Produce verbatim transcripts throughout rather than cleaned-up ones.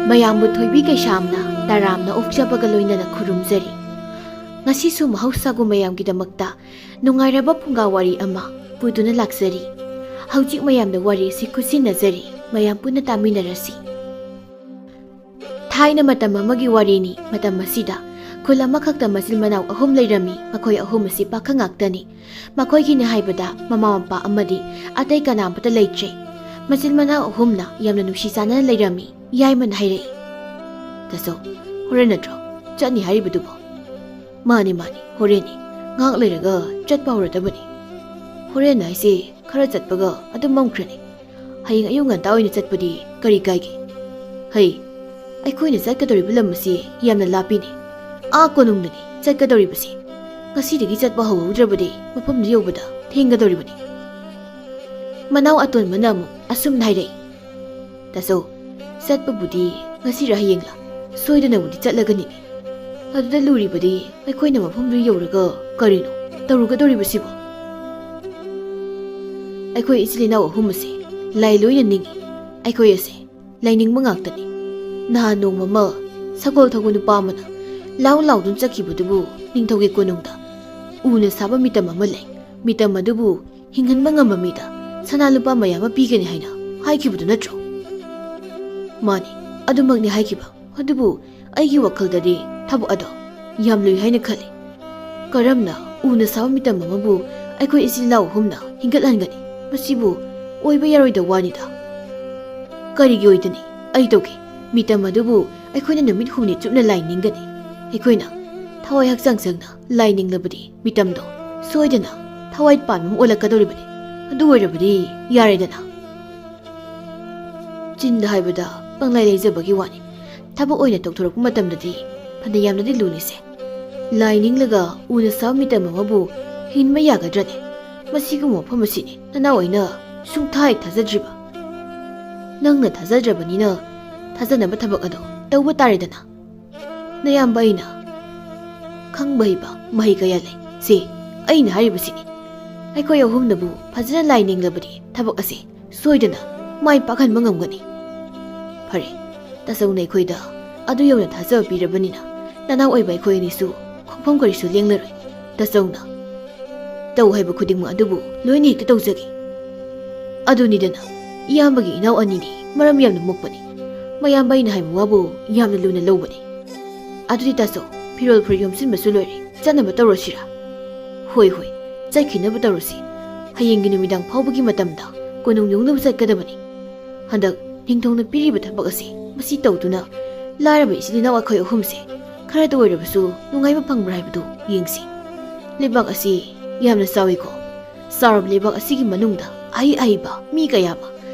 ꯃꯌꯥꯝꯕꯨ ꯊꯣꯏꯕꯤ ꯀꯩꯁꯥꯝꯅ ꯇꯔꯥꯝꯅ ꯑꯣꯛꯆꯕꯒ ꯂꯣꯏꯅꯅ ꯈꯨꯔꯨꯝꯖꯔꯤ꯫ ꯉꯁꯤꯁꯨ ꯃꯍꯧꯁꯥꯒꯨꯝ ꯃꯌꯥꯝꯒꯤꯗꯃꯛꯇ ꯅꯨꯡꯉꯥꯏꯔꯕ ꯐꯨꯡꯒꯥ ꯋꯥꯔꯤ ꯑꯃ ꯄꯨꯗꯨꯅ ꯂꯥꯛꯆꯔꯤ꯫ ꯍꯧꯖꯤꯛ ꯃꯌꯥꯝꯗ ꯋꯥꯔꯤ ꯑꯁꯤ ꯈꯨꯠꯁꯤꯟꯅꯖꯔꯤ꯫ ꯃꯌꯥꯝ ꯄꯨꯟꯅ ꯇꯥꯃꯤꯟꯅꯔꯁꯤ꯫ ꯊꯥꯏꯅ ꯃꯇꯝ ꯑꯃꯒꯤ ꯋꯥꯔꯤꯅꯤ꯫ ꯃꯇꯝ ꯑꯁꯤꯗ ꯈꯨꯜ ꯑꯃꯈꯛꯇ ꯃꯆꯤꯟ ꯃꯅꯥꯎ ꯑꯍꯨꯝ ꯂꯩꯔꯝꯃꯤ꯫ ꯃꯈꯣꯏ ꯑꯍꯨꯝ ꯑꯁꯤ ꯄꯥꯈꯪ ꯉꯥꯛꯇꯅꯤ꯫ ꯃꯈꯣꯏꯒꯤꯅꯤ ꯍꯥꯏꯕꯗ ꯃꯃꯥ ꯃꯄꯥ ꯑꯃꯗꯤ ꯑꯇꯩ ꯀꯅꯥꯃꯠꯇ ꯂꯩꯇ꯭ꯔꯦ꯫ ꯃꯆꯤꯟ ꯃꯅꯥꯎ ꯑꯍꯨꯝꯅ ꯌꯥꯝꯅ ꯅꯨꯡꯁꯤ ꯆꯥꯟꯅꯅ ꯂꯩꯔꯝꯃꯤ꯫ ꯌꯥꯏꯃꯅ ꯍꯥꯏꯔꯛꯏ, "ꯇꯥꯆꯧ, ꯍꯣꯔꯦꯟ ꯅꯠꯇ꯭ꯔꯣ ꯆꯠꯅꯤ ꯍꯥꯏꯔꯤꯕꯗꯨꯕꯣ?" "ꯃꯥꯅꯤ, ꯃꯥꯅꯤ, ꯍꯣꯔꯦꯟꯅꯤ꯫ ꯉꯥꯏꯍꯥꯛ ꯂꯩꯔꯒ ꯆꯠꯄ ꯍꯧꯔꯗꯕꯅꯤ꯫ ꯍꯣꯔꯦꯟ ꯍꯥꯏꯁꯦ ꯈꯔ ꯆꯠꯄꯒ ꯑꯗꯨꯝ ꯃꯝꯈ꯭ꯔꯅꯤ꯫ ꯍꯌꯦꯡ ꯑꯌꯨꯛ ꯉꯟꯇꯥ ꯑꯣꯏꯅ ꯆꯠꯄꯗꯤ ꯀꯔꯤ ꯀꯥꯏꯒꯦ?" "ꯍꯩ, ꯑꯩꯈꯣꯏꯅ ꯆꯠꯀꯗꯧꯔꯤꯕ ꯂꯝ ꯑꯁꯤ ꯌꯥꯝꯅ ꯂꯥꯞꯄꯤꯅꯦ꯫ ꯑꯥ ꯀꯣꯅꯨꯡꯗꯅꯤ ꯆꯠꯀꯗꯧꯔꯤꯕꯁꯤ꯫ ꯉꯁꯤꯗꯒꯤ ꯆꯠꯄ ꯍꯧꯍꯧꯗ꯭ꯔꯕꯗꯤ ꯃꯐꯝꯗꯨ ꯌꯧꯕꯗ ꯊꯦꯡꯒꯗꯧꯔꯤꯕꯅꯤ꯫" ꯃꯅꯥꯎ ꯑꯇꯣꯟꯕꯅ ꯑꯃꯨꯛ ꯑꯁꯨꯝꯅ ꯍꯥꯏꯔꯛꯏ, "ꯇꯥꯆꯧ, ꯆꯠꯄꯕꯨꯗꯤ ꯉꯁꯤꯔ ꯍꯌꯦꯡꯂ ꯁꯣꯏꯗꯅꯕꯨꯗꯤ ꯆꯠꯂꯒꯅꯤ꯫ ꯑꯗꯨꯗ ꯂꯨꯔꯤꯕꯗꯤ ꯑꯩꯈꯣꯏꯅ ꯃꯐꯝꯗꯨ ꯌꯧꯔꯒ ꯀꯔꯤꯅꯣ ꯇꯧꯔꯨꯒꯗꯧꯔꯤꯕꯁꯤꯕꯣ? ꯑꯩꯈꯣꯏ ꯏꯆꯤꯜ ꯏꯅꯥꯎ ꯑꯍꯨꯝ ꯑꯁꯦ ꯂꯥꯏ ꯂꯣꯏꯅ ꯅꯤꯡꯏ꯫ ꯑꯩꯈꯣꯏ ꯑꯁꯦ ꯂꯥꯏꯅꯤꯡꯕ ꯉꯥꯛꯇꯅꯤ꯫ ꯅꯍꯥꯟ ꯅꯣꯡꯃ ꯑꯃ ꯁꯒꯣꯜ ꯊꯧꯕ ꯅꯨꯄꯥ ꯑꯃꯅ ꯂꯥꯎ ꯂꯥꯎꯗꯨꯅ ꯆꯠꯈꯤꯕꯗꯨꯕꯨ ꯅꯤꯡꯊꯧꯒꯤ ꯀꯣꯅꯨꯡꯗ ꯎꯅ ꯁꯥꯕ ꯃꯤꯇꯝ ꯑꯃ ꯂꯩ꯫ ꯃꯤꯇꯝ ꯑꯗꯨꯕꯨ ꯍꯤꯡꯍꯟꯕ ꯉꯝꯕ ꯃꯤꯗ ꯁꯅꯥ ꯂꯨꯄꯥ ꯃꯌꯥꯝ ꯑꯃ ꯄꯤꯒꯅꯤ ꯍꯥꯏꯅ ꯍꯥꯏꯈꯤꯕꯗꯨ ꯅꯠꯇ꯭ꯔꯣ?" "ꯃꯥꯅꯤ, ꯑꯗꯨꯃꯛꯅꯤ ꯍꯥꯏꯈꯤꯕ꯫ ꯑꯗꯨꯕꯨ ꯑꯩꯒꯤ ꯋꯥꯈꯜꯗꯗꯤ ꯊꯕꯛ ꯑꯗꯣ ꯌꯥꯝ ꯂꯨꯏ ꯍꯥꯏꯅ ꯈꯜꯂꯤ꯫ ꯀꯔꯝꯅ ꯎꯅ ꯁꯥꯕ ꯃꯤꯇꯝ ꯑꯃꯕꯨ ꯑꯩꯈꯣꯏ ꯏꯆꯤꯜ ꯏꯅꯥꯎ ꯑꯍꯨꯝꯅ ꯍꯤꯡꯒꯠꯍꯟꯒꯅꯤ? ꯃꯁꯤꯕꯨ ꯑꯣꯏꯕ ꯌꯥꯔꯣꯏꯗ ꯋꯥꯅꯤꯗ꯫" "ꯀꯔꯤꯒꯤ ꯑꯣꯏꯗꯅꯤ? ꯑꯩ ꯇꯧꯒꯦ꯫ ꯃꯤꯇꯝ ꯑꯗꯨꯕꯨ ꯑꯩꯈꯣꯏꯅ ꯅꯨꯃꯤꯠ ꯍꯨꯝꯅꯤ ꯆꯨꯞꯅ ꯂꯥꯏ ꯅꯤꯡꯒꯅꯤ꯫ ꯑꯩꯈꯣꯏꯅ ꯊꯋꯥꯏ ꯍꯛꯆꯥꯡ ꯆꯪꯅ ꯂꯥꯏ ꯅꯤꯡꯂꯕꯗꯤ ꯃꯤꯇꯝꯗꯣ ꯁꯣꯏꯗꯅ ꯊꯋꯥꯏ ꯄꯥꯟꯕ ꯑꯃ ꯑꯣꯜꯂꯛꯀꯗꯧꯔꯤꯕꯅꯤ꯫ ꯑꯗꯨ ꯑꯣꯏꯔꯕꯗꯤ ꯌꯥꯔꯦꯗꯅ꯫" ꯆꯤꯟꯗ ꯍꯥꯏꯕꯗ ꯄꯪꯂꯩ ꯂꯩꯖꯕꯒꯤ ꯋꯥꯅꯤ꯫ ꯊꯕꯛ ꯑꯣꯏꯅ ꯇꯧꯊꯣꯔꯛꯄ ꯃꯇꯝꯗꯗꯤ ꯐꯅ ꯌꯥꯝꯅꯗꯤ ꯂꯨꯅꯤꯁꯦ꯫ ꯂꯥꯏ ꯅꯤꯡꯂꯒ ꯎꯅ ꯁꯥꯕ ꯃꯤꯇꯝ ꯑꯃꯕꯨ ꯍꯤꯡꯕ ꯌꯥꯒꯗ꯭ꯔꯅꯦ? ꯃꯁꯤꯒꯨꯝꯕ ꯃꯐꯝ ꯑꯁꯤꯅꯤ ꯅꯅꯥꯎ ꯑꯩꯅ ꯁꯨꯡꯊꯥ ꯍꯦꯛ ꯊꯥꯖꯗ꯭ꯔꯤꯕ꯫ ꯅꯪꯅ ꯊꯥꯖꯗ꯭ꯔꯕꯅꯤꯅ ꯊꯥꯖꯅꯕ ꯊꯕꯛ ꯑꯗꯣ ꯇꯧꯕ ꯇꯥꯔꯦꯗꯅ꯫ ꯅꯌꯥꯝꯕ ꯑꯩꯅ ꯈꯪꯕ ꯍꯩꯕ ꯃꯍꯩ ꯀꯌꯥ ꯂꯩ꯫ ꯁꯦ, ꯑꯩꯅ ꯍꯥꯏꯔꯤꯕꯁꯤꯅꯤ꯫ ꯑꯩꯈꯣꯏ ꯑꯍꯨꯝꯅꯕꯨ ꯐꯖꯅ ꯂꯥꯏ ꯅꯤꯡꯂꯕꯗꯤ ꯊꯕꯛ ꯑꯁꯤ ꯁꯣꯏꯗꯅ ꯃꯥꯏ ꯄꯥꯛꯍꯟꯕ ꯉꯝꯒꯅꯤ꯫ ꯐꯔꯦ, ꯇꯥꯆꯧꯅ ꯑꯩꯈꯣꯏꯗ ꯑꯗꯨ ꯌꯧꯅ ꯊꯥꯖꯕ ꯄꯤꯔꯕꯅꯤꯅ, ꯅꯅꯥꯎ ꯑꯣꯏꯕ ꯑꯩꯈꯣꯏ ꯑꯅꯤꯁꯨ ꯈꯣꯡꯐꯝ ꯀꯔꯤꯁꯨ ꯂꯦꯡꯂꯔꯣꯏ꯫ ꯇꯥꯆꯧꯅ ꯇꯧ ꯍꯥꯏꯕ ꯈꯨꯗꯤꯡꯃꯛ ꯑꯗꯨꯕꯨ ꯂꯣꯏꯅ ꯍꯦꯛꯇ ꯇꯧꯖꯒꯦ꯫ ꯑꯗꯨꯅꯤꯗꯅ, ꯏꯌꯥꯝꯕꯒꯤ ꯏꯅꯥꯎ ꯑꯅꯤꯗꯤ ꯃꯔꯝ ꯌꯥꯝꯅ ꯃꯣꯛꯄꯅꯤ꯫ ꯃꯌꯥꯝꯕ ꯑꯩꯅ ꯍꯥꯏꯕ ꯋꯥꯕꯨ ꯌꯥꯝꯅ ꯂꯨꯅ ꯂꯧꯕꯅꯤ꯫ ꯑꯗꯨꯗꯤ ꯇꯥꯆꯧ, ꯐꯤꯔꯣꯜ ꯐꯨꯔꯤꯠ ꯌꯣꯝꯁꯤꯟꯕꯁꯨ ꯂꯣꯏꯔꯦ, ꯆꯠꯅꯕ ꯇꯧꯔꯁꯤꯔꯥ? ꯍꯣꯏ, ꯍꯣꯏ, ꯆꯠꯈꯤꯅꯕ ꯇꯧꯔꯁꯤ꯫ ꯍꯌꯦꯡꯒꯤ ꯅꯨꯃꯤꯗꯥꯡ ꯐꯥꯎꯕꯒꯤ ꯃꯇꯝꯗ ꯀꯣꯅꯨꯡ ꯌꯧꯅꯕ ꯆꯠꯀꯗꯕꯅꯤ꯫ ꯍꯟꯗꯛ ꯅꯤꯡꯊꯧꯅ ꯄꯤꯔꯤꯕ ꯊꯕꯛ ꯑꯁꯤ ꯃꯁꯤ ꯇꯧꯗꯨꯅ ꯂꯥꯏꯔꯕ ꯏꯆꯤꯜ ꯏꯅꯥꯎ ꯑꯩꯈꯣꯏ ꯑꯍꯨꯝꯁꯦ ꯈꯔꯇ ꯑꯣꯏꯔꯕꯁꯨ ꯅꯨꯡꯉꯥꯏꯕ ꯐꯪꯕ꯭ꯔꯥ ꯍꯥꯏꯕꯗꯨ ꯌꯦꯡꯁꯤ꯫ ꯂꯩꯕꯥꯛ ꯑꯁꯤ ꯌꯥꯝꯅ ꯆꯥꯎꯏꯀꯣ꯫ ꯆꯥꯎꯔꯕ ꯂꯩꯕꯥꯛ ꯑꯁꯤꯒꯤ ꯃꯅꯨꯡꯗ ꯑꯍꯩ ꯑꯍꯩꯕ ꯃꯤ ꯀꯌꯥ ꯑꯃ,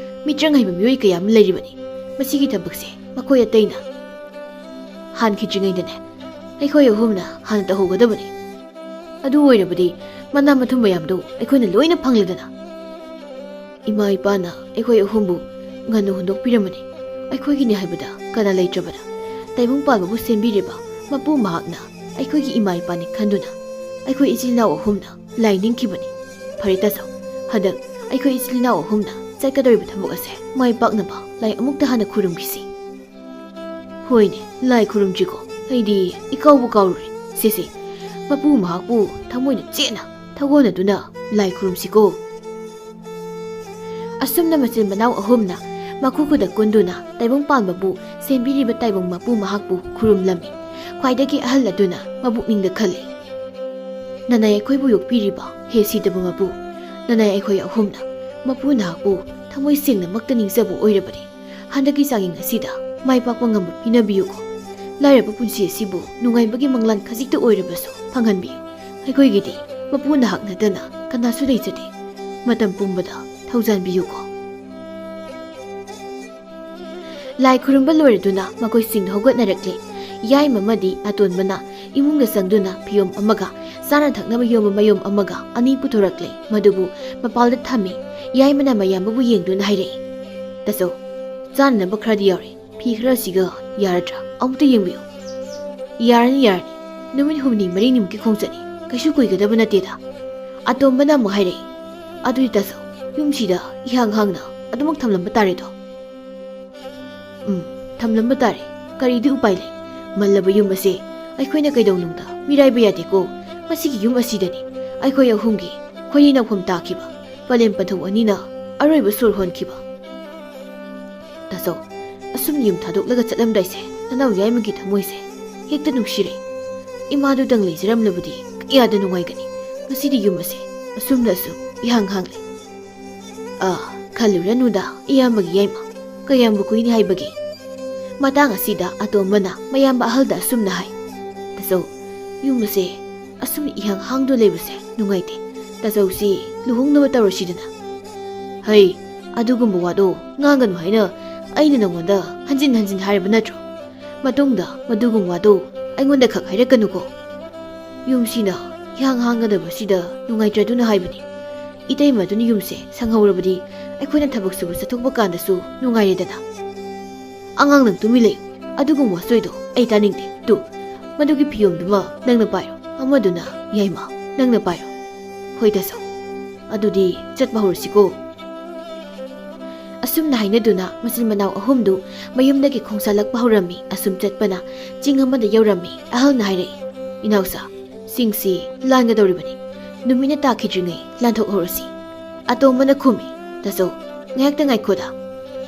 ꯃꯤꯇ꯭ꯔꯪ ꯍꯩꯕ ꯃꯤꯑꯣꯏ ꯀꯌꯥ ꯑꯃ ꯂꯩꯔꯤꯕꯅꯤ꯫ ꯃꯁꯤꯒꯤ ꯊꯕꯛꯁꯦ ꯃꯈꯣꯏ ꯑꯇꯩꯅ ꯍꯥꯟꯈꯤꯗ꯭ꯔꯤꯉꯩꯗꯅꯦ, ꯑꯩꯈꯣꯏ ꯑꯍꯨꯝꯅ ꯍꯥꯟꯅ ꯇꯧꯍꯧꯒꯗꯕꯅꯤ꯫ ꯑꯗꯨ ꯑꯣꯏꯔꯕꯗꯤ ꯃꯅꯥ ꯃꯊꯨꯝ ꯃꯌꯥꯝꯗꯨ ꯑꯩꯈꯣꯏꯅ ꯂꯣꯏꯅ ꯐꯪꯂꯦꯗꯅ꯫ ꯏꯃꯥ ꯏꯄꯥꯅ ꯑꯩꯈꯣꯏ ꯑꯍꯨꯝꯕꯨ ꯉꯟꯅ ꯍꯨꯟꯗꯣꯛꯄꯤꯔꯝꯕꯅꯤ꯫ ꯑꯩꯈꯣꯏꯒꯤꯅꯤ ꯍꯥꯏꯕꯗ ꯀꯅꯥ ꯂꯩꯇ꯭ꯔꯕꯗ, ꯇꯥꯏꯕꯪ ꯄꯥꯟꯕꯕꯨ ꯁꯦꯝꯕꯤꯔꯤꯕ ꯃꯄꯨ ꯃꯍꯥꯛꯅ ꯑꯩꯈꯣꯏꯒꯤ ꯏꯃꯥ ꯏꯄꯥꯅꯤ ꯈꯟꯗꯨꯅ ꯑꯩꯈꯣꯏ ꯏꯆꯤꯜ ꯏꯅꯥꯎ ꯑꯍꯨꯝꯅ ꯂꯥꯏ ꯅꯤꯡꯈꯤꯕꯅꯤ꯫ ꯐꯔꯦ ꯇꯥꯆꯧ, ꯍꯟꯗꯛ ꯑꯩꯈꯣꯏ ꯏꯆꯤꯜ ꯏꯅꯥꯎ ꯑꯍꯨꯝꯅ ꯆꯠꯀꯗꯧꯔꯤꯕ ꯊꯕꯛ ꯑꯁꯦ ꯃꯥꯏ ꯄꯥꯛꯅꯕ ꯂꯥꯏ ꯑꯃꯨꯛꯇ ꯍꯥꯟꯅ ꯈꯨꯔꯨꯝꯈꯤꯁꯤ꯫ ꯍꯣꯏꯅꯦ, ꯂꯥꯏ ꯈꯨꯔꯨꯝꯁꯤꯀꯣ꯫ ꯑꯩꯗꯤ ꯏꯀꯥꯎꯕꯨ ꯀꯥꯎꯔꯨꯔꯦ꯫ ꯁꯦ, ꯁꯦ, ꯃꯄꯨ ꯃꯍꯥꯛꯄꯨ ꯊꯃꯣꯏꯅ ꯆꯦꯠꯅ ꯊꯧꯒꯣꯟꯅꯗꯨꯅ ꯂꯥꯏ ꯈꯨꯔꯨꯝꯁꯤꯀꯣ꯫ ꯑꯁꯨꯝꯅ ꯃꯆꯤꯟ ꯃꯅꯥꯎ ꯑꯍꯨꯝꯅ ꯃꯈꯨ ꯈꯨꯗ ꯀꯨꯟꯗꯨꯅ ꯇꯥꯏꯕꯪ ꯄꯥꯟꯕꯕꯨ ꯁꯦꯝꯕꯤꯔꯤꯕ ꯇꯥꯏꯕꯪ ꯃꯄꯨ ꯃꯍꯥꯛꯄꯨ ꯈꯨꯔꯨꯝꯂꯝꯃꯤ꯫ ꯈ꯭ꯋꯥꯏꯗꯒꯤ ꯑꯍꯜ ꯑꯗꯨꯅ ꯃꯕꯨꯛꯅꯤꯡꯗ ꯈꯜꯂꯤ, "ꯅꯅꯥꯏ ꯑꯩꯈꯣꯏꯕꯨ ꯌꯣꯛꯄꯤꯔꯤꯕ ꯍꯦ ꯁꯤꯗꯕ ꯃꯄꯨ, ꯅꯅꯥꯏ ꯑꯩꯈꯣꯏ ꯑꯍꯨꯝꯅ ꯃꯄꯨ ꯅꯍꯥꯛꯄꯨ ꯊꯃꯣꯏ ꯁꯦꯡꯅꯃꯛꯇ ꯅꯤꯡꯖꯕ ꯑꯣꯏꯔꯕꯗꯤ ꯍꯟꯗꯛꯀꯤ ꯆꯥꯡꯌꯦꯡ ꯑꯁꯤꯗ ꯃꯥꯏ ꯄꯥꯛꯄ ꯉꯝꯕ ꯄꯤꯅꯕꯤꯌꯨꯀꯣ꯫ ꯂꯥꯏꯔꯕ ꯄꯨꯟꯁꯤ ꯑꯁꯤꯕꯨ ꯅꯨꯡꯉꯥꯏꯕꯒꯤ ꯃꯪꯂꯥꯟ ꯈꯖꯤꯛꯇ ꯑꯣꯏꯔꯕꯁꯨ ꯐꯪꯍꯟꯕꯤꯌꯨ꯫ ꯑꯩꯈꯣꯏꯒꯤꯗꯤ ꯃꯄꯨ ꯅꯍꯥꯛ ꯅꯠꯇꯅ ꯀꯅꯥꯁꯨ ꯂꯩꯖꯗꯦ꯫ ꯃꯇꯝ ꯄꯨꯝꯕꯗ ꯊꯧꯖꯥꯟꯕꯤꯌꯨꯀꯣ꯫" ꯂꯥꯏ ꯈꯨꯔꯨꯝꯕ ꯂꯣꯏꯔꯗꯨꯅ ꯃꯈꯣꯏꯁꯤꯡ ꯍꯧꯒꯠꯅꯔꯛꯂꯦ꯫ ꯌꯥꯏꯃ ꯑꯃꯗꯤ ꯑꯇꯣꯟꯕꯅ ꯏꯃꯨꯡꯗ ꯆꯪꯗꯨꯅ ꯐꯤꯌꯣꯝ ꯑꯃꯒ ꯆꯥꯅ ꯊꯛꯅꯕ ꯌꯣꯝꯕ ꯃꯌꯣꯝ ꯑꯃꯒ ꯑꯅꯤ ꯄꯨꯊꯣꯔꯛꯂꯦ꯫ ꯃꯗꯨꯕꯨ ꯃꯄꯥꯜꯗ ꯊꯝꯃꯤ꯫ ꯌꯥꯏꯃꯅ ꯃꯌꯥꯝꯕꯕꯨ ꯌꯦꯡꯗꯨꯅ ꯍꯥꯏꯔꯛꯏ, "ꯇꯥꯆꯧ, ꯆꯥꯅꯅꯕ ꯈꯔꯗꯤ ꯌꯥꯎꯔꯦ꯫ ꯐꯤ ꯈꯔꯁꯤꯒ ꯌꯥꯔꯗ꯭ꯔꯥ? ꯑꯃꯨꯛꯇ ꯌꯦꯡꯕꯤꯌꯨ꯫" "ꯌꯥꯔꯅꯤ, ꯌꯥꯔꯅꯤ꯫ ꯅꯨꯃꯤꯠ ꯍꯨꯝꯅꯤ ꯃꯔꯤꯅꯤꯃꯨꯛꯀꯤ ꯈꯣꯡꯆꯠꯅꯤ꯫ ꯀꯩꯁꯨ ꯀꯨꯏꯒꯗꯕ ꯅꯠꯇꯦꯗ꯫" ꯑꯇꯣꯝꯕꯅ ꯑꯃꯨꯛ ꯍꯥꯏꯔꯛꯏ, "ꯑꯗꯨꯗꯤ ꯇꯥꯆꯧ, ꯌꯨꯝꯁꯤꯗ ꯏꯍꯥꯡ ꯍꯥꯡꯅ ꯑꯗꯨꯃꯛ ꯊꯝꯂꯝꯕ ꯇꯥꯔꯦꯗꯣ?" "ꯎꯝ, ꯊꯝꯂꯝꯕ ꯇꯥꯔꯦ꯫ ꯀꯔꯤꯗꯤ ꯎꯄꯥꯏ ꯂꯩ? ꯃꯜꯂꯕ ꯌꯨꯝ ꯑꯁꯦ ꯑꯩꯈꯣꯏꯅ ꯀꯩꯗꯧꯅꯨꯡꯗ ꯃꯤꯔꯥꯏꯕ ꯌꯥꯗꯦꯀꯣ꯫ ꯃꯁꯤꯒꯤ ꯌꯨꯝ ꯑꯁꯤꯗꯅꯤ ꯑꯩꯈꯣꯏ ꯑꯍꯨꯝꯒꯤ ꯈꯣꯏꯔꯤ ꯅꯥꯎꯐꯝ ꯇꯥꯈꯤꯕ꯫ ꯄꯂꯦꯝ ꯄꯟꯊꯧ ꯑꯅꯤꯅ ꯑꯔꯣꯏꯕ ꯁꯣꯔ ꯍꯣꯟꯈꯤꯕ꯫ ꯇꯥꯆꯧ, ꯑꯁꯨꯝ ꯌꯨꯝ ꯊꯥꯗꯣꯛꯂꯒ ꯆꯠꯂꯝꯗꯥꯏꯁꯦ ꯅꯅꯥꯎ ꯌꯥꯏꯃꯒꯤ ꯊꯃꯣꯏꯁꯦ ꯍꯦꯛꯇ ꯅꯨꯡꯁꯤꯔꯦ꯫ ꯏꯃꯥꯗꯨꯗꯪ ꯂꯩꯖꯔꯝꯂꯕꯗꯤ ꯀꯌꯥꯗ ꯅꯨꯡꯉꯥꯏꯒꯅꯤ꯫ ꯉꯁꯤꯗꯤ ꯌꯨꯝ ꯑꯁꯦ ꯑꯁꯨꯝꯅ ꯑꯁꯨꯝ ꯏꯍꯥꯡ ꯍꯥꯡꯂꯦ꯫ ꯑꯥ, ꯈꯜꯂꯨꯔꯅꯨꯗ, ꯏꯌꯥꯝꯕꯒꯤ ꯌꯥꯏꯃ꯫ ꯀꯌꯥꯝꯕꯨ ꯀꯨꯏꯅꯤ ꯍꯥꯏꯕꯒꯦ? ꯃꯇꯥꯡ ꯑꯁꯤꯗ ꯑꯇꯣꯝꯕꯅ ꯃꯌꯥꯝꯕ ꯑꯍꯜꯗ ꯑꯁꯨꯝꯅ ꯍꯥꯏ, "ꯇꯥꯆꯧ, ꯌꯨꯝ ꯑꯁꯦ ꯑꯁꯨꯝ ꯏꯍꯥꯡ ꯍꯥꯡꯗꯨꯅ ꯂꯩꯕꯁꯦ ꯅꯨꯡꯉꯥꯏꯇꯦ꯫ ꯇꯥꯆꯧꯁꯤ ꯂꯨꯍꯣꯡꯅꯕ ꯇꯧꯔꯁꯤꯗꯅ?" "ꯍꯩ, ꯑꯗꯨꯒꯨꯝꯕ ꯋꯥꯗꯣ ꯉꯥꯡꯒꯅꯨ ꯍꯥꯏꯅ ꯑꯩꯅ ꯅꯉꯣꯟꯗ ꯍꯟꯖꯤꯟ ꯍꯟꯖꯤꯟ ꯍꯥꯏꯔꯕ ꯅꯠꯇ꯭ꯔꯣ? ꯃꯇꯨꯡꯗ ꯃꯗꯨꯒꯨꯝꯕ ꯋꯥꯗꯣ ꯑꯩꯉꯣꯟꯗ ꯈꯛ ꯍꯥꯏꯔꯛꯀꯅꯨꯀꯣ꯫ ꯌꯨꯝꯁꯤꯅ ꯏꯍꯥꯡ ꯍꯥꯡꯒꯗꯕꯁꯤꯗ ꯅꯨꯡꯉꯥꯏꯇ꯭ꯔꯗꯨꯅ ꯍꯥꯏꯕꯅꯤ꯫ ꯏꯇꯩꯃꯗꯨꯅ ꯌꯨꯝꯁꯦ ꯁꯪꯍꯧꯔꯕꯗꯤ ꯑꯩꯈꯣꯏꯅ ꯊꯕꯛ ꯁꯨꯕ ꯆꯠꯊꯣꯛꯄ ꯀꯥꯟꯗꯁꯨ ꯅꯨꯡꯉꯥꯏꯔꯦꯗꯅ꯫" "ꯑꯉꯥꯡ, ꯅꯪ ꯇꯨꯃꯤꯟ ꯂꯩꯌꯨ꯫ ꯑꯗꯨꯒꯨꯝꯕ ꯋꯥꯆꯣꯏꯗꯣ ꯑꯩ ꯇꯥꯅꯤꯡꯗꯦ꯫ ꯇꯨ, ꯃꯗꯨꯒꯤ ꯐꯤꯌꯣꯝꯗꯨꯃ ꯅꯪꯅ ꯄꯥꯏꯔꯣ, ꯑꯃꯗꯨꯅ ꯌꯥꯏꯃ ꯅꯪꯅ ꯄꯥꯏꯔꯣ꯫" "ꯍꯣꯏ ꯇꯥꯆꯧ, ꯑꯗꯨꯗꯤ ꯆꯠꯄ ꯍꯧꯔꯁꯤꯀꯣ꯫" ꯑꯁꯨꯝꯅ ꯍꯥꯏꯅꯗꯨꯅ ꯃꯆꯤꯟ ꯃꯅꯥꯎ ꯑꯍꯨꯝꯗꯨ ꯃꯌꯨꯝꯗꯒꯤ ꯈꯣꯡꯁꯥꯜꯂꯛꯄ ꯍꯧꯔꯝꯃꯤ꯫ ꯑꯁꯨꯝ ꯆꯠꯄꯅ ꯆꯤꯡ ꯑꯃꯗ ꯌꯧꯔꯝꯃꯤ꯫ ꯑꯍꯜꯅ ꯍꯥꯏꯔꯛꯏ, "ꯏꯅꯥꯎꯆꯥ, ꯆꯤꯡꯁꯤ ꯂꯥꯟꯒꯗꯧꯔꯤꯕꯅꯤ꯫ ꯅꯨꯃꯤꯠꯅ ꯇꯥꯈꯤꯗ꯭ꯔꯤꯉꯩ ꯂꯥꯟꯊꯣꯛꯍꯧꯔꯁꯤ꯫" ꯑꯇꯣꯝꯕꯅ ꯈꯨꯝꯃꯤ, "ꯇꯥꯆꯧ, ꯉꯥꯏꯍꯥꯛꯇ ꯉꯥꯏꯈꯣꯗ꯫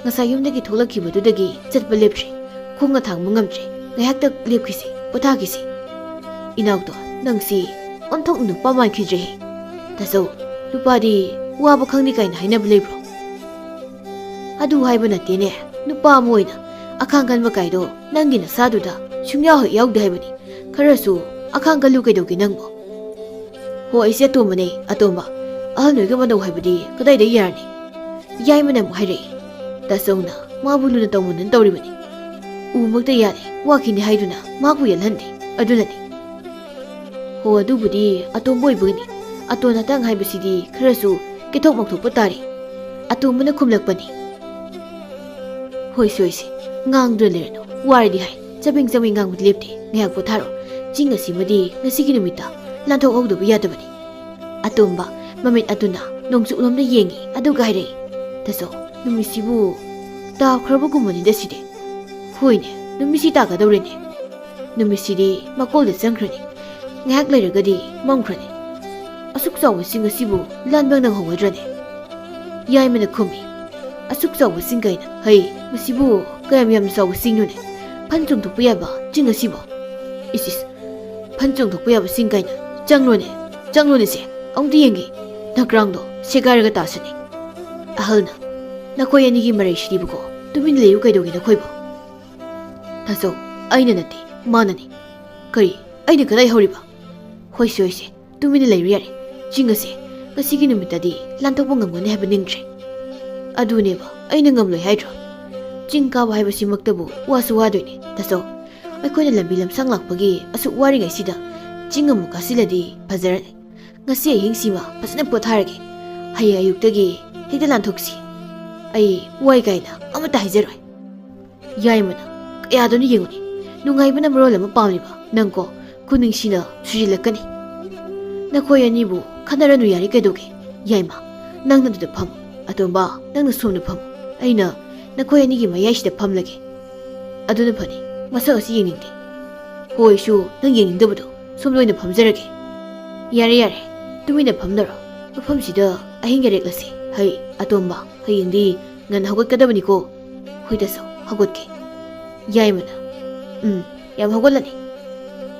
ꯉꯁꯥꯏ ꯌꯨꯝꯗꯒꯤ ꯊꯣꯛꯂꯛꯈꯤꯕꯗꯨꯗꯒꯤ ꯆꯠꯄ ꯂꯦꯞꯇ꯭ꯔꯤ꯫ ꯈꯣꯡꯅ ꯊꯥꯡꯕ ꯉꯝꯗ꯭ꯔꯦ꯫ ꯉꯥꯏꯍꯥꯛꯇ ꯂꯦꯞꯈꯤꯁꯤ, ꯄꯣꯊꯥꯈꯤꯁꯤ꯫" "ꯏꯅꯥꯎꯇꯣ, ꯅꯪꯁꯤ ꯑꯣꯟꯊꯣꯛꯅ ꯅꯨꯄꯥ ꯃꯥꯟꯈꯤꯗ꯭ꯔꯦꯍꯦ꯫ ꯇꯥꯆꯧ, ꯅꯨꯄꯥꯗꯤ ꯋꯥꯕ ꯈꯪꯗꯦ ꯀꯥꯏꯅ ꯍꯥꯏꯅꯕ ꯂꯩꯕ꯭ꯔꯣ?" "ꯑꯗꯨ ꯍꯥꯏꯕ ꯅꯠꯇꯦꯅꯦ꯫ ꯅꯨꯄꯥ ꯑꯃ ꯑꯣꯏꯅ ꯑꯈꯥꯡ ꯀꯟꯕ ꯀꯥꯏꯗꯣ ꯅꯪꯒꯤ ꯅꯁꯥꯗꯨꯗ ꯁꯨꯡꯌꯥꯎ ꯍꯦꯛ ꯌꯥꯎꯗꯦ ꯍꯥꯏꯕꯅꯤ꯫ ꯈꯔꯁꯨ ꯑꯈꯥꯡ ꯀꯜꯂꯨ ꯀꯩꯗꯧꯒꯦ ꯅꯪꯕꯣ?" "ꯍꯣ, ꯑꯩꯁꯦ ꯑꯇꯣꯝꯕꯅꯦ, ꯑꯇꯣꯝꯕ꯫ ꯑꯍꯜ ꯅꯣꯏꯒ ꯃꯥꯟꯅꯧ ꯍꯥꯏꯕꯗꯤ ꯀꯗꯥꯏꯗ ꯌꯥꯔꯅꯤ?" ꯌꯥꯏꯃꯅ ꯑꯃꯨꯛ ꯍꯥꯏꯔꯛꯏ, "ꯇꯥꯆꯧꯅ ꯃꯥꯕꯨ ꯂꯨꯅ ꯇꯧꯃꯟꯗꯅ ꯇꯧꯔꯤꯕꯅꯤ꯫ ꯎꯃꯛꯇ ꯌꯥꯜꯂꯦ, ꯋꯥꯈꯤꯅꯤ ꯍꯥꯏꯗꯨꯅ ꯃꯍꯥꯛꯄꯨ ꯌꯥꯜꯍꯟꯗꯦ꯫ ꯑꯗꯨꯅꯅꯤ꯫" "ꯍꯣ, ꯑꯗꯨꯕꯨꯗꯤ ꯑꯇꯣꯝꯕ ꯑꯣꯏꯕꯒꯤꯅꯤ꯫ ꯑꯇꯣꯟ ꯑꯇꯥꯡ ꯍꯥꯏꯕꯁꯤꯗꯤ ꯈꯔꯁꯨ ꯀꯦꯊꯣꯛ ꯃꯧꯊꯣꯛꯄ ꯇꯥꯔꯦ꯫" ꯑꯇꯣꯝꯕꯅ ꯈꯨꯝꯂꯛꯄꯅꯤ꯫ "ꯍꯣꯏ, ꯁꯣꯏꯁꯦ, ꯉꯥꯡꯗꯨꯅ ꯂꯩꯔꯅꯨ꯫ ꯋꯥꯔꯗꯤ ꯍꯥꯏ, ꯆꯕꯦꯡ ꯆꯕꯦꯡ ꯉꯥꯡꯕꯗꯤ ꯂꯦꯞꯇꯦ꯫ ꯉꯥꯏꯍꯥꯛ ꯄꯣꯊꯥꯔꯣ꯫ ꯆꯤꯡ ꯑꯁꯤꯃꯗꯤ ꯉꯁꯤꯒꯤ ꯅꯨꯃꯤꯠꯇ ꯂꯥꯟꯊꯣꯛꯍꯧꯗꯕ ꯌꯥꯗꯕꯅꯤ꯫" ꯑꯇꯣꯝꯕ ꯃꯃꯤꯠ ꯑꯗꯨꯅ ꯅꯣꯡꯆꯨꯞꯂꯣꯝꯗ ꯌꯦꯡꯉꯤ, ꯑꯗꯨꯒ ꯍꯥꯏꯔꯛꯏ, "ꯇꯥꯆꯧ, ꯅꯨꯃꯤꯠꯁꯤꯕꯨ ꯇꯥꯈ꯭ꯔꯕꯒꯨꯝꯕꯅꯤꯗ ꯁꯤꯗꯤ꯫ ꯍꯣꯏꯅꯦ, ꯅꯨꯃꯤꯠꯁꯤ ꯇꯥꯒꯗꯧꯔꯦꯅꯦ꯫ ꯅꯨꯃꯤꯠꯁꯤꯗꯤ ꯃꯀꯣꯜꯗ ꯆꯪꯈ꯭ꯔꯅꯤ꯫ ꯉꯥꯏꯍꯥꯛ ꯂꯩꯔꯒꯗꯤ ꯃꯝꯈ꯭ꯔꯅꯤ꯫ ꯑꯁꯨꯛ ꯆꯥꯎꯕ ꯆꯤꯡ ꯑꯁꯤꯕꯨ ꯂꯥꯟꯕ ꯅꯪꯍꯧꯒꯗ꯭ꯔꯅꯦ? ꯌꯥꯏꯃꯅ ꯈꯨꯝꯃꯤ, "ꯑꯁꯨꯛ ꯆꯥꯎꯕ ꯆꯤꯡ ꯀꯥꯏꯅ? ꯍꯩ, ꯃꯁꯤꯕꯨ ꯀꯌꯥꯝ ꯌꯥꯝꯅ ꯆꯥꯎꯕ ꯆꯤꯡꯅꯣꯅꯦ? ꯐꯟ ꯆꯣꯡꯊꯣꯛꯄ ꯌꯥꯕ ꯆꯤꯡ ꯑꯁꯤꯕꯣ? ꯏꯁ, ꯏꯁ, ꯐꯟ ꯆꯣꯡꯊꯣꯛꯄ ꯌꯥꯕ ꯆꯤꯡ ꯀꯥꯏꯅ? ꯆꯪꯂꯣꯅꯦ, ꯆꯪꯂꯣꯅꯦ ꯁꯦ, ꯑꯃꯨꯛꯇ ꯌꯦꯡꯒꯦ꯫ ꯅꯀ꯭ꯔꯥꯡꯗꯣ ꯁꯦꯒꯥꯏꯔꯒ ꯇꯥꯁꯅꯤ꯫ ꯑꯍꯜꯅ, ꯅꯈꯣꯏ ꯑꯅꯤꯒꯤ ꯃꯔꯩꯁꯤꯗꯤꯕꯀꯣ, ꯇꯨꯃꯤꯟꯅ ꯂꯩꯌꯨ ꯀꯩꯗꯧꯒꯦ ꯅꯈꯣꯏꯕꯣ?" "ꯇꯥꯆꯧ, ꯑꯩꯅ ꯅꯠꯇꯦ, ꯃꯥꯅꯅꯤ꯫" "ꯀꯔꯤ? ꯑꯩꯅ ꯀꯗꯥꯏ ꯍꯧꯔꯤꯕ?" "ꯍꯣꯏꯁꯦ, ꯍꯣꯏꯁꯦ, ꯇꯨꯃꯤꯟꯅ ꯂꯩꯔꯨ ꯌꯥꯔꯦ꯫ ꯆꯤꯡ ꯑꯁꯦ ꯉꯁꯤꯒꯤ ꯅꯨꯃꯤꯠꯇꯗꯤ ꯂꯥꯟꯊꯣꯛꯄ ꯉꯝꯒꯅꯤ ꯍꯥꯏꯕ ꯅꯤꯡꯗ꯭ꯔꯦ꯫" "ꯑꯗꯨꯅꯦꯕ ꯑꯩꯅ ꯉꯝꯂꯣꯏ ꯍꯥꯏꯗ꯭ꯔꯣ? ꯆꯤꯡ ꯀꯥꯕ ꯍꯥꯏꯕꯁꯤꯃꯛꯇꯕꯨ ꯋꯥꯁꯨ ꯋꯥꯗꯣꯏꯅꯦ꯫ ꯇꯥꯆꯧ, ꯑꯩꯈꯣꯏꯅ ꯂꯝꯕꯤ ꯂꯝꯁꯥꯡ ꯂꯥꯛꯄꯒꯤ ꯑꯁꯨꯛ ꯋꯥꯔꯤꯉꯩꯁꯤꯗ ꯆꯤꯡ ꯑꯃꯨꯛ ꯀꯥꯁꯤꯜꯂꯗꯤ ꯐꯖꯔꯅꯤ꯫ ꯉꯁꯤ ꯑꯍꯤꯡꯁꯤꯃ ꯐꯖꯅ ꯄꯣꯊꯥꯔꯒꯦ꯫ ꯍꯌꯦꯡ ꯑꯌꯨꯛꯇꯒꯤ ꯍꯦꯛꯇ ꯂꯥꯟꯊꯣꯛꯁꯤ꯫ ꯑꯩ ꯋꯥꯏ ꯀꯥꯏꯅ ꯑꯃꯠꯇ ꯍꯥꯏꯖꯔꯣꯏ꯫" ꯌꯥꯏꯃꯅ, "ꯀꯌꯥꯗꯨꯅ ꯌꯦꯡꯉꯨꯅꯦ, ꯅꯨꯡꯉꯥꯏꯕꯅ ꯃꯔꯣꯜ ꯑꯃ ꯄꯥꯝꯂꯤꯕ ꯅꯪꯀꯣ, ꯈꯨꯅꯤꯡꯁꯤꯅ ꯁꯨꯖꯤꯜꯂꯛꯀꯅꯤ꯫" "ꯅꯈꯣꯏ ꯑꯅꯤꯕꯨ ꯈꯟꯅꯔꯅꯨ ꯌꯥꯔꯦ ꯀꯩꯗꯧꯒꯦ? ꯌꯥꯏꯃ, ꯅꯪꯅ ꯑꯗꯨꯗ ꯐꯝꯃꯨ꯫ ꯑꯇꯣꯝꯕ, ꯅꯪꯅ ꯁꯣꯝꯗ ꯐꯝꯃꯨ꯫ ꯑꯩꯅ ꯅꯈꯣꯏ ꯑꯅꯤꯒꯤ ꯃꯌꯥꯏꯁꯤꯗ ꯐꯝꯂꯒꯦ꯫ ꯑꯗꯨꯅ ꯐꯅꯤ, ꯃꯁꯛ ꯑꯁꯤ ꯌꯦꯡꯅꯤꯡꯗꯦ꯫" "ꯍꯣꯏꯁꯨ, ꯅꯪ ꯌꯦꯡꯅꯤꯡꯗꯕꯗꯣ ꯁꯣꯝꯗ ꯑꯣꯏꯅ ꯐꯝꯖꯔꯒꯦ꯫" "ꯌꯥꯔꯦ, ꯌꯥꯔꯦ, ꯇꯨꯃꯤꯟꯅ ꯐꯝꯅꯔꯣ꯫ ꯃꯐꯝꯁꯤꯗ ꯑꯍꯤꯡ ꯌꯥꯔꯦꯛꯂꯁꯤ꯫ ꯍꯩ, ꯑꯇꯣꯝꯕ, ꯍꯌꯦꯡꯗꯤ ꯉꯟꯅ ꯍꯧꯒꯠꯀꯗꯕꯅꯤꯀꯣ꯫" "ꯍꯣꯏ ꯇꯥꯆꯧ, ꯍꯧꯒꯠꯀꯦ꯫" ꯌꯥꯏꯃꯅ, "ꯎꯝ, ꯌꯥꯝ ꯍꯧꯒꯠꯂꯅꯤ꯫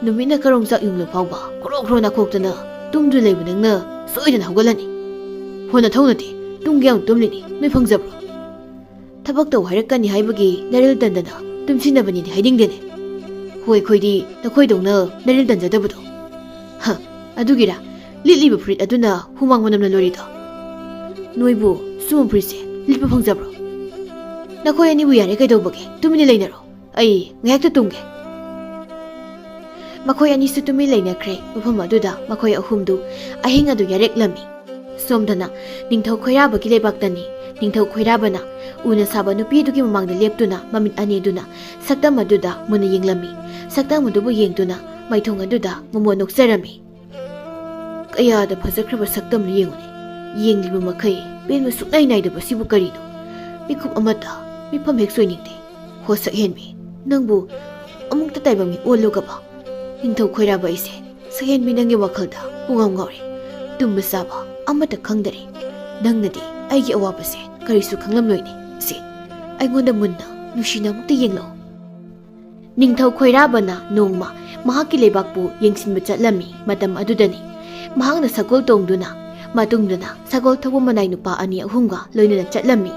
ꯅꯨꯃꯤꯠꯅ ꯀꯔꯣꯡ ꯆꯥꯛ ꯌꯨꯡꯂ ꯐꯥꯎꯕ ꯈ꯭ꯔꯣ ꯈ꯭ꯔꯣ ꯅꯥꯈꯣꯛꯇꯅ ꯇꯨꯝꯗꯨꯅ ꯂꯩꯕ ꯅꯪꯅ ꯁꯣꯏꯗꯅ ꯍꯧꯒꯠꯂꯅꯤ꯫ ꯍꯣ, ꯅꯊꯧ ꯅꯠꯇꯦ, ꯇꯨꯝꯒꯦ ꯌꯥꯎꯅ ꯇꯨꯝꯂꯤꯅꯤ, ꯅꯣꯏ ꯐꯪꯖꯕ꯭ꯔꯣ? ꯊꯕꯛ ꯇꯧ ꯍꯥꯏꯔꯛꯀꯅꯤ ꯍꯥꯏꯕꯒꯤ ꯅꯔꯤꯜ ꯇꯟꯗꯅ ꯇꯨꯝꯁꯤꯟꯅꯕꯅꯤꯗꯤ ꯍꯥꯏꯅꯤꯡꯗꯦꯅꯦ꯫ ꯍꯣꯏ, ꯑꯩꯈꯣꯏꯗꯤ ꯅꯈꯣꯏꯗꯧꯅ ꯅꯔꯤꯜ ꯇꯟꯖꯗꯕꯗꯣ꯫ ꯍ, ꯑꯗꯨꯒꯤꯔ ꯂꯤꯠꯂꯤꯕ ꯐꯨꯔꯤꯠ ꯑꯗꯨꯅ ꯍꯨꯃꯥꯡ ꯃꯅꯝꯅ ꯂꯣꯏꯔꯤꯗꯣ? ꯅꯣꯏꯕꯨ ꯁꯨꯝꯕ ꯐꯨꯔꯤꯠꯁꯦ ꯂꯤꯠꯄ ꯐꯪꯖꯕ꯭ꯔꯣ? ꯅꯈꯣꯏ ꯑꯅꯤꯕꯨ ꯌꯥꯔꯦ ꯀꯩꯗꯧꯕꯒꯦ? ꯇꯨꯃꯤꯟꯅ ꯂꯩꯅꯔꯣ꯫ ꯑꯩ ꯉꯥꯏꯍꯥꯛꯇ ꯇꯨꯝꯒꯦ꯫" ꯃꯈꯣꯏ ꯑꯅꯤꯁꯨ ꯇꯨꯃꯤꯟ ꯂꯩꯅꯈ꯭ꯔꯦ꯫ ꯃꯐꯝ ꯑꯗꯨꯗ ꯃꯈꯣꯏ ꯑꯍꯨꯝꯗꯨ ꯑꯍꯤꯡ ꯑꯗꯨ ꯌꯥꯔꯦꯛꯂꯝꯃꯤ꯫ ꯁꯣꯝꯗꯅ ꯅꯤꯡꯊꯧ ꯈꯣꯏꯔꯥꯕꯒꯤ ꯂꯩꯕꯥꯛꯇꯅꯤ꯫ ꯅꯤꯡꯊꯧ ꯈꯣꯏꯔꯥꯕꯅ ꯎꯅ ꯁꯥꯕ ꯅꯨꯄꯤ ꯑꯗꯨꯒꯤ ꯃꯃꯥꯡꯗ ꯂꯦꯞꯇꯨꯅ ꯃꯃꯤꯠ ꯑꯅꯤꯗꯨꯅ ꯁꯛꯇꯝ ꯑꯗꯨꯗ ꯃꯨꯟꯅ ꯌꯦꯡꯂꯝꯃꯤ꯫ ꯁꯛꯇꯝ ꯑꯗꯨꯕꯨ ꯌꯦꯡꯗꯨꯅ ꯃꯥꯏꯊꯣꯡ ꯑꯗꯨꯗ ꯃꯣꯃꯣꯟ ꯅꯣꯛꯆꯔꯝꯃꯤ꯫ "ꯀꯌꯥꯗ ꯐꯖꯈ꯭ꯔꯕ ꯁꯛꯇꯝꯅꯣ ꯌꯦꯡꯉꯨꯅꯦ꯫ ꯌꯦꯡꯂꯤꯕ ꯃꯈꯩ ꯄꯦꯟꯕ ꯁꯨꯛꯅꯥꯏ ꯅꯥꯏꯗꯕꯁꯤꯕꯨ ꯀꯔꯤꯅꯣ? ꯃꯤꯀꯨꯞ ꯑꯃꯠꯇ ꯃꯤꯐꯝ ꯍꯦꯛ ꯁꯣꯏꯅꯤꯡꯗꯦ꯫ ꯍꯣ ꯁꯛꯍꯦꯟꯕꯤ, ꯅꯪꯕꯨ ꯑꯃꯨꯛꯇ ꯇꯥꯏꯕꯪ ꯃꯤ ꯑꯣꯜꯂꯨꯒꯕ? ꯅꯤꯡꯊꯧ ꯈꯣꯏꯔꯥꯕ ꯑꯩꯁꯦ ꯁꯛꯍꯦꯟꯕꯤ ꯅꯪꯒꯤ ꯋꯥꯈꯜꯗ ꯄꯨꯡꯉꯥꯎ ꯉꯥꯎꯔꯦ꯫ ꯇꯨꯝꯕ ꯆꯥꯕ ꯑꯃꯠꯇ ꯈꯪꯗꯔꯦ꯫ ꯅꯪꯅꯗꯤ ꯑꯩꯒꯤ ꯑꯋꯥꯕꯁꯦ ꯀꯔꯤꯁꯨ ꯈꯪꯂꯝꯂꯣꯏꯅꯦ꯫ ꯁꯦ, ꯑꯩꯉꯣꯟꯗ ꯃꯨꯟꯅ ꯅꯨꯡꯁꯤꯅ ꯑꯃꯨꯛꯇ ꯌꯦꯡꯂꯛꯎ꯫ ꯅꯤꯡꯊꯧ ꯈꯣꯏꯔꯥꯕꯅ ꯅꯣꯡꯃ ꯃꯍꯥꯛꯀꯤ ꯂꯩꯕꯥꯛꯄꯨ ꯌꯦꯡꯁꯤꯟꯕ ꯆꯠꯂꯝꯃꯤ꯫ ꯃꯇꯝ ꯑꯗꯨꯗꯅꯤ ꯃꯍꯥꯛꯅ ꯁꯒꯣꯜ ꯇꯣꯡꯗꯨꯅ, ꯃꯇꯨꯡꯗꯅ ꯁꯒꯣꯜ ꯊꯧꯕ ꯃꯅꯥꯏ ꯅꯨꯄꯥ ꯑꯅꯤ ꯑꯍꯨꯝꯒ ꯂꯣꯏꯅꯅ ꯆꯠꯂꯝꯃꯤ꯫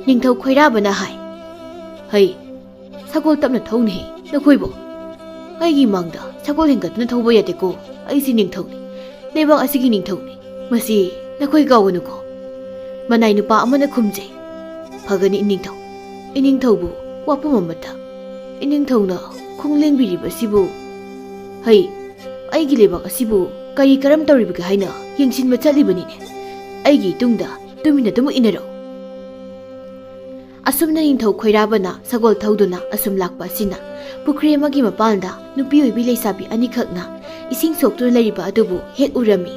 ꯅꯤꯡꯊꯧ ꯈꯣꯏꯔꯥꯕꯅ ꯍꯥꯏ, "ꯍꯩ, ꯁꯒꯣꯜ ꯇꯞꯅ ꯊꯧꯅꯦꯍꯦ ꯅꯈꯣꯏꯕꯨ꯫ ꯑꯩꯒꯤ ꯃꯥꯡꯗ ꯁꯒꯣꯜ ꯍꯦꯟꯒꯠꯇꯨꯅ ꯊꯧꯕ ꯌꯥꯗꯦꯀꯣ꯫ ꯑꯩꯁꯤ ꯅꯤꯡꯊꯧꯅꯤ, ꯂꯩꯕꯥꯛ ꯑꯁꯤꯒꯤ ꯅꯤꯡꯊꯧꯅꯤ꯫ ꯃꯁꯤ ꯅꯈꯣꯏ ꯀꯥꯎꯒꯅꯨꯀꯣ꯫" ꯃꯅꯥꯏ ꯅꯨꯄꯥ ꯑꯃꯅ ꯈꯨꯝꯖꯩ, "ꯐꯒꯅꯤ ꯏꯅꯤꯡꯊꯧ, ꯏꯅꯤꯡꯊꯧꯕꯨ ꯋꯥꯐꯝ ꯑꯃꯠꯇ꯫ ꯏꯅꯤꯡꯊꯧꯅ ꯈꯣꯡꯂꯦꯡꯕꯤꯔꯤꯕꯁꯤꯕꯨ, ꯍꯩ, ꯑꯩꯒꯤ ꯂꯩꯕꯥꯛ ꯑꯁꯤꯕꯨ ꯀꯔꯤ ꯀꯔꯝ ꯇꯧꯔꯤꯕꯒꯦ ꯍꯥꯏꯅ ꯌꯦꯡꯁꯤꯟꯕ ꯆꯠꯂꯤꯕꯅꯤꯅꯦ꯫ ꯑꯩꯒꯤ ꯏꯇꯨꯡꯗ ꯇꯨꯃꯤꯟꯅ ꯑꯗꯨꯝ ꯏꯟꯅꯔꯛꯎ꯫" ꯑꯁꯨꯝꯅ ꯅꯤꯡꯊꯧ ꯈꯣꯏꯔꯥꯕꯅ ꯁꯒꯣꯜ ꯊꯧꯗꯨꯅ ꯑꯁꯨꯝ ꯂꯥꯛꯄ ꯑꯁꯤꯅ, ꯄꯨꯈ꯭ꯔꯤ ꯑꯃꯒꯤ ꯃꯄꯥꯟꯗ ꯅꯨꯄꯤ ꯑꯣꯏꯕꯤ ꯂꯩꯁꯥꯕꯤ ꯑꯅꯤꯈꯛꯅ ꯏꯁꯤꯡ ꯁꯣꯛꯇꯨꯅ ꯂꯩꯔꯤꯕ ꯑꯗꯨꯕꯨ ꯍꯦꯛ ꯎꯔꯝꯃꯤ꯫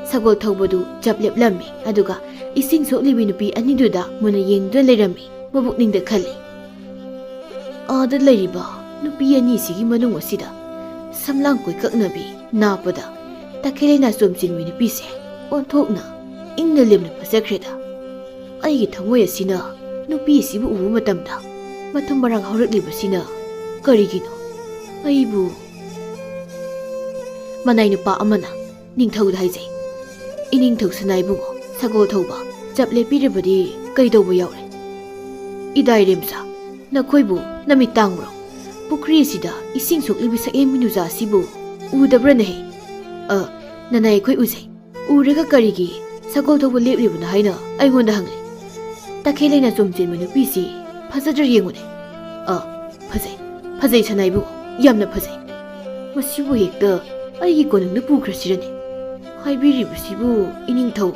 ꯁꯒꯣꯜ ꯊꯧꯕꯗꯨ ꯆꯞ ꯂꯦꯞꯂꯝꯃꯤ, ꯑꯗꯨꯒ ꯏꯁꯤꯡ ꯁꯣꯛꯂꯤꯕꯤ ꯅꯨꯄꯤ ꯑꯅꯤꯗꯨꯗ ꯃꯨꯟꯅ ꯌꯦꯡꯗꯨꯅ ꯂꯩꯔꯝꯃꯤ꯫ ꯃꯕꯨꯛꯅꯤꯡꯗ ꯈꯜꯂꯤ, "ꯑꯥꯗ ꯂꯩꯔꯤꯕ ꯅꯨꯄꯤ ꯑꯅꯤꯁꯤꯒꯤ ꯃꯅꯨꯡ ꯑꯁꯤꯗ ꯁꯝꯂꯥꯡ ꯀꯣꯏꯀꯛꯅꯕꯤ, ꯅꯥꯞꯄꯗ ꯇꯈꯦꯜ ꯂꯩꯅꯥ ꯆꯣꯝꯆꯤꯟꯕꯤ ꯅꯨꯄꯤꯁꯦ ꯑꯣꯟꯊꯣꯛꯅ ꯏꯪꯅ ꯂꯦꯝꯅ ꯐꯖꯈ꯭ꯔꯦꯗ꯫ ꯑꯩꯒꯤ ꯊꯃꯣꯏ ꯑꯁꯤꯅ ꯅꯨꯄꯤ ꯑꯁꯤꯕꯨ ꯎꯕ ꯃꯇꯝꯗ ꯃꯊꯨꯝ ꯃꯔꯥꯡ ꯍꯧꯔꯛꯂꯤꯕꯁꯤꯅ ꯀꯔꯤꯒꯤꯅꯣ? ꯑꯩꯕꯨ..." ꯃꯅꯥꯏ ꯅꯨꯄꯥ ꯑꯃꯅ ꯅꯤꯡꯊꯧꯗ ꯍꯥꯏꯖꯩ, "ꯏꯅꯤꯡꯊꯧ ꯁꯅꯥꯏꯕꯨꯡꯉꯣ, ꯁꯒꯣꯜ ꯊꯧꯕ, ꯆꯞ ꯂꯦꯞꯄꯤꯔꯕꯗꯤ ꯀꯩꯗꯧꯕ ꯌꯥꯎꯔꯦ? ꯏꯗꯥꯏ ꯔꯦꯝꯁꯥ, ꯅꯈꯣꯏꯕꯨ ꯅꯃꯤꯠ ꯇꯥꯡꯕ꯭ꯔꯣ? ꯄꯨꯈ꯭ꯔꯤ ꯑꯁꯤꯗ ꯏꯁꯤꯡ ꯁꯣꯛꯂꯤꯕꯤ ꯁꯛꯍꯦꯟꯕꯤ ꯅꯨꯖꯥ ꯑꯁꯤꯕꯨ ꯎꯗꯕ꯭ꯔꯅꯦꯍꯦ? ꯑ, ꯅꯅꯥꯏ ꯑꯩꯈꯣꯏ ꯎꯖꯩ꯫ ꯎꯔꯒ ꯀꯔꯤꯒꯤ ꯁꯒꯣꯜ ꯊꯧꯕ ꯂꯦꯞꯂꯤꯕꯅꯣ ꯍꯥꯏꯅ ꯑꯩꯉꯣꯟꯗ ꯍꯪꯂꯤ꯫ ꯇꯈꯦꯜ ꯂꯩꯅꯥ ꯆꯣꯝꯆꯦꯟꯕ ꯅꯨꯄꯤꯁꯤ ꯐꯖꯗ꯭ꯔꯥ ꯌꯦꯡꯉꯨꯅꯦ꯫ ꯑ, ꯐꯖꯩ, ꯐꯖꯩ ꯁꯅꯥꯏꯕꯨ, ꯌꯥꯝꯅ ꯐꯖꯩ꯫ ꯃꯁꯤꯕꯨ ꯍꯦꯛꯇ ꯑꯩꯒꯤ ꯀꯣꯅꯨꯡꯗ ꯄꯨꯈ꯭ꯔꯁꯤꯔꯅꯦ?" ꯍꯥꯏꯕꯤꯔꯤꯕꯁꯤꯕꯨ ꯏꯅꯤꯡꯊꯧ꯫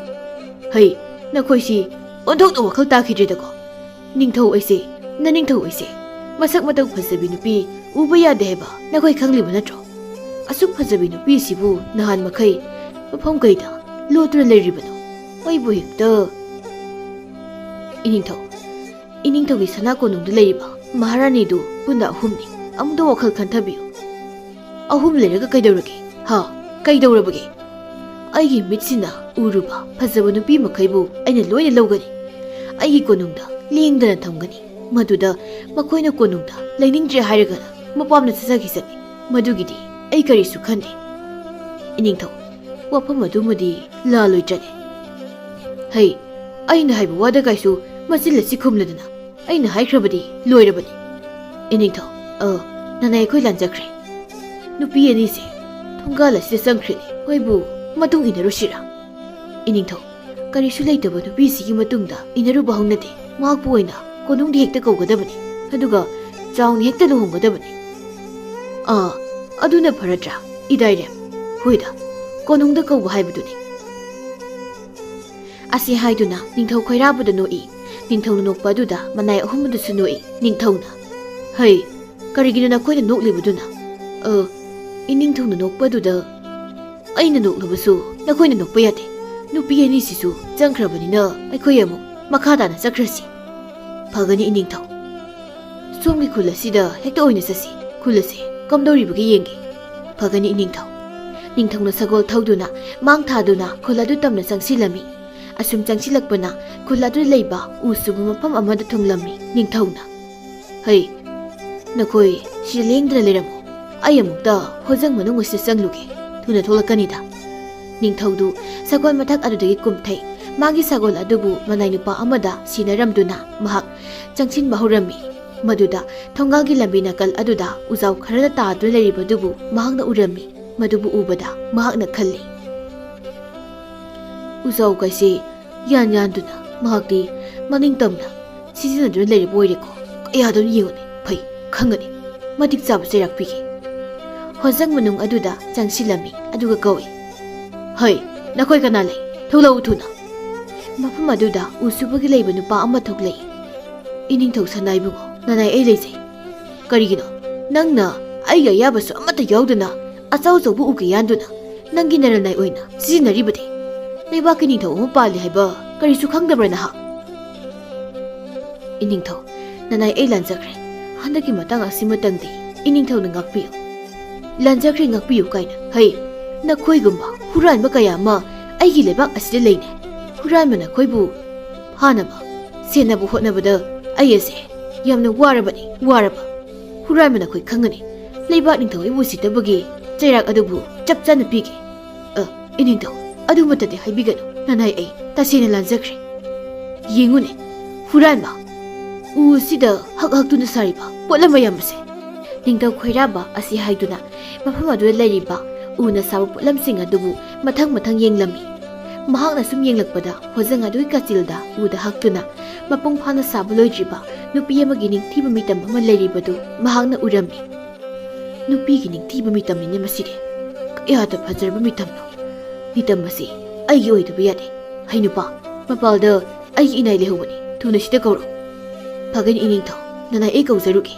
ꯍꯩ, ꯅꯈꯣꯏꯁꯤ ꯑꯣꯟꯊꯣꯛꯅ ꯋꯥꯈꯜ ꯇꯥꯈꯤꯗ꯭ꯔꯦꯗꯀꯣ꯫ ꯅꯤꯡꯊꯧ ꯑꯩꯁꯦ, ꯅꯅꯤꯡꯊꯧ ꯑꯩꯁꯦ, ꯃꯁꯛ ꯃꯇꯧ ꯐꯖꯕꯤ ꯅꯨꯄꯤ ꯎꯕ ꯌꯥꯗꯦ ꯍꯥꯏꯕ ꯅꯈꯣꯏ ꯈꯪꯂꯤꯕ ꯅꯠꯇ꯭ꯔꯣ? ꯑꯁꯨꯛ ꯐꯖꯕꯤ ꯅꯨꯄꯤꯁꯤꯕꯨ ꯅꯍꯥꯟ ꯃꯈꯩ ꯃꯐꯝ ꯀꯩꯗ ꯂꯣꯠꯇꯨꯅ ꯂꯩꯔꯤꯕꯅꯣ? ꯑꯩꯕꯨ ꯍꯦꯛꯇ ꯏꯅꯤꯡꯊꯧ, ꯏꯅꯤꯡꯊꯧꯒꯤ ꯁꯅꯥ ꯀꯣꯅꯨꯡꯗ ꯂꯩꯔꯤꯕ ꯃꯍꯥꯔꯥꯅꯤꯗꯨ ꯄꯨꯟꯅ ꯑꯍꯨꯝꯅꯤ꯫ ꯑꯃꯨꯛꯇ ꯋꯥꯈꯜ ꯈꯟꯊꯕꯤꯌꯨ꯫ ꯑꯍꯨꯝ ꯂꯩꯔꯒ ꯀꯩꯗꯧꯔꯒꯦ? ꯍꯥ? ꯀꯩꯗꯧꯔꯕꯒꯦ? ꯑꯩꯒꯤ ꯃꯤꯠꯁꯤꯅ ꯎꯔꯨꯕ ꯐꯖꯕ ꯅꯨꯄꯤ ꯃꯈꯩꯕꯨ ꯑꯩꯅ ꯂꯣꯏꯅ ꯂꯧꯒꯅꯤ꯫ ꯑꯩꯒꯤ ꯀꯣꯅꯨꯡꯗ ꯂꯦꯡꯗꯅ ꯊꯝꯒꯅꯤ꯫ ꯃꯗꯨꯗ ꯃꯈꯣꯏꯅ ꯀꯣꯅꯨꯡꯗ ꯂꯩꯅꯤꯡꯗ꯭ꯔꯦ ꯍꯥꯏꯔꯒꯅ ꯃꯄꯥꯝꯗ ꯆꯠꯆꯈꯤꯁꯅꯤ꯫ ꯃꯗꯨꯒꯤꯗꯤ ꯑꯩ ꯀꯔꯤꯁꯨ ꯈꯟꯗꯦ꯫ ꯏꯅꯤꯡꯊꯧ, ꯋꯥꯐꯝ ꯑꯗꯨꯃꯗꯤ ꯂꯥꯜꯂꯣꯏꯗ꯭ꯔꯅꯦ? ꯍꯩ, ꯑꯩꯅ ꯍꯥꯏꯕ ꯋꯥꯗ ꯀꯥꯏꯁꯨ ꯃꯆꯤꯜ ꯑꯁꯤ ꯈꯨꯝꯂꯗꯅ꯫ ꯑꯩꯅ ꯍꯥꯏꯈ꯭ꯔꯕꯗꯤ ꯂꯣꯏꯔꯕꯅꯤ꯫ ꯏꯅꯤꯡꯊꯧ, ꯑ, ꯅꯅꯥꯏ ꯑꯩꯈꯣꯏ ꯂꯥꯟꯖꯈ꯭ꯔꯦ꯫ ꯅꯨꯄꯤ ꯑꯅꯤꯁꯦ ꯊꯣꯡꯒꯥꯜ ꯑꯁꯤꯗ ꯆꯪꯈ꯭ꯔꯦꯅꯦ꯫ ꯃꯣꯏꯕꯨ ꯃꯇꯨꯡ ꯏꯟꯅꯔꯨꯁꯤꯔꯥ? ꯏꯅꯤꯡꯊꯧ, ꯀꯔꯤꯁꯨ ꯂꯩꯇꯕ ꯅꯨꯄꯤꯁꯤꯒꯤ ꯃꯇꯨꯡꯗ ꯏꯟꯅꯔꯨꯕ ꯍꯧꯅꯗꯦ꯫ ꯃꯍꯥꯛꯄꯨ ꯑꯣꯏꯅ ꯀꯣꯅꯨꯡꯗ ꯍꯦꯛꯇ ꯀꯧꯒꯗꯕꯅꯤ꯫ ꯑꯗꯨꯒ ꯆꯥꯎꯅ ꯍꯦꯛꯇ ꯂꯨꯍꯣꯡꯒꯗꯕꯅꯤ꯫ ꯑꯥ, ꯑꯗꯨꯅ ꯐꯔꯗ꯭ꯔꯥ, ꯏꯗꯥꯏꯔꯦꯝ? ꯍꯣꯏꯗ, ꯀꯣꯅꯨꯡꯗ ꯀꯧꯕ ꯍꯥꯏꯕꯗꯨꯅꯤ꯫ ꯑꯁꯤ ꯍꯥꯏꯗꯨꯅ ꯅꯤꯡꯊꯧ ꯈꯣꯏꯔꯥꯕꯗ ꯅꯣꯛꯏ꯫ ꯅꯤꯡꯊꯧꯅ ꯅꯣꯛꯄ ꯑꯗꯨꯗ ꯃꯅꯥꯏ ꯑꯍꯨꯝ ꯑꯗꯨꯁꯨ ꯅꯣꯛꯏ꯫ ꯅꯤꯡꯊꯧꯅ, "ꯍꯩ, ꯀꯔꯤꯒꯤꯅꯣ ꯅꯈꯣꯏꯅ ꯅꯣꯛꯂꯤꯕꯗꯨꯅ?" "ꯑ, ꯏꯅꯤꯡꯊꯧꯅ ꯅꯣꯛꯄ ꯑꯗꯨꯗ ꯑꯩꯅ ꯅꯣꯛꯂꯕꯁꯨ ꯅꯈꯣꯏꯅ ꯅꯣꯛꯄ ꯌꯥꯗꯦ꯫ ꯅꯨꯄꯤ ꯑꯅꯤꯁꯤꯁꯨ ꯆꯪꯈ꯭ꯔꯕꯅꯤꯅ ꯑꯩꯈꯣꯏ ꯑꯃꯨꯛ ꯃꯈꯥ ꯇꯥꯅ ꯆꯠꯈ꯭ꯔꯁꯤ꯫" "ꯐꯒꯅꯤ ꯏꯅꯤꯡꯊꯧ꯫ ꯁꯣꯝꯒꯤ ꯈꯨꯜ ꯑꯁꯤꯗ ꯍꯦꯛꯇ ꯑꯣꯏꯅ ꯆꯠꯁꯤ꯫ ꯈꯨꯜ ꯑꯁꯤ ꯀꯝꯗꯧꯔꯤꯕꯒꯦ ꯌꯦꯡꯒꯦ꯫" "ꯐꯒꯅꯤ ꯏꯅꯤꯡꯊꯧ꯫" ꯅꯤꯡꯊꯧꯅ ꯁꯒꯣꯜ ꯊꯧꯗꯨꯅ ꯃꯥꯡ ꯊꯥꯗꯨꯅ ꯈꯨꯜ ꯑꯗꯨ ꯇꯝꯅ ꯆꯪꯁꯤꯜꯂꯝꯃꯤ꯫ ꯑꯁꯨꯝ ꯆꯪꯁꯤꯜꯂꯛꯄꯅ ꯈꯨꯜ ꯑꯗꯨꯗ ꯂꯩꯕ ꯎ ꯁꯨꯕ ꯃꯐꯝ ꯑꯃꯗ ꯊꯨꯡꯂꯝꯃꯤ꯫ ꯅꯤꯡꯊꯧꯅ, "ꯍꯩ, ꯅꯈꯣꯏ ꯁꯤꯗ ꯂꯦꯡꯗꯅ ꯂꯩꯔꯝꯃꯨ꯫ ꯑꯩ ꯑꯃꯨꯛꯇ ꯍꯣꯖꯪ ꯃꯅꯨꯡ ꯑꯁꯤꯗ ꯆꯪꯂꯨꯒꯦ꯫ ꯊꯨꯅ ꯊꯣꯛꯂꯛꯀꯅꯤꯗ꯫" ꯅꯤꯡꯊꯧꯗꯨ ꯁꯒꯣꯜ ꯃꯊꯛ ꯑꯗꯨꯗꯒꯤ ꯀꯨꯝꯊꯩ꯫ ꯃꯥꯒꯤ ꯁꯒꯣꯜ ꯑꯗꯨꯕꯨ ꯃꯅꯥꯏ ꯅꯨꯄꯥ ꯑꯃꯗ ꯁꯤꯟꯅꯔꯝꯗꯨꯅ ꯃꯍꯥꯛ ꯆꯪꯁꯤꯟꯕ ꯍꯧꯔꯝꯃꯤ꯫ ꯃꯗꯨꯗ ꯊꯣꯡꯒꯥꯜꯒꯤ ꯂꯝꯕꯤ ꯅꯥꯀꯜ ꯑꯗꯨꯗ ꯎꯖꯥꯎ ꯈꯔꯗ ꯇꯥꯗꯨꯅ ꯂꯩꯔꯤꯕꯗꯨꯕꯨ ꯃꯍꯥꯛꯅ ꯎꯔꯝꯃꯤ꯫ ꯃꯗꯨꯕꯨ ꯎꯕꯗ ꯃꯍꯥꯛꯅ ꯈꯜꯂꯤ, "ꯎꯖꯥꯎ ꯀꯥꯏꯁꯦ ꯌꯥꯟ ꯌꯥꯟꯗꯨꯅ ꯃꯍꯥꯛꯇꯤ ꯃꯅꯤꯡ ꯇꯝꯅ ꯁꯤꯖꯤꯟꯅꯗꯨꯅ ꯂꯩꯔꯤꯕ ꯑꯣꯏꯔꯦꯀꯣ꯫ ꯀꯌꯥꯗꯅꯣ ꯌꯦꯡꯉꯨꯅꯦ, ꯐꯩ, ꯈꯪꯒꯅꯤ꯫ ꯃꯇꯤꯛ ꯆꯥꯕ ꯆꯩꯔꯥꯛ ꯄꯤꯒꯦ꯫" ꯍꯣꯖꯪ ꯃꯅꯨꯡ ꯑꯗꯨꯗ ꯆꯪꯁꯤꯜꯂꯝꯃꯤ꯫ ꯑꯗꯨꯒ ꯀꯧꯏ, "ꯍꯩ, ꯅꯈꯣꯏ ꯀꯅꯥ ꯂꯩ? ꯊꯣꯛꯂꯛꯎ ꯊꯨꯅ꯫" ꯃꯐꯝ ꯑꯗꯨꯗ ꯎ ꯁꯨꯕꯒꯤ ꯂꯩꯕ ꯅꯨꯄꯥ ꯑꯃ ꯊꯣꯛꯂꯛꯏ꯫ "ꯏꯅꯤꯡꯊꯧ ꯁꯅꯥ ꯏꯕꯨꯡꯉꯣ, ꯅꯅꯥꯏ ꯑꯩ ꯂꯩꯖꯩ꯫ ꯀꯔꯤꯒꯤꯅꯣ ꯅꯪꯅ ꯑꯩꯒꯤ ꯑꯌꯥꯕꯁꯨ ꯑꯃꯠꯇ ꯌꯥꯎꯗꯅ ꯑꯆꯧ ꯑꯆꯧꯕ ꯎ ꯀꯌꯥꯟꯗꯨꯅ ꯅꯪꯒꯤ ꯅꯔꯜꯅꯥꯏ ꯑꯣꯏꯅ ꯁꯤꯖꯤꯟꯅꯔꯤꯕꯗꯤ? ꯂꯩꯕꯥꯛꯀꯤ ꯅꯤꯡꯊꯧ ꯑꯃ ꯄꯥꯜꯂꯤ ꯍꯥꯏꯕ ꯀꯔꯤꯁꯨ ꯈꯪꯗꯕ꯭ꯔꯥ ꯅꯍꯥꯛ?" "ꯏꯅꯤꯡꯊꯧ, ꯅꯅꯥꯏ, ꯑꯩ ꯂꯥꯟꯖꯈ꯭ꯔꯦ꯫ ꯍꯟꯗꯛꯀꯤ ꯃꯇꯥꯡ ꯑꯁꯤꯃꯇꯪꯗꯤ ꯏꯅꯤꯡꯊꯧꯅ ꯉꯥꯛꯄꯤꯌꯨ꯫ "ꯂꯥꯟꯖꯈ꯭ꯔꯦ, ꯉꯥꯛꯄꯤꯌꯨ" ꯀꯥꯏꯅ꯫ ꯍꯩ, ꯅꯈꯣꯏꯒꯨꯝꯕ ꯍꯨꯔꯥꯟꯕ ꯀꯌꯥ ꯑꯃ ꯑꯩꯒꯤ ꯂꯩꯕꯥꯛ ꯑꯁꯤꯗ ꯂꯩꯅꯦ꯫ ꯍꯨꯔꯥꯟꯕ ꯅꯈꯣꯏꯕꯨ ꯐꯥꯅꯕ, ꯁꯦꯟꯅꯕ ꯍꯣꯠꯅꯕꯗ ꯑꯩ ꯑꯁꯦ ꯌꯥꯝꯅ ꯋꯥꯔꯕꯅꯤ, ꯋꯥꯔꯕ꯫ ꯍꯨꯔꯥꯟꯕ ꯅꯈꯣꯏ ꯈꯪꯒꯅꯤ꯫ ꯂꯩꯕꯥꯛ ꯅꯤꯡꯊꯧ ꯑꯩꯕꯨ ꯎꯁꯤꯠꯇꯕꯒꯤ ꯆꯩꯔꯥꯛ ꯑꯗꯨꯕꯨ ꯆꯞ ꯆꯥꯅ ꯄꯤꯒꯦ꯫ ꯑ, ꯏꯅꯤꯡꯊꯧ, ꯑꯗꯨꯃꯠꯇꯗꯤ ꯍꯥꯏꯕꯤꯒꯅꯨ꯫ ꯅꯅꯥꯏ, ꯑꯩ ꯇꯁꯦꯡꯅ ꯂꯥꯟꯖꯈ꯭ꯔꯦ꯫ ꯌꯦꯡꯉꯨꯅꯦ, ꯍꯨꯔꯥꯟꯕ꯫ ꯎ ꯑꯁꯤꯗ ꯍꯛ ꯍꯛꯇꯨꯅ ꯁꯥꯔꯤꯕ ꯄꯣꯠꯂꯝ ꯃꯌꯥꯝ ꯑꯁꯦ꯫ ꯅꯤꯡꯊꯧ ꯈꯣꯏꯔꯥꯕ ꯑꯁꯤ ꯍꯥꯏꯗꯨꯅ ꯃꯐꯝ ꯑꯗꯨꯗ ꯂꯩꯔꯤꯕ ꯎꯅ ꯁꯥꯕ ꯄꯣꯠꯂꯝꯁꯤꯡ ꯑꯗꯨꯕꯨ ꯃꯊꯪ ꯃꯊꯪ ꯌꯦꯡꯂꯝꯃꯤ꯫ ꯃꯍꯥꯛꯅ ꯁꯨꯝ ꯌꯦꯡꯂꯛꯄꯗ ꯍꯣꯖꯪ ꯑꯗꯨꯒꯤ ꯀꯥꯆꯤꯜꯗ ꯎꯗ ꯍꯛꯇꯨꯅ ꯃꯄꯨꯡ ꯐꯥꯅ ꯁꯥꯕ ꯂꯣꯏꯗ꯭ꯔꯤꯕ ꯅꯨꯄꯤ ꯑꯃꯒꯤ ꯅꯤꯡꯊꯤꯕ ꯃꯤꯇꯝ ꯑꯃ ꯂꯩꯔꯤꯕꯗꯨ ꯃꯍꯥꯛꯅ ꯎꯔꯝꯃꯤ꯫ ꯅꯨꯄꯤꯒꯤ ꯅꯤꯡꯊꯤꯕ ꯃꯤꯇꯝꯅꯤꯅꯦ ꯃꯁꯤꯗꯤ꯫ ꯀꯌꯥꯗ ꯐꯖꯔꯕ ꯃꯤꯇꯝꯅꯣ! ꯃꯤꯇꯝ ꯑꯁꯤ ꯑꯩꯒꯤ ꯑꯣꯏꯗꯕ ꯌꯥꯗꯦ꯫ ꯍꯩ ꯅꯨꯄꯥ, ꯃꯄꯥꯜꯗ ꯑꯩꯒꯤ ꯏꯅꯥꯏ ꯂꯩꯍꯧꯕꯅꯤ, ꯊꯨꯅ ꯁꯤꯗ ꯀꯧꯔꯣ꯫ "ꯐꯒꯅꯤ ꯏꯅꯤꯡꯊꯧ, ꯅꯅꯥꯏ, ꯑꯩ ꯀꯧꯖꯔꯨꯒꯦ"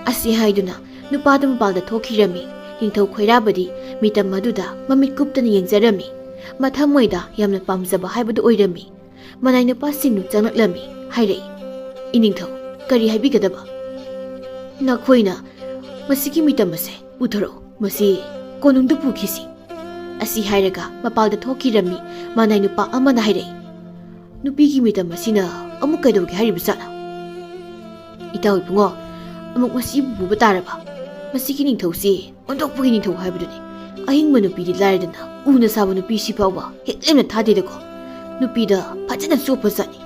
ꯑꯁꯤ ꯍꯥꯏꯗꯨꯅ ꯅꯨꯄꯥꯗꯨ ꯃꯄꯥꯜꯗ ꯊꯣꯛꯈꯤꯔꯝꯃꯤ꯫ ꯅꯤꯡꯊꯧ ꯈꯣꯏꯔꯥꯕꯗꯤ ꯃꯤꯇꯝ ꯑꯗꯨꯗ ꯃꯃꯤꯠ ꯀꯨꯞꯇꯅ ꯌꯦꯡꯖꯔꯝꯃꯤ꯫ ꯃꯊꯃꯣꯏꯗ ꯌꯥꯝꯅ ꯄꯥꯝꯖꯕ ꯍꯥꯏꯕꯗꯨ ꯑꯣꯏꯔꯝꯃꯤ꯫ ꯃꯅꯥꯏ ꯅꯨꯄꯥꯁꯤꯡꯗꯨ ꯆꯪꯂꯛꯂꯝꯃꯤ꯫ ꯍꯥꯏꯔꯛꯏ, "ꯏꯅꯤꯡꯊꯧ, ꯀꯔꯤ ꯍꯥꯏꯕꯤꯒꯗꯕ?" "ꯅꯈꯣꯏꯅ ꯃꯁꯤꯒꯤ ꯃꯤꯇꯝ ꯑꯁꯦ ꯄꯨꯊꯣꯔꯛꯎ꯫ ꯃꯁꯤ ꯀꯣꯅꯨꯡꯗ ꯄꯨꯈꯤꯁꯤ" ꯑꯁꯤ ꯍꯥꯏꯔꯒ ꯃꯄꯥꯜꯗ ꯊꯣꯛꯈꯤꯔꯝꯃꯤ꯫ ꯃꯅꯥꯏ ꯅꯨꯄꯥ ꯑꯃꯅ ꯍꯥꯏꯔꯛꯏ, "ꯅꯨꯄꯤꯒꯤ ꯃꯤꯇꯝ ꯑꯁꯤꯅ ꯑꯃꯨꯛ ꯀꯩꯗꯧꯒꯦ ꯍꯥꯏꯔꯤꯕꯖꯥꯠꯅꯣ?" "ꯏꯇꯥꯎ ꯏꯕꯨꯡꯉꯣ, ꯑꯃꯨꯛ ꯃꯁꯤꯕꯨ ꯄꯨꯕ ꯇꯥꯔꯕ? ꯃꯁꯤꯒꯤ ꯅꯤꯡꯊꯧꯁꯤ ꯑꯣꯟꯊꯣꯛꯄꯒꯤ ꯅꯤꯡꯊꯧ ꯍꯥꯏꯕꯗꯨꯅꯤ꯫ ꯑꯍꯤꯡꯕ ꯅꯨꯄꯤꯗꯤ ꯂꯥꯏꯔꯗꯅ, ꯎꯅ ꯁꯥꯕ ꯅꯨꯄꯤꯁꯤ ꯐꯥꯎꯕ ꯍꯦꯛ ꯂꯦꯝꯅ ꯊꯥꯗꯦꯗꯀꯣ꯫ ꯅꯨꯄꯤꯗ ꯐꯖꯅ ꯆꯣꯞꯄ ꯖꯥꯠꯅꯤ꯫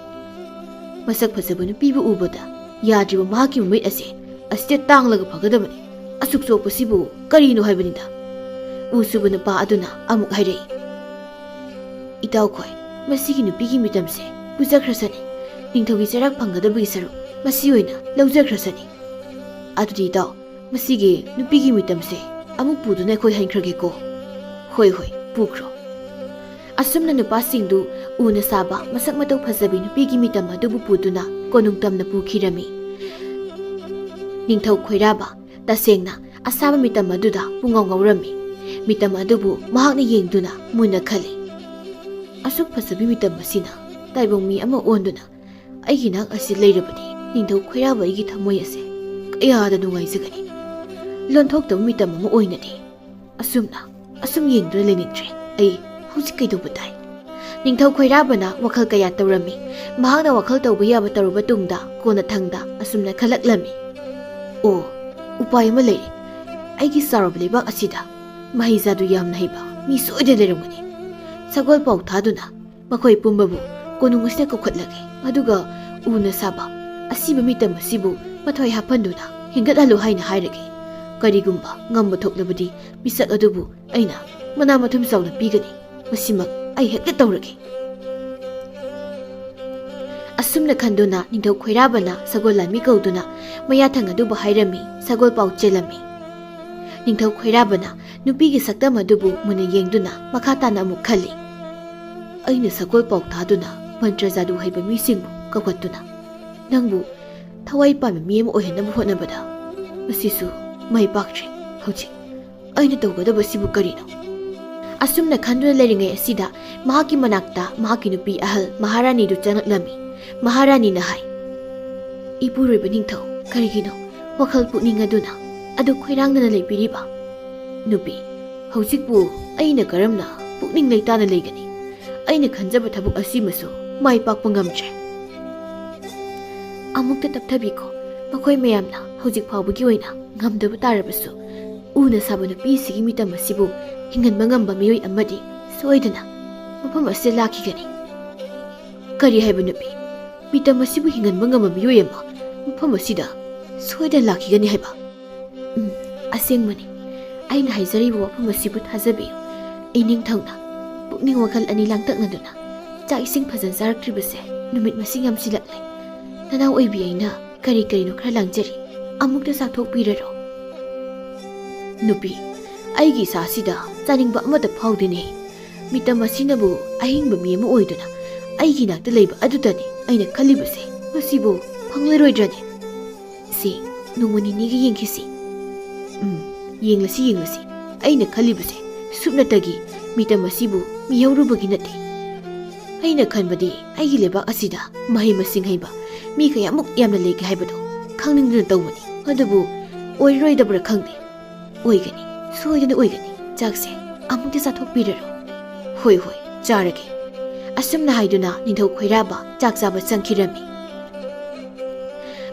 ꯃꯁꯛ ꯐꯖꯕ ꯅꯨꯄꯤꯕꯨ ꯎꯕꯗ ꯌꯥꯗ꯭ꯔꯤꯕ ꯃꯍꯥꯛꯀꯤ ꯃꯃꯤꯠ ꯑꯁꯦ ꯑꯁꯤꯗ ꯇꯥꯡꯂꯒ ꯐꯒꯗꯕꯅꯤ꯫ ꯑꯁꯨꯛ ꯆꯣꯞꯄꯁꯤꯕꯨ ꯀꯔꯤꯅꯣ ꯍꯥꯏꯕꯅꯤꯗ"꯫ ꯎ ꯁꯨꯕ ꯅꯨꯄꯥ ꯑꯗꯨꯅ ꯑꯃꯨꯛ ꯍꯥꯏꯔꯛꯏ, "ꯏꯇꯥꯎꯈꯣꯏ, ꯃꯁꯤꯒꯤ ꯅꯨꯄꯤꯒꯤ ꯃꯤꯇꯝꯁꯦ ꯄꯨꯖꯈ꯭ꯔꯁꯅꯤ꯫ ꯅꯤꯡꯊꯧꯒꯤ ꯆꯩꯔꯥꯛ ꯐꯪꯒꯗꯕꯒꯤ ꯁꯔꯨꯛ ꯃꯁꯤ ꯑꯣꯏꯅ ꯂꯧꯖꯈ꯭ꯔꯁꯅꯤ꯫ ꯑꯗꯨꯗꯤ ꯏꯇꯥꯎ, ꯃꯁꯤꯒꯤ ꯅꯨꯄꯤꯒꯤ ꯃꯤꯇꯝꯁꯦ ꯑꯃꯨꯛ ꯄꯨꯗꯨꯅ ꯑꯩꯈꯣꯏ ꯍꯟꯈ꯭ꯔꯒꯦꯀꯣ"꯫ "ꯍꯣꯏ, ꯍꯣꯏ, ꯄꯨꯈ꯭ꯔꯣ"꯫ ꯑꯁꯨꯝꯅ ꯅꯨꯄꯥꯁꯤꯡꯗꯨ ꯎꯅ ꯁꯥꯕ ꯃꯁꯛ ꯃꯇꯧ ꯐꯖꯕꯤ ꯅꯨꯄꯤꯒꯤ ꯃꯤꯇꯝ ꯑꯗꯨꯕꯨ ꯄꯨꯗꯨꯅ ꯀꯣꯅꯨꯡ ꯇꯝꯅ ꯄꯨꯈꯤꯔꯝꯃꯤ꯫ ꯅꯤꯡꯊꯧ ꯈꯣꯏꯔꯥꯕ ꯇꯁꯦꯡꯅ ꯑꯁꯥꯕ ꯃꯤꯇꯝ ꯑꯗꯨꯗ ꯄꯨꯡꯉꯥꯎ ꯉꯥꯎꯔꯝꯃꯤ꯫ ꯃꯤꯇꯝ ꯑꯗꯨꯕꯨ ꯃꯍꯥꯛꯅ ꯌꯦꯡꯗꯨꯅ ꯃꯨꯟꯅ ꯈꯜꯂꯤ꯫ "ꯑꯁꯨꯛ ꯐꯖꯕꯤ ꯃꯤꯇꯝ ꯑꯁꯤꯅ ꯇꯥꯏꯕꯪ ꯃꯤ ꯑꯃ ꯑꯣꯟꯗꯨꯅ ꯑꯩꯒꯤ ꯅꯥꯛ ꯑꯁꯤꯗ ꯂꯩꯔꯕꯗꯤ ꯅꯤꯡꯊꯧ ꯈꯣꯏꯔꯥꯕ ꯑꯩꯒꯤ ꯊꯃꯣꯏ ꯑꯁꯦ ꯀꯌꯥꯗ ꯅꯨꯡꯉꯥꯏꯖꯒꯅꯤ꯫ ꯂꯣꯟꯊꯣꯛꯇꯕ ꯃꯤꯇꯝ ꯑꯃ ꯑꯣꯏꯅꯗꯤ ꯑꯁꯨꯝꯅ, ꯑꯁꯨꯝ ꯌꯦꯡꯗꯨꯅ ꯂꯩꯅꯤꯡꯗ꯭ꯔꯦ꯫ ꯑꯩ ꯍꯧꯖꯤꯛ ꯀꯩꯗꯧꯕ ꯇꯥꯏ? ꯅꯤꯡꯊꯧ ꯈꯣꯏꯔꯥꯕꯅ ꯋꯥꯈꯜ ꯀꯌꯥ ꯇꯧꯔꯝꯃꯤ꯫ ꯃꯍꯥꯛꯅ ꯋꯥꯈꯜ ꯇꯧꯕ ꯌꯥꯕ ꯇꯧꯔꯕ ꯇꯨꯡꯗ ꯀꯣꯟꯅꯊꯪꯗ ꯑꯁꯨꯝꯅ ꯈꯜꯂꯛꯂꯝꯃꯤ꯫ ꯑꯣ, ꯎꯄꯥꯏ ꯑꯃ ꯂꯩꯔꯦ꯫ ꯑꯩꯒꯤ ꯆꯥꯎꯔꯕ ꯂꯩꯕꯥꯛ ꯑꯁꯤꯗ ꯃꯍꯩꯖꯥꯗꯨ ꯌꯥꯝꯅ ꯍꯩꯕ ꯃꯤ ꯁꯣꯏꯗꯅ ꯂꯩꯔꯝꯒꯅꯤ꯫ ꯁꯒꯣꯜ ꯄꯥꯎ ꯊꯥꯗꯨꯅ ꯃꯈꯣꯏ ꯄꯨꯝꯕꯕꯨ ꯀꯣꯅꯨꯡ ꯑꯁꯤꯗ ꯀꯧꯈꯠꯂꯒꯦ꯫ ꯑꯗꯨꯒ ꯎꯅ ꯁꯥꯕ ꯑꯁꯤꯕ ꯃꯤꯇꯝ ꯑꯁꯤꯕꯨ ꯃꯊ꯭ꯋꯥꯏ ꯍꯥꯞꯍꯟꯗꯨꯅ ꯍꯤꯡꯒꯠꯍꯜꯂꯨ ꯍꯥꯏꯅ ꯍꯥꯏꯔꯒꯦ꯫ ꯀꯔꯤꯒꯨꯝꯕ ꯉꯝꯕ ꯊꯣꯛꯂꯕꯗꯤ ꯃꯤꯁꯛ ꯑꯗꯨꯕꯨ ꯑꯩꯅ ꯃꯅꯥ ꯃꯊꯨꯝ ꯆꯥꯎꯅ ꯄꯤꯒꯅꯤ꯫ ꯃꯁꯤꯃꯛ ꯑꯩ ꯍꯦꯛꯇ ꯇꯧꯔꯒꯦ꯫ ꯑꯁꯨꯝꯅ ꯈꯟꯗꯨꯅ ꯅꯤꯡꯊꯧ ꯈꯣꯏꯔꯥꯕꯅ ꯁꯒꯣꯜ ꯂꯥꯟꯃꯤ ꯀꯧꯗꯨꯅ ꯃꯌꯥꯊꯪ ꯑꯗꯨꯕꯨ ꯍꯥꯏꯔꯝꯃꯤ꯫ ꯁꯒꯣꯜ ꯄꯥꯎ ꯆꯦꯜꯂꯝꯃꯤ꯫ ꯅꯤꯡꯊꯧ ꯈꯣꯏꯔꯥꯕꯅ ꯅꯨꯄꯤꯒꯤ ꯁꯛꯇꯝ ꯑꯗꯨꯕꯨ ꯃꯨꯟꯅ ꯌꯦꯡꯗꯨꯅ ꯃꯈꯥ ꯇꯥꯅ ꯑꯃꯨꯛ ꯈꯜꯂꯤ꯫ ꯑꯩꯅ ꯁꯒꯣꯜ ꯄꯥꯎ ꯊꯥꯗꯨꯅ ꯃꯟꯇ꯭ꯔ ꯖꯥꯗꯨ ꯍꯩꯕ ꯃꯤꯁꯤꯡꯕꯨ ꯀꯧꯈꯠꯇꯨꯅ ꯅꯪꯕꯨ ꯊꯋꯥꯏ ꯄꯥꯟꯕ ꯃꯤ ꯑꯃ ꯑꯣꯏꯍꯟꯅꯕ ꯍꯣꯠꯅꯕꯗ ꯃꯁꯤꯁꯨ ꯃꯥꯏ ꯄꯥꯛꯇ꯭ꯔꯦ꯫ ꯍꯧꯖꯤꯛ ꯑꯩꯅ ꯇꯧꯒꯗꯕꯁꯤꯕꯨ ꯀꯔꯤꯅꯣ? ꯑꯁꯨꯝꯅ ꯈꯟꯗꯨꯅ ꯂꯩꯔꯤꯉꯩ ꯑꯁꯤꯗ ꯃꯍꯥꯛꯀꯤ ꯃꯅꯥꯛꯇ ꯃꯍꯥꯛꯀꯤ ꯅꯨꯄꯤ ꯑꯍꯜ ꯃꯍꯥꯔꯥꯅꯤꯗꯨ ꯆꯪꯂꯛꯂꯝꯃꯤ꯫ ꯃꯍꯥꯔꯥꯅꯤꯅ ꯍꯥꯏ, "ꯏꯄꯨꯔꯣꯏꯕ ꯅꯤꯡꯊꯧ, ꯀꯔꯤꯒꯤꯅꯣ ꯋꯥꯈꯜ ꯄꯨꯛꯅꯤꯡ ꯑꯗꯨꯅ ꯑꯗꯨ ꯈꯣꯏꯔꯥꯡꯅꯅ ꯂꯩꯕꯤꯔꯤꯕ?" ꯅꯨꯄꯤ, ꯍꯧꯖꯤꯛꯄꯨ ꯑꯩꯅ ꯀꯔꯝꯅ ꯄꯨꯛꯅꯤꯡ ꯂꯩꯇꯥꯅ ꯂꯩꯒꯅꯤ? ꯑꯩꯅ ꯈꯟꯖꯕ ꯊꯕꯛ ꯑꯁꯤꯃꯁꯨ ꯃꯥꯏ ꯄꯥꯛꯄ ꯉꯝꯗ꯭ꯔꯦ꯫ ꯑꯃꯨꯛꯇ ꯇꯞꯊꯕꯤꯈꯣ꯫ ꯃꯈꯣꯏ ꯃꯌꯥꯝꯅ ꯍꯧꯖꯤꯛ ꯐꯥꯎꯕꯒꯤ ꯑꯣꯏꯅ ꯉꯝꯗꯕ ꯇꯥꯔꯕꯁꯨ, ꯎꯅ ꯁꯥꯕ ꯅꯨꯄꯤꯁꯤꯒꯤ ꯃꯤꯇꯝ ꯑꯁꯤꯕꯨ ꯍꯤꯡꯍꯟꯕ ꯉꯝꯕ ꯃꯤꯑꯣꯏ ꯑꯃꯗꯤ ꯁꯣꯏꯗꯅ ꯃꯐꯝ ꯑꯁꯤꯗ ꯂꯥꯛꯈꯤꯒꯅꯤ꯫ ꯀꯔꯤ ꯍꯥꯏꯕ ꯅꯨꯄꯤ? ꯃꯤꯇꯝ ꯑꯁꯤꯕꯨ ꯍꯤꯡꯍꯟꯕ ꯉꯝꯕ ꯃꯤꯑꯣꯏ ꯑꯃ ꯃꯐꯝ ꯑꯁꯤꯗ ꯁꯣꯏꯗꯅ ꯂꯥꯛꯈꯤꯒꯅꯤ ꯍꯥꯏꯕ? ꯎꯝ, ꯑꯁꯦꯡꯕꯅꯤ꯫ ꯑꯩꯅ ꯍꯥꯏꯖꯔꯤꯕ ꯋꯥꯐꯝ ꯑꯁꯤꯕꯨ ꯊꯥꯖꯕꯤꯌꯨ꯫ ꯏꯅꯤꯡꯊꯧꯅ ꯄꯨꯛꯅꯤꯡ ꯋꯥꯈꯜ ꯑꯅꯤ ꯂꯥꯡꯇꯛꯅꯗꯨꯅ ꯆꯥꯛ ꯏꯁꯤꯡ ꯐꯖꯅ ꯆꯥꯔꯛꯇ꯭ꯔꯤꯕꯁꯦ ꯅꯨꯃꯤꯠ ꯃꯁꯤꯡ ꯌꯥꯝꯁꯤꯜꯂꯛꯂꯦ꯫ ꯅꯅꯥꯎ ꯑꯣꯏꯕꯤ ꯑꯩꯅ ꯀꯔꯤ ꯀꯔꯤꯅꯣ ꯈꯔ ꯂꯥꯡꯖꯔꯤ꯫ ꯑꯃꯨꯛꯇ ꯆꯥꯊꯣꯛꯄꯤꯔꯔꯣ꯫ ꯅꯨꯄꯤ, ꯑꯩꯒꯤ ꯏꯁꯥꯁꯤꯗ ꯆꯥꯅꯤꯡꯕ ꯑꯃꯠꯇ ꯐꯥꯎꯗꯦꯅꯦ꯫ ꯃꯤꯇꯝ ꯑꯁꯤꯅꯕꯨ ꯑꯍꯤꯡꯕ ꯃꯤ ꯑꯃ ꯑꯣꯏꯗꯨꯅ ꯑꯩꯒꯤ ꯅꯥꯛꯇ ꯂꯩꯕ ꯑꯗꯨꯗꯅꯤ ꯑꯩꯅ ꯈꯜꯂꯤꯕꯁꯦ꯫ ꯃꯁꯤꯕꯨ ꯐꯪꯂꯔꯣꯏꯗ꯭ꯔꯅꯦ? ꯁꯤ ꯅꯣꯡꯃ ꯅꯤꯅꯤꯒꯤ ꯌꯦꯡꯈꯤꯁꯤ꯫ ꯎꯝ, ꯌꯦꯡꯂꯁꯤ, ꯌꯦꯡꯂꯁꯤ꯫ ꯑꯩꯅ ꯈꯜꯂꯤꯕꯁꯦ ꯁꯨꯞꯅꯇꯒꯤ ꯃꯤꯇꯝ ꯑꯁꯤꯕꯨ ꯃꯤꯍꯧꯔꯨꯕꯒꯤ ꯅꯠꯇꯦ꯫ ꯑꯩꯅ ꯈꯟꯕꯗꯤ ꯑꯩꯒꯤ ꯂꯩꯕꯥꯛ ꯑꯁꯤꯗ ꯃꯍꯩ ꯃꯁꯤꯡ ꯍꯩꯕ ꯃꯤ ꯀꯌꯥꯃꯨꯛ ꯌꯥꯝꯅ ꯂꯩꯒꯦ ꯍꯥꯏꯕꯗꯣ ꯈꯪꯅꯤꯡꯗꯨꯅ ꯇꯧꯕꯅꯤ꯫ ꯑꯗꯨꯕꯨ ꯑꯣꯏꯔꯔꯣꯏꯗꯕ꯭ꯔꯥ ꯈꯪꯗꯦ꯫ ꯑꯣꯏꯒꯅꯤ, ꯁꯣꯏꯗꯅ ꯑꯣꯏꯒꯅꯤ꯫ ꯆꯥꯛꯁꯦ ꯑꯃꯨꯛꯇ ꯆꯥꯊꯣꯛꯄꯤꯔꯔꯣ꯫ "ꯍꯣꯏ, ꯍꯣꯏ, ꯆꯥꯔꯒꯦ"꯫ ꯑꯁꯨꯝꯅ ꯍꯥꯏꯗꯨꯅ ꯅꯤꯡꯊꯧ ꯈꯣꯏꯔꯥꯕ ꯆꯥꯛ ꯆꯥꯕ ꯆꯪꯈꯤꯔꯝꯃꯤ꯫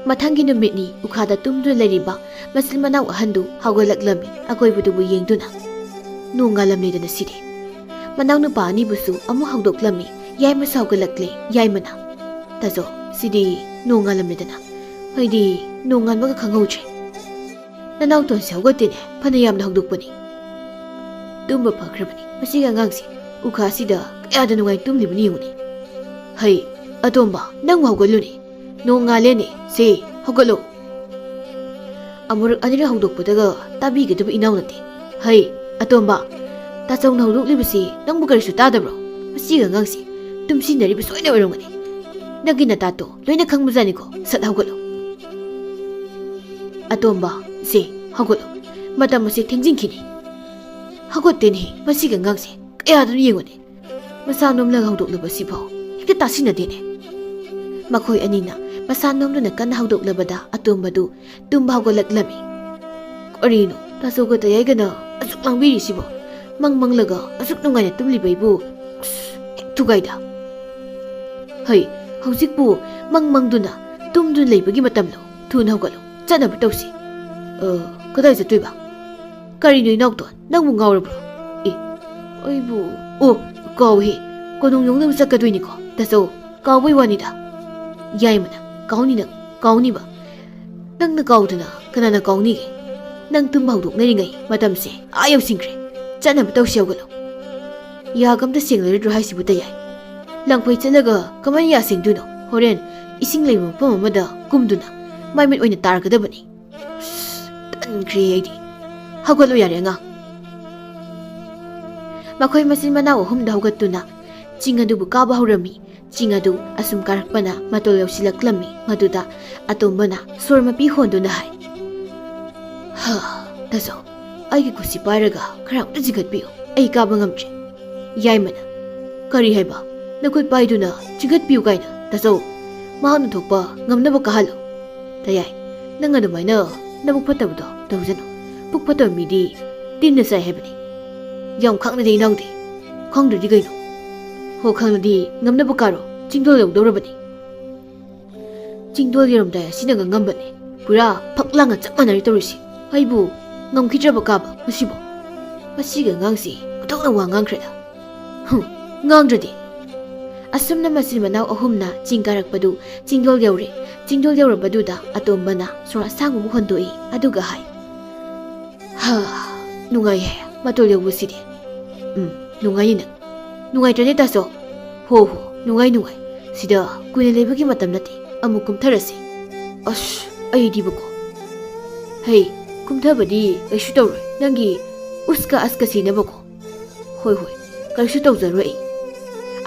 ꯃꯊꯪꯒꯤ ꯅꯨꯃꯤꯠꯅꯤ꯫ ꯎꯈꯥꯗ ꯇꯨꯝꯗꯨꯅ ꯂꯩꯔꯤꯕ ꯃꯆꯤꯟ ꯃꯅꯥꯎ ꯑꯍꯟꯗꯨ ꯍꯧꯒꯠꯂꯛꯂꯝꯃꯤ, ꯑꯀꯣꯏꯕꯗꯨꯕꯨ ꯌꯦꯡꯗꯨꯅ꯫ "ꯅꯣꯡ ꯉꯥꯜꯂꯝꯂꯦꯗꯅ ꯁꯤꯗꯤ"꯫ ꯃꯅꯥꯎꯅꯨꯄꯥ ꯑꯅꯤꯕꯨꯁꯨ ꯑꯃꯨꯛ ꯍꯧꯗꯣꯛꯂꯝꯃꯤ꯫ ꯌꯥꯏꯃꯁꯨ ꯍꯧꯒꯠꯂꯛꯂꯦ꯫ ꯌꯥꯏꯃꯅ, "ꯇꯥꯖꯧ, ꯁꯤꯗꯤ ꯅꯣꯡ ꯉꯥꯜꯂꯝꯂꯦꯗꯅ꯫ ꯑꯩꯗꯤ ꯅꯣꯡ ꯉꯥꯟꯕꯒ ꯈꯪꯍꯧꯗ꯭ꯔꯦ꯫ ꯅꯅꯥꯎꯇꯣꯟꯁꯦ ꯍꯧꯒꯠꯇꯦꯅꯦ, ꯐꯅ ꯌꯥꯝꯅ ꯍꯧꯗꯣꯛꯄꯅꯤ"꯫ ꯇꯨꯝꯕ ꯐꯈ꯭ꯔꯕꯅꯤ ꯃꯁꯤꯒꯤ ꯑꯉꯥꯡꯁꯦ꯫ ꯎꯈꯥꯁꯤꯗ ꯀꯌꯥꯗ ꯅꯨꯡꯉꯥꯏ ꯇꯨꯝꯂꯤꯕꯅꯤ ꯌꯦꯡꯉꯨꯅꯦ꯫ "ꯍꯩ, ꯑꯇꯣꯝꯕ, ꯅꯪꯕꯨ ꯍꯧꯒꯠꯂꯨꯅꯦ꯫ ꯅꯣꯡ ꯉꯥꯜꯂꯦꯅꯦ, ꯁꯦ, ꯍꯧꯒꯠꯂꯣ"꯫ ꯑꯃꯨꯔꯛ ꯑꯅꯤꯔꯛ ꯍꯧꯗꯣꯛꯄꯗꯒ ꯇꯥꯕꯤꯒꯗꯕ ꯏꯅꯥꯎ ꯅꯠꯇꯦ꯫ "ꯍꯩ, ꯑꯇꯣꯝꯕ, ꯇꯥꯆꯧꯅ ꯍꯧꯗꯣꯛꯂꯤꯕꯁꯤ ꯅꯪꯕꯨ ꯀꯔꯤꯁꯨ ꯇꯥꯗꯕ꯭ꯔꯣ? ꯃꯁꯤꯒꯤ ꯑꯉꯥꯡꯁꯤ ꯇꯨꯝꯁꯤꯟꯅꯔꯤꯕ ꯁꯣꯏꯅ ꯑꯣꯏꯔꯝꯒꯅꯤ꯫ ꯅꯪꯒꯤ ꯅꯇꯥꯇꯣ ꯂꯣꯏꯅ ꯈꯪꯕꯖꯥꯠꯅꯤꯀꯣ꯫ ꯁꯠ ꯍꯧꯒꯠꯂꯣ"꯫ "ꯑꯇꯣꯝꯕ, ꯁꯦ, ꯍꯧꯒꯠꯂꯣ꯫ ꯃꯇꯝ ꯑꯁꯤ ꯊꯦꯡꯖꯤꯟꯈꯤꯅꯤ"꯫ ꯍꯧꯒꯠꯇꯦꯅꯦ ꯃꯁꯤꯒꯤ ꯑꯉꯥꯡꯁꯦ꯫ ꯀꯌꯥꯗꯅꯣ ꯌꯦꯡꯉꯨꯅꯦ꯫ ꯃꯁꯥ ꯅꯣꯝꯂꯒ ꯍꯧꯗꯣꯛꯂꯕ ꯁꯤꯐꯥꯎ ꯍꯦꯛꯇ ꯇꯥꯁꯤꯟꯅꯗꯦꯅꯦ꯫ ꯃꯈꯣꯏ ꯑꯅꯤꯅ ꯃꯁꯥ ꯅꯣꯝꯗꯨꯅ ꯀꯟꯅ ꯍꯧꯗꯣꯛꯂꯕꯗ ꯑꯇꯣꯝꯕꯗꯨ ꯇꯨꯝꯕ ꯍꯧꯒꯠꯂꯛꯂꯝꯃꯤ꯫ "ꯀꯔꯤꯅꯣ, ꯇꯥꯆꯧꯒ ꯇꯌꯥꯏꯒꯅ ꯑꯁꯨꯛ ꯂꯥꯡꯕꯤꯔꯤꯁꯤꯕꯣ? ꯃꯪ ꯃꯪꯂꯒ ꯑꯁꯨꯛ ꯅꯨꯡꯉꯥꯏꯅ ꯇꯨꯝꯂꯤꯕ ꯑꯩꯕꯨ, ꯑꯁ, ꯍꯦꯛ ꯊꯨꯒꯥꯏꯗ꯫ ꯍꯩ, ꯍꯧꯖꯤꯛꯄꯨ ꯃꯪ ꯃꯪꯗꯨꯅ ꯇꯨꯝꯗꯨꯅ ꯂꯩꯕꯒꯤ ꯃꯇꯝꯂꯣ? ꯊꯨꯅ ꯍꯧꯒꯠꯂꯨ, ꯆꯠꯅꯕ ꯇꯧꯁꯤ"꯫ "ꯑ, ꯀꯗꯥꯏ ꯆꯠꯇꯣꯏꯕ? ꯀꯔꯤꯅꯣ ꯏꯅꯥꯎꯇꯣꯟ, ꯅꯪꯕꯨ ꯉꯥꯎꯔꯕ꯭ꯔꯣ? ꯑꯦ, ꯑꯩꯕꯨ, ꯑꯣ, ꯀꯥꯎꯍꯦ, ꯀꯣꯅꯨꯡ ꯌꯧꯅꯕ ꯆꯠꯀꯗꯣꯏꯅꯤꯀꯣ꯫ ꯇꯥꯆꯧ, ꯀꯥꯎꯕꯩ ꯋꯥꯅꯤꯗ"꯫ ꯌꯥꯏꯃꯅ, "ꯀꯥꯎꯅꯤ ꯅꯪ, ꯀꯥꯎꯅꯤꯕ꯫ ꯅꯪꯅ ꯀꯥꯎꯗꯅ ꯀꯅꯥꯅ ꯀꯥꯎꯅꯤꯒꯦ? ꯅꯪ ꯇꯨꯝꯕ ꯍꯧꯗꯣꯛꯅꯔꯤꯉꯩ ꯃꯇꯝꯁꯦ ꯑꯥ ꯌꯧꯁꯤꯟꯈ꯭ꯔꯦ꯫ ꯆꯠꯅꯕ ꯇꯧꯁꯤ, ꯍꯧꯒꯠꯂꯣ"꯫ "ꯌꯥꯒ ꯑꯝꯇ ꯁꯦꯡꯂꯔꯣꯏꯗ꯭ꯔꯣ ꯍꯥꯏꯁꯤꯕꯨ, ꯇꯌꯥꯏ? ꯂꯪꯐꯩ ꯆꯠꯂꯒ ꯀꯃꯥꯏꯅ ꯌꯥ ꯁꯦꯡꯗꯣꯏꯅꯣ? ꯍꯣꯔꯦꯟ ꯏꯁꯤꯡ ꯂꯩꯕ ꯃꯐꯝ ꯑꯃꯗ ꯀꯨꯝꯗꯨꯅ ꯃꯥꯏꯃꯤꯠ ꯑꯣꯏꯅ ꯇꯥꯔꯒꯗꯕꯅꯤ"꯫ ꯑꯁ, ꯇꯟꯈ꯭ꯔꯦ ꯑꯩꯗꯤ꯫ "ꯍꯧꯒꯠꯂꯣ ꯌꯥꯔꯦ, ꯑꯉꯥꯡ"꯫ ꯃꯈꯣꯏ ꯃꯆꯤꯟ ꯃꯅꯥꯎ ꯑꯍꯨꯝꯗ ꯍꯧꯒꯠꯇꯨꯅ ꯆꯤꯡ ꯑꯗꯨꯕꯨ ꯀꯥꯕ ꯍꯧꯔꯝꯃꯤ꯫ ꯆꯤꯡ ꯑꯗꯨ ꯑꯁꯨꯝ ꯀꯥꯔꯛꯄꯅ ꯃꯇꯣꯜ ꯌꯧꯁꯤꯜꯂꯛꯂꯝꯃꯤ꯫ ꯃꯗꯨꯗ ꯑꯇꯣꯝꯕꯅ ꯁꯣꯔ ꯃꯄꯤ ꯍꯣꯟꯗꯨꯅ ꯍꯥꯏ, "ꯍꯥ, ꯇꯥꯆꯧ, ꯑꯩꯒꯤ ꯈꯨꯠꯁꯤ ꯄꯥꯏꯔꯒ ꯈꯔ ꯑꯃꯨꯛꯇ ꯆꯤꯡꯈꯠꯄꯤꯌꯨ꯫ ꯑꯩ ꯀꯥꯕ ꯉꯝꯗ꯭ꯔꯦ"꯫ ꯌꯥꯏꯃꯅ, "ꯀꯔꯤ ꯍꯥꯏꯕ? ꯅꯈꯨꯠ ꯄꯥꯏꯗꯨꯅ ꯆꯤꯡꯈꯠꯄꯤꯌꯨ ꯀꯥꯏꯅ? ꯇꯥꯆꯧ, ꯃꯍꯥꯛꯅ ꯊꯣꯛꯄ ꯉꯝꯅꯕ ꯀꯥꯍꯜꯂꯨ꯫ ꯇꯌꯥꯏ, ꯅꯪ ꯑꯗꯨꯃꯥꯏꯅ ꯅꯕꯨꯛ ꯐꯠꯇꯕꯗꯣ ꯇꯧꯖꯅꯨ꯫ ꯄꯨꯛ ꯐꯠꯇꯕ ꯃꯤꯗꯤ ꯇꯤꯟꯅ ꯆꯥꯏ ꯍꯥꯏꯕꯅꯤ꯫ ꯌꯥꯝ ꯈꯪꯅꯗꯦ ꯏꯅꯥꯎꯗꯤ꯫ ꯈꯪꯗ꯭ꯔꯗꯤ ꯀꯩꯅꯣ? ꯍꯣ, ꯈꯪꯂꯗꯤ ꯉꯝꯅꯕ ꯀꯥꯔꯣ꯫ ꯆꯤꯡꯗꯣꯜ ꯌꯧꯗꯧꯔꯕꯅꯤ꯫ ꯆꯤꯡꯗꯣꯜ ꯌꯧꯔꯝꯗꯥꯏ ꯑꯁꯤꯅ ꯉꯥꯡꯉꯝꯕꯅꯤ꯫ ꯄꯨꯔꯥ ꯐꯛ ꯂꯥꯡꯒ ꯆꯞ ꯃꯥꯟꯅꯔꯦ ꯇꯧꯔꯤꯁꯤ꯫ ꯑꯩꯕꯨ ꯉꯝꯈꯤꯗ꯭ꯔꯕ ꯀꯥꯕ ꯃꯁꯤꯕꯨ? ꯃꯁꯤꯒꯤ ꯑꯉꯥꯡꯁꯤ ꯑꯣꯟꯊꯣꯛꯅ ꯋꯥ ꯉꯥꯡꯈ꯭ꯔꯦꯗ꯫ ꯍꯨꯝ, ꯉꯥꯡꯗ꯭ꯔꯗꯤ꯫ ꯑꯁꯨꯝꯅ ꯃꯆꯤꯟ ꯃꯅꯥꯎ ꯑꯍꯨꯝꯅ ꯆꯤꯡ ꯀꯥꯔꯛꯄꯗꯨ ꯆꯤꯡꯗꯣꯜ ꯌꯧꯔꯦ꯫ ꯆꯤꯡꯗꯣꯜ ꯌꯧꯔꯕꯗꯨꯗ ꯑꯇꯣꯝꯕꯅ ꯁꯣꯔ ꯑꯁꯥꯡꯕ ꯑꯃ ꯍꯣꯟꯗꯣꯛꯏ, ꯑꯗꯨꯒ ꯍꯥꯏ, "ꯍꯥ, ꯅꯨꯡꯉꯥꯏꯍꯦ ꯃꯇꯣꯜ ꯌꯧꯕꯁꯤꯗꯤ꯫ ꯎꯝ, ꯅꯨꯡꯉꯥꯏꯅꯤ ꯅꯪ꯫ ꯅꯨꯡꯉꯥꯏꯇ꯭ꯔꯅꯦ ꯇꯥꯆꯧ?" "ꯍꯣ ꯍꯣ, ꯅꯨꯡꯉꯥꯏ ꯅꯨꯡꯉꯥꯏ꯫ ꯁꯤꯗ ꯀꯨꯏꯅ ꯂꯩꯕꯒꯤ ꯃꯇꯝ ꯅꯠꯇꯦ, ꯑꯃꯨꯛ ꯀꯨꯝꯊꯔꯁꯤ꯫" "ꯑꯁ, ꯑꯩꯗꯤꯕꯀꯣ꯫" "ꯍꯩ, ꯀꯨꯝꯊꯕꯗꯤ ꯀꯩꯁꯨ ꯇꯧꯔꯣꯏ, ꯅꯪꯒꯤ ꯎꯁꯀ ꯑꯁꯀ ꯁꯤꯅꯕꯀꯣ꯫" "ꯍꯣꯏ ꯍꯣꯏ, ꯀꯔꯤꯁꯨ ꯇꯧꯖꯔꯣꯏ ꯑꯩ꯫"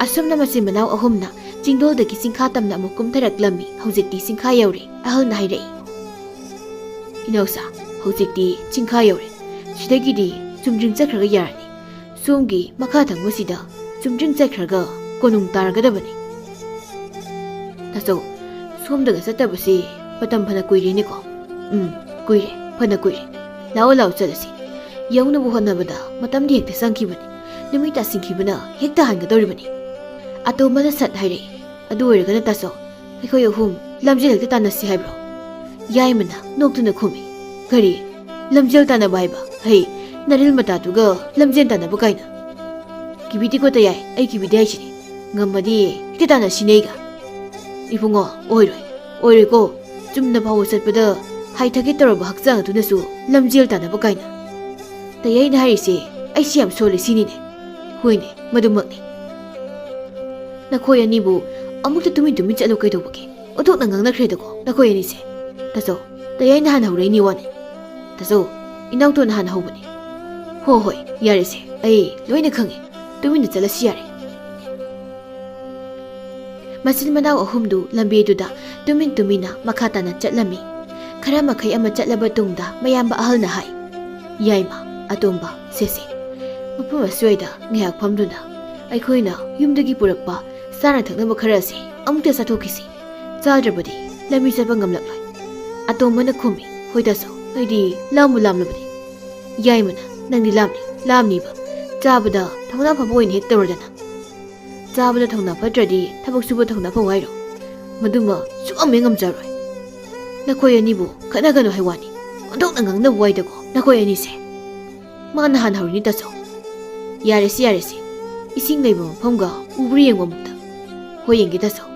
ꯑꯁꯨꯝꯅ ꯃꯆꯤꯟ ꯃꯅꯥꯎ ꯑꯍꯨꯝꯅ ꯆꯤꯡꯗꯣꯜꯗꯒꯤ ꯆꯤꯡꯈꯥ ꯇꯝꯅ ꯑꯃꯨꯛ ꯀꯨꯝꯊꯔꯛꯂꯝꯃꯤ꯫ ꯍꯧꯖꯤꯛꯇꯤ ꯆꯤꯡꯈꯥ ꯌꯧꯔꯦ꯫ ꯑꯍꯜꯅ ꯍꯥꯏꯔꯛꯏ, "ꯏꯅꯥꯎꯁꯥ, ꯍꯧꯖꯤꯛꯇꯤ ꯆꯤꯡꯈꯥ ꯌꯧꯔꯦ꯫ ꯁꯤꯗꯒꯤꯗꯤ ꯆꯨꯝꯗ꯭ꯔꯤꯡ ꯆꯠꯈ꯭ꯔꯒ ꯌꯥꯔꯅꯤ꯫ ꯁꯣꯝꯒꯤ ꯃꯈꯥ ꯊꯪꯕꯁꯤꯗ ꯆꯨꯝꯗ꯭ꯔꯤꯡ ꯆꯠꯈ꯭ꯔꯒ ꯀꯣꯅꯨꯡ ꯇꯥꯔꯒꯗꯕꯅꯤ꯫" "ꯇꯥꯆꯧ, ꯁꯣꯝꯗꯒ ꯆꯠꯇꯕꯁꯤ ꯃꯇꯝ ꯐꯅ ꯀꯨꯏꯔꯦꯅꯦꯀꯣ?" "ꯎꯝ, ꯀꯨꯏꯔꯦ, ꯐꯅ ꯀꯨꯏꯔꯦ꯫ ꯂꯥꯛꯑꯣ, ꯂꯥꯛꯑꯣ, ꯆꯠꯂꯁꯤ꯫ ꯌꯧꯅꯕ ꯍꯣꯠꯅꯕꯗ ꯃꯇꯝꯗꯤ ꯍꯦꯛꯇ ꯆꯪꯈꯤꯕꯅꯤ꯫ ꯅꯨꯃꯤꯠ ꯇꯥꯁꯤꯟꯈꯤꯕꯅ ꯍꯦꯛꯇ ꯍꯟꯒꯗꯧꯔꯤꯕꯅꯤ꯫" ꯑꯇꯣꯝꯕꯅ ꯁꯠ ꯍꯥꯏꯔꯛꯏ, "ꯑꯗꯨ ꯑꯣꯏꯔꯒꯅ ꯇꯥꯆꯧ, ꯑꯩꯈꯣꯏ ꯑꯍꯨꯝ ꯂꯝꯖꯦꯜ ꯍꯦꯛꯇ ꯇꯥꯟꯅꯁꯤ ꯍꯥꯏꯕ꯭ꯔꯣ?" ꯌꯥꯏꯃꯅ ꯅꯣꯛꯇꯨꯅ ꯈꯨꯝꯃꯤ, "ꯀꯔꯤ? ꯂꯝꯖꯦꯜ ꯇꯥꯟꯅꯕ ꯍꯥꯏꯕ? ꯍꯩ, ꯅꯔꯤꯜ ꯃꯇꯥꯗꯨꯒ ꯂꯝꯖꯦꯜ ꯇꯥꯟꯅꯕ ꯀꯥꯏꯅ? ꯀꯤꯕꯤꯗꯦꯀꯣ ꯇꯌꯥꯏ, ꯑꯩ ꯀꯤꯕꯤꯗꯦ ꯍꯥꯏꯁꯤꯅꯤ꯫ ꯉꯝꯃꯗꯤ ꯍꯦꯛꯇ ꯇꯥꯟꯅꯁꯤꯅꯦ ꯑꯩꯒ꯫" "ꯏꯕꯨꯡꯉꯣ, ꯑꯣꯏꯔꯣꯏ, ꯑꯣꯏꯔꯣꯏꯀꯣ꯫ ꯆꯨꯝꯅ ꯐꯥꯎꯕ ꯆꯠꯄꯗ ꯍꯥꯏꯊꯒꯦ ꯇꯧꯔꯕ ꯍꯛꯆꯥꯡ ꯑꯗꯨꯅꯁꯨ ꯂꯝꯖꯦꯜ ꯇꯥꯟꯅꯕ ꯀꯥꯏꯅ꯫ ꯇꯌꯥꯏꯅ ꯍꯥꯏꯔꯤꯁꯦ ꯑꯩꯁꯤ ꯌꯥꯝ ꯁꯣꯜꯂꯤ ꯁꯤꯅꯤꯅꯦ꯫" "ꯍꯣꯏꯅꯦ, ꯃꯗꯨꯃꯛꯅꯤ꯫ ꯅꯈꯣꯏ ꯑꯅꯤꯕꯨ ꯑꯃꯨꯛꯇ ꯇꯨꯃꯤꯟ ꯇꯨꯃꯤꯟ ꯆꯠꯂꯨ ꯀꯩꯗꯧꯕꯒꯦ? ꯑꯣꯟꯊꯣꯛꯅ ꯉꯥꯡꯅꯈ꯭ꯔꯦꯗꯀꯣ ꯅꯈꯣꯏ ꯑꯅꯤꯁꯦ꯫" "ꯇꯥꯆꯧ, ꯇꯌꯥꯏꯅ ꯍꯥꯟꯅ ꯍꯧꯔꯛꯏꯅꯤ ꯋꯥꯅꯤ꯫" "ꯇꯥꯆꯧ, ꯏꯅꯥꯎꯇꯣꯟꯅ ꯍꯥꯟꯅ ꯍꯧꯕꯅꯤ꯫" "ꯍꯣ ꯍꯣꯏ, ꯌꯥꯔꯦꯁꯦ, ꯑꯩ ꯂꯣꯏꯅ ꯈꯪꯉꯦ꯫ ꯇꯨꯃꯤꯟꯅ ꯆꯠꯂꯁꯤ ꯌꯥꯔꯦ꯫" ꯃꯆꯤꯟ ꯃꯅꯥꯎ ꯑꯍꯨꯝꯗꯨ ꯂꯝꯕꯤꯗꯨꯗ ꯇꯨꯃꯤꯟ ꯇꯨꯃꯤꯟꯅ ꯃꯈꯥ ꯇꯥꯅ ꯆꯠꯂꯝꯃꯤ꯫ ꯈꯔ ꯃꯈꯩ ꯑꯃ ꯆꯠꯂꯕ ꯇꯨꯡꯗ ꯃꯌꯥꯝꯕ ꯑꯍꯜꯅ ꯍꯥꯏ, "ꯌꯥꯏꯃ, ꯑꯇꯣꯝꯕ, ꯁꯦꯁꯦ, ꯃꯐꯝ ꯑꯁ꯭ꯋꯥꯏꯗ ꯉꯥꯏꯍꯥꯛ ꯐꯝꯗꯨꯅ ꯑꯩꯈꯣꯏꯅ ꯌꯨꯝꯗꯒꯤ ꯄꯨꯔꯛꯄ ꯆꯥꯅ ꯊꯛꯅꯕ ꯈꯔ ꯑꯁꯤ ꯑꯃꯨꯛꯇ ꯆꯥꯊꯣꯛꯈꯤꯁꯤ꯫ ꯆꯥꯗ꯭ꯔꯕꯗꯤ ꯂꯝꯕꯤ ꯆꯠꯄ ꯉꯝꯂꯛꯂꯣꯏ꯫ ꯑꯇꯣꯝꯕꯅ ꯈꯨꯝꯃꯤ, "ꯍꯣꯏ ꯇꯥꯆꯧ, ꯑꯩꯗꯤ ꯂꯥꯝꯕꯨ ꯂꯥꯝꯂꯕꯅꯤ꯫" ꯌꯥꯏꯃꯅ, "ꯅꯪꯗꯤ ꯂꯥꯝꯅꯤ, ꯂꯥꯝꯅꯤꯕ꯫ ꯆꯥꯕꯗ ꯊꯧꯅꯥ ꯐꯕ ꯑꯣꯏꯅ ꯍꯦꯛ ꯇꯧꯔꯗꯅ꯫ ꯆꯥꯕꯗ ꯊꯧꯅꯥ ꯐꯠꯇ꯭ꯔꯗꯤ ꯊꯕꯛ ꯁꯨꯕ ꯊꯧꯅꯥ ꯐꯧ ꯍꯥꯏꯔꯣ? ꯃꯗꯨꯃ ꯁꯨꯛꯉꯝ ꯍꯦꯛ ꯉꯝꯖꯔꯣꯏ꯫ ꯅꯈꯣꯏ ꯑꯅꯤꯕꯨ ꯈꯠꯅꯒꯅꯨ ꯍꯥꯏ ꯋꯥꯅꯤ꯫ ꯑꯣꯟꯊꯣꯛꯅ ꯉꯥꯡꯅꯕ ꯋꯥꯏꯗꯀꯣ ꯅꯈꯣꯏ ꯑꯅꯤꯁꯦ꯫" ꯃꯥꯅ ꯍꯥꯟꯅ ꯍꯧꯔꯤꯅꯤ ꯇꯥꯆꯧ꯫ "ꯌꯥꯔꯦꯁꯦ, ꯌꯥꯔꯦꯁꯦ꯫ ꯏꯁꯤꯡ ꯂꯩꯕ ꯃꯐꯝꯒ ꯎꯕ꯭ꯔꯥ ꯌꯦꯡꯕ ꯑꯃꯨꯛꯇ꯫" "ꯍꯣꯏ, ꯌꯦꯡꯒꯦ ꯇꯥꯆꯧ꯫"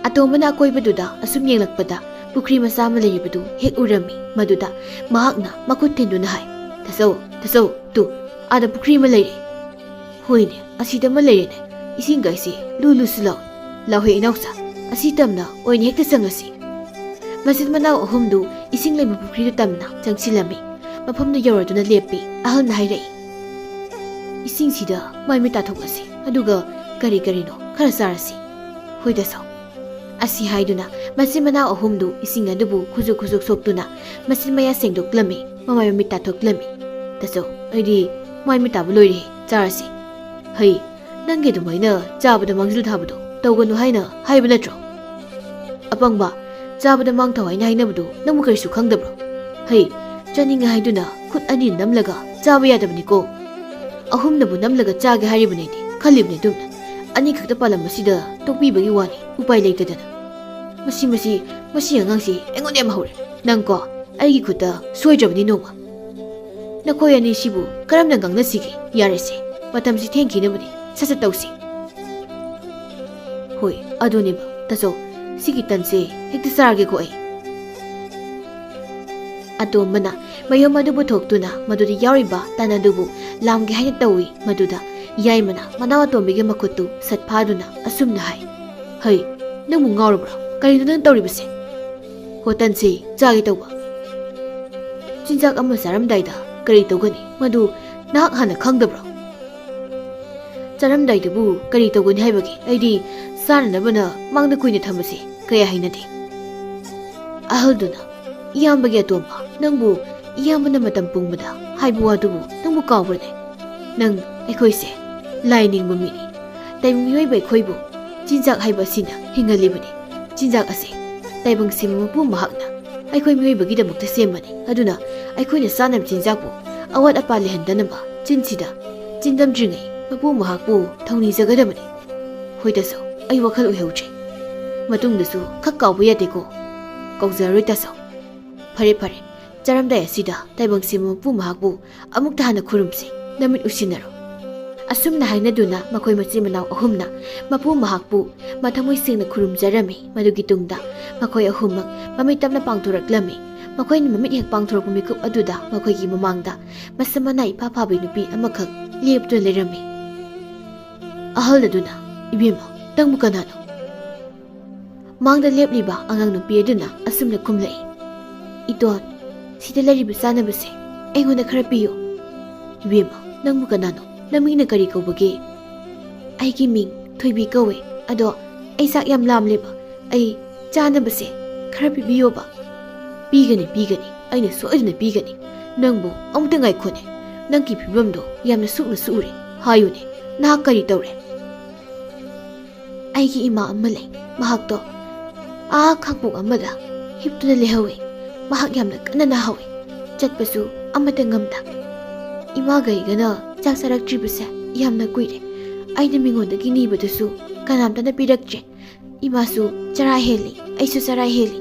ꯑꯇꯣꯝꯕꯅ ꯑꯀꯣꯏꯕꯗꯨꯗ ꯑꯁꯨꯝ ꯌꯦꯡꯂꯛꯄꯗ ꯄꯨꯈ꯭ꯔꯤ ꯃꯆꯥ ꯑꯃ ꯂꯩꯔꯤꯕꯗꯨ ꯍꯦꯛ ꯎꯔꯝꯃꯤ꯫ ꯃꯗꯨꯗ ꯃꯍꯥꯛꯅ ꯃꯈꯨꯠ ꯊꯤꯟꯗꯨꯅ ꯍꯥꯏ, "ꯇꯥꯆꯧ, ꯇꯥꯆꯧ, ꯇꯨ, ꯑꯥꯗ ꯄꯨꯈ꯭ꯔꯤ ꯑꯃ ꯂꯩꯔꯦ꯫" "ꯍꯣꯏꯅꯦ, ꯑꯁꯤꯗ ꯑꯃ ꯂꯩꯔꯦꯅꯦ꯫ ꯏꯁꯤꯡꯒ ꯑꯁꯤ ꯂꯨ ꯂꯨꯁꯨ ꯂꯥꯎꯏ꯫ ꯂꯥꯎꯍꯦ ꯏꯅꯥꯎꯆꯥ, ꯑꯁꯤ ꯇꯝꯅ ꯑꯣꯏꯅ ꯍꯦꯛꯇ ꯆꯪꯉꯁꯤ꯫" ꯃꯆꯤꯟ ꯃꯅꯥꯎ ꯑꯍꯨꯝꯗꯨ ꯏꯁꯤꯡ ꯂꯩꯕ ꯄꯨꯈ꯭ꯔꯤꯗꯨ ꯇꯝꯅ ꯆꯪꯁꯤꯜꯂꯝꯃꯤ꯫ ꯃꯐꯝꯗꯨ ꯌꯧꯔꯗꯨꯅ ꯂꯦꯞꯄꯤ꯫ ꯑꯍꯜꯅ ꯍꯥꯏꯔꯛꯏ, "ꯏꯁꯤꯡꯁꯤꯗ ꯃꯥꯏ ꯃꯤꯠ ꯇꯥꯊꯣꯛꯂꯁꯤ, ꯑꯗꯨꯒ ꯀꯔꯤ ꯀꯔꯤꯅꯣ ꯈꯔ ꯆꯥꯔꯁꯤ꯫" "ꯍꯣꯏ ꯇꯥꯆꯧ꯫" ꯑꯁꯤ ꯍꯥꯏꯗꯨꯅ ꯃꯆꯤꯟ ꯃꯅꯥꯎ ꯑꯍꯨꯝꯗꯨ ꯏꯁꯤꯡ ꯑꯗꯨꯕꯨ ꯈꯨꯖꯨꯛ ꯈꯨꯖꯨꯛ ꯁꯣꯛꯇꯨꯅ ꯃꯆꯤꯟ ꯃꯌꯥ ꯁꯦꯡꯗꯣꯛꯂꯝꯃꯤ꯫ ꯃꯃꯥꯏ ꯃꯃꯤꯠ ꯇꯥꯊꯣꯛꯂꯝꯃꯤ꯫ "ꯇꯥꯆꯧ, ꯑꯩꯗꯤ ꯃꯥꯏ ꯃꯤꯠ ꯇꯥꯕ ꯂꯣꯏꯔꯦ, ꯆꯥꯔꯁꯤ꯫" "ꯍꯩ, ꯅꯪꯒꯤ ꯑꯗꯨꯃꯥꯏꯅ ꯆꯥꯕꯗ ꯃꯥꯡꯖꯤꯜ ꯊꯥꯕꯗꯣ ꯇꯧꯒꯅꯨ ꯍꯥꯏꯅ ꯍꯥꯏꯕ ꯅꯠꯇ꯭ꯔꯣ?" "ꯑꯄꯪꯕ, ꯆꯥꯕꯗ ꯃꯥꯡ ꯊꯥꯎ ꯍꯥꯏꯅ ꯍꯥꯏꯅꯕꯗꯣ ꯅꯪꯕꯨ ꯀꯔꯤꯁꯨ ꯈꯪꯗꯕ꯭ꯔꯣ? ꯍꯩ, ꯆꯥꯅꯤꯡꯉꯦ ꯍꯥꯏꯗꯨꯅ ꯈꯨꯠ ꯑꯅꯤ ꯅꯝꯂꯒ ꯆꯥꯕ ꯌꯥꯗꯕꯅꯤꯀꯣ꯫ ꯑꯍꯨꯝꯅꯕꯨ ꯅꯝꯂꯒ ꯆꯥꯒꯦ ꯍꯥꯏꯔꯤꯕꯅꯤꯗꯤ ꯈꯜꯂꯤꯕꯅꯤ ꯑꯗꯨꯝꯅ꯫ ꯑꯅꯤꯈꯛꯇ ꯄꯥꯜꯂꯝꯕꯁꯤꯗ ꯇꯣꯛꯄꯤꯕꯒꯤ ꯋꯥꯅꯤ, ꯎꯄꯥꯏ ꯂꯩꯇꯗꯅ꯫ ꯃꯁꯤ, ꯃꯁꯤ, ꯃꯁꯤ ꯑꯉꯥꯡꯁꯤ ꯑꯩꯉꯣꯟꯗ ꯌꯥꯝ ꯍꯧꯔꯦ꯫ ꯅꯪꯀꯣ, ꯑꯩꯒꯤ ꯈꯨꯠꯇ ꯁꯣꯏꯗ꯭ꯔꯕꯅꯤ ꯅꯣꯡꯃ꯫ ꯅꯈꯣꯏ ꯑꯅꯤꯁꯤꯕꯨ ꯀꯔꯝꯅ ꯉꯥꯡꯅꯁꯤꯒꯦ? ꯌꯥꯔꯦꯁꯦ, ꯃꯇꯝꯁꯤ ꯊꯦꯡꯈꯤꯅꯕꯅꯤ, ꯁꯠ ꯁꯠ ꯇꯧꯁꯤ꯫" "ꯍꯣꯏ, ꯑꯗꯨꯅꯦꯕ, ꯇꯥꯆꯧ, ꯁꯤꯒꯤ ꯇꯟꯁꯦ ꯍꯦꯛꯇ ꯆꯥꯔꯒꯦꯀꯣ ꯑꯩ꯫" ꯑꯇꯣꯝꯕꯅ ꯃꯌꯨꯝ ꯑꯗꯨ ꯄꯨꯊꯣꯛꯇꯨꯅ ꯃꯗꯨꯗ ꯌꯥꯎꯔꯤꯕ ꯇꯟ ꯑꯗꯨꯕꯨ ꯂꯥꯝꯒꯦ ꯍꯥꯏꯅ ꯇꯧꯏ꯫ ꯃꯗꯨꯗ ꯌꯥꯏꯃꯅ ꯃꯅꯥꯎ ꯑꯇꯣꯝꯕꯤꯒꯤ ꯃꯈꯨꯠꯇꯨ ꯁꯠ ꯐꯥꯗꯨꯅ ꯑꯁꯨꯝꯅ ꯍꯥꯏ, "ꯍꯩ, ꯅꯪꯕꯨ ꯉꯥꯎꯔꯕ꯭ꯔꯣ? ꯀꯔꯤꯅꯣ ꯅꯪ ꯇꯧꯔꯤꯕꯁꯦ?" "ꯍꯣ, ꯇꯟꯁꯦ ꯆꯥꯒꯦ ꯇꯧꯕ꯫" "ꯆꯤꯟꯖꯥꯛ ꯑꯃ ꯆꯥꯔꯝꯗꯥꯏꯗ ꯀꯔꯤ ꯇꯧꯒꯅꯤ, ꯃꯗꯨ ꯅꯍꯥꯛ ꯍꯥꯟꯅ ꯈꯪꯗꯕ꯭ꯔꯣ?" "ꯆꯥꯔꯝꯗꯥꯏꯗꯕꯨ ꯀꯔꯤ ꯇꯧꯒꯅꯤ ꯍꯥꯏꯕꯒꯦ? ꯑꯩꯗꯤ ꯆꯥꯅꯅꯕꯅ ꯃꯥꯡꯗ ꯀꯨꯏꯅ ꯊꯝꯕꯁꯦ ꯀꯌꯥ ꯍꯩꯅꯗꯦ꯫" ꯑꯍꯜꯗꯨꯅ, "ꯏꯌꯥꯝꯕꯒꯤ ꯑꯇꯣꯝꯕ, ꯅꯪꯕꯨ ꯏꯌꯥꯝꯕꯅ ꯃꯇꯝ ꯄꯨꯝꯕꯗ ꯍꯥꯏꯕ ꯋꯥꯗꯨꯕꯨ ꯅꯪꯕꯨ ꯀꯥꯎꯕ꯭ꯔꯅꯦ? ꯅꯪ ꯑꯩꯈꯣꯏꯁꯦ ꯂꯥꯏ ꯅꯤꯡꯕ ꯃꯤꯅꯤ꯫ ꯇꯥꯏꯕꯪ ꯃꯤꯑꯣꯏꯕ ꯑꯩꯈꯣꯏꯕꯨ ꯆꯤꯟꯖꯥꯛ ꯍꯥꯏꯕ ꯑꯁꯤꯅ ꯍꯤꯡꯍꯜꯂꯤꯕꯅꯤ꯫ ꯆꯤꯟꯖꯥꯛ ꯑꯁꯤ ꯇꯥꯏꯕꯪ ꯁꯤꯕ ꯃꯄꯨ ꯃꯍꯥꯛꯅ ꯑꯩꯈꯣꯏ ꯃꯤꯑꯣꯏꯕꯒꯤꯗꯃꯛꯇ ꯁꯦꯝꯕꯅꯤ꯫ ꯑꯗꯨꯅ ꯑꯩꯈꯣꯏꯅ ꯆꯥꯅꯕ ꯆꯤꯟꯖꯥꯛꯄꯨ ꯑꯋꯥꯠ ꯑꯄꯥ ꯂꯩꯍꯟꯗꯅꯕ ꯆꯤꯟꯁꯤꯗ ꯆꯤꯟꯗꯝꯗ꯭ꯔꯤꯉꯩ ꯃꯄꯨ ꯃꯍꯥꯛꯄꯨ ꯊꯧꯅꯤꯖꯒꯗꯕꯅꯤ꯫ ꯍꯣꯏ ꯇꯥꯆꯧ, ꯑꯩ ꯋꯥꯈꯜ ꯑꯣꯏꯍꯧꯗ꯭ꯔꯦ꯫ ꯃꯇꯨꯡꯗꯁꯨ ꯈꯛ ꯀꯥꯎꯕ ꯌꯥꯗꯦꯀꯣ꯫ ꯀꯥꯎꯖꯔꯔꯣꯏ ꯇꯥꯆꯧ꯫ ꯐꯔꯦ ꯐꯔꯦ, ꯆꯥꯔꯝꯗꯥꯏ ꯑꯁꯤꯗ ꯇꯥꯏꯕꯪ ꯁꯤꯕ ꯃꯄꯨ ꯃꯍꯥꯛꯄꯨ ꯑꯃꯨꯛꯇ ꯍꯥꯟꯅ ꯈꯨꯔꯨꯝꯁꯤ꯫ ꯅꯃꯤꯠ ꯎꯏꯁꯤꯟꯅꯔꯣ꯫ ꯑꯁꯨꯝꯅ ꯍꯥꯏꯅꯗꯨꯅ ꯃꯈꯣꯏ ꯃꯆꯤꯟ ꯃꯅꯥꯎ ꯑꯍꯨꯝꯅ ꯃꯄꯨ ꯃꯍꯥꯛꯄꯨ ꯃꯊꯃꯣꯏ ꯁꯦꯡꯅ ꯈꯨꯔꯨꯝꯖꯔꯝꯃꯤ꯫ ꯃꯗꯨꯒꯤ ꯇꯨꯡꯗ ꯃꯈꯣꯏ ꯑꯍꯨꯝꯃꯛ ꯃꯃꯤꯠ ꯇꯞꯅ ꯄꯥꯡꯊꯣꯔꯛꯂꯝꯃꯤ꯫ ꯃꯈꯣꯏꯅ ꯃꯃꯤꯠ ꯍꯦꯛ ꯄꯥꯡꯊꯣꯔꯛꯄ ꯃꯤꯀꯨꯞ ꯑꯗꯨꯗ ꯃꯈꯣꯏꯒꯤ ꯃꯃꯥꯡꯗ ꯃꯁꯝ ꯃꯅꯥ ꯏꯐꯥ ꯐꯥꯕꯤ ꯅꯨꯄꯤ ꯑꯃꯈꯛ ꯂꯦꯞꯇꯨꯅ ꯂꯩꯔꯝꯃꯤ꯫ ꯑꯍꯜ ꯑꯗꯨꯅ, "ꯏꯕꯦꯝꯃ, ꯅꯪꯕꯨ ꯀꯅꯥꯅꯣ?" ꯃꯥꯡꯗ ꯂꯦꯞꯂꯤꯕ ꯑꯉꯥꯡ ꯅꯨꯄꯤ ꯑꯗꯨꯅ ꯑꯁꯨꯝꯅ ꯈꯨꯝꯂꯛꯏ, "ꯏꯇꯣꯟ, ꯁꯤꯗ ꯂꯩꯔꯤꯕ ꯆꯥꯅꯕꯁꯦ ꯑꯩꯉꯣꯟꯗ ꯈꯔ ꯄꯤꯌꯨ꯫" "ꯏꯕꯦꯝꯃ, ꯅꯪꯕꯨ ꯀꯅꯥꯅꯣ? ꯅꯃꯤꯡꯅ ꯀꯔꯤ ꯀꯧꯕꯒꯦ?" "ꯑꯩꯒꯤ ꯃꯤꯡ ꯊꯣꯏꯕꯤ ꯀꯧꯋꯦ, ꯑꯗꯣ ꯑꯩ ꯆꯥꯛ ꯌꯥꯝ ꯂꯥꯝꯂꯦꯕ, ꯑꯩ ꯆꯥꯅꯕꯁꯦ ꯈꯔ ꯄꯤꯕꯤꯌꯣꯕ꯫" "ꯄꯤꯒꯅꯤ, ꯄꯤꯒꯅꯤ, ꯑꯩꯅ ꯁꯣꯏꯗꯅ ꯄꯤꯒꯅꯤ꯫ ꯅꯪꯕꯨ ꯑꯃꯨꯛꯇ ꯉꯥꯏꯈꯣꯅꯦ, ꯅꯪꯒꯤ ꯐꯤꯕꯝꯗꯣ ꯌꯥꯝꯅ ꯁꯣꯛꯅ ꯁꯣꯛꯎꯔꯦ꯫ ꯍꯥꯏꯌꯨꯅꯦ, ꯅꯍꯥꯛ ꯀꯔꯤ ꯇꯧꯔꯦ?" "ꯑꯩꯒꯤ ꯏꯃꯥ ꯑꯃ ꯂꯩ꯫ ꯃꯍꯥꯛꯇꯣ ꯑꯥ ꯈꯥꯡꯄꯣꯛ ꯑꯃꯗ ꯍꯤꯞꯇꯨꯅ ꯂꯩꯍꯧꯋꯤ꯫ ꯃꯍꯥꯛ ꯌꯥꯝꯅ ꯀꯟꯅ ꯅꯥꯍꯧꯋꯤ꯫ ꯆꯠꯄꯁꯨ ꯑꯃꯠꯇ ꯉꯝꯗ꯫ ꯏꯃꯥꯒ ꯑꯩꯒꯅ ꯆꯥꯛ ꯆꯥꯔꯛꯇ꯭ꯔꯤꯕꯁꯦ ꯌꯥꯝꯅ ꯀꯨꯏꯔꯦ꯫ ꯑꯩꯅ ꯃꯤꯉꯣꯟꯗꯒꯤ ꯅꯤꯕꯗꯁꯨ ꯀꯅꯥꯝꯇꯅ ꯄꯤꯔꯛꯇ꯭ꯔꯦ꯫ ꯏꯃꯥꯁꯨ ꯆꯔꯥ ꯍꯦꯜꯂꯤ, ꯑꯩꯁꯨ ꯆꯔꯥ ꯍꯦꯜꯂꯤ꯫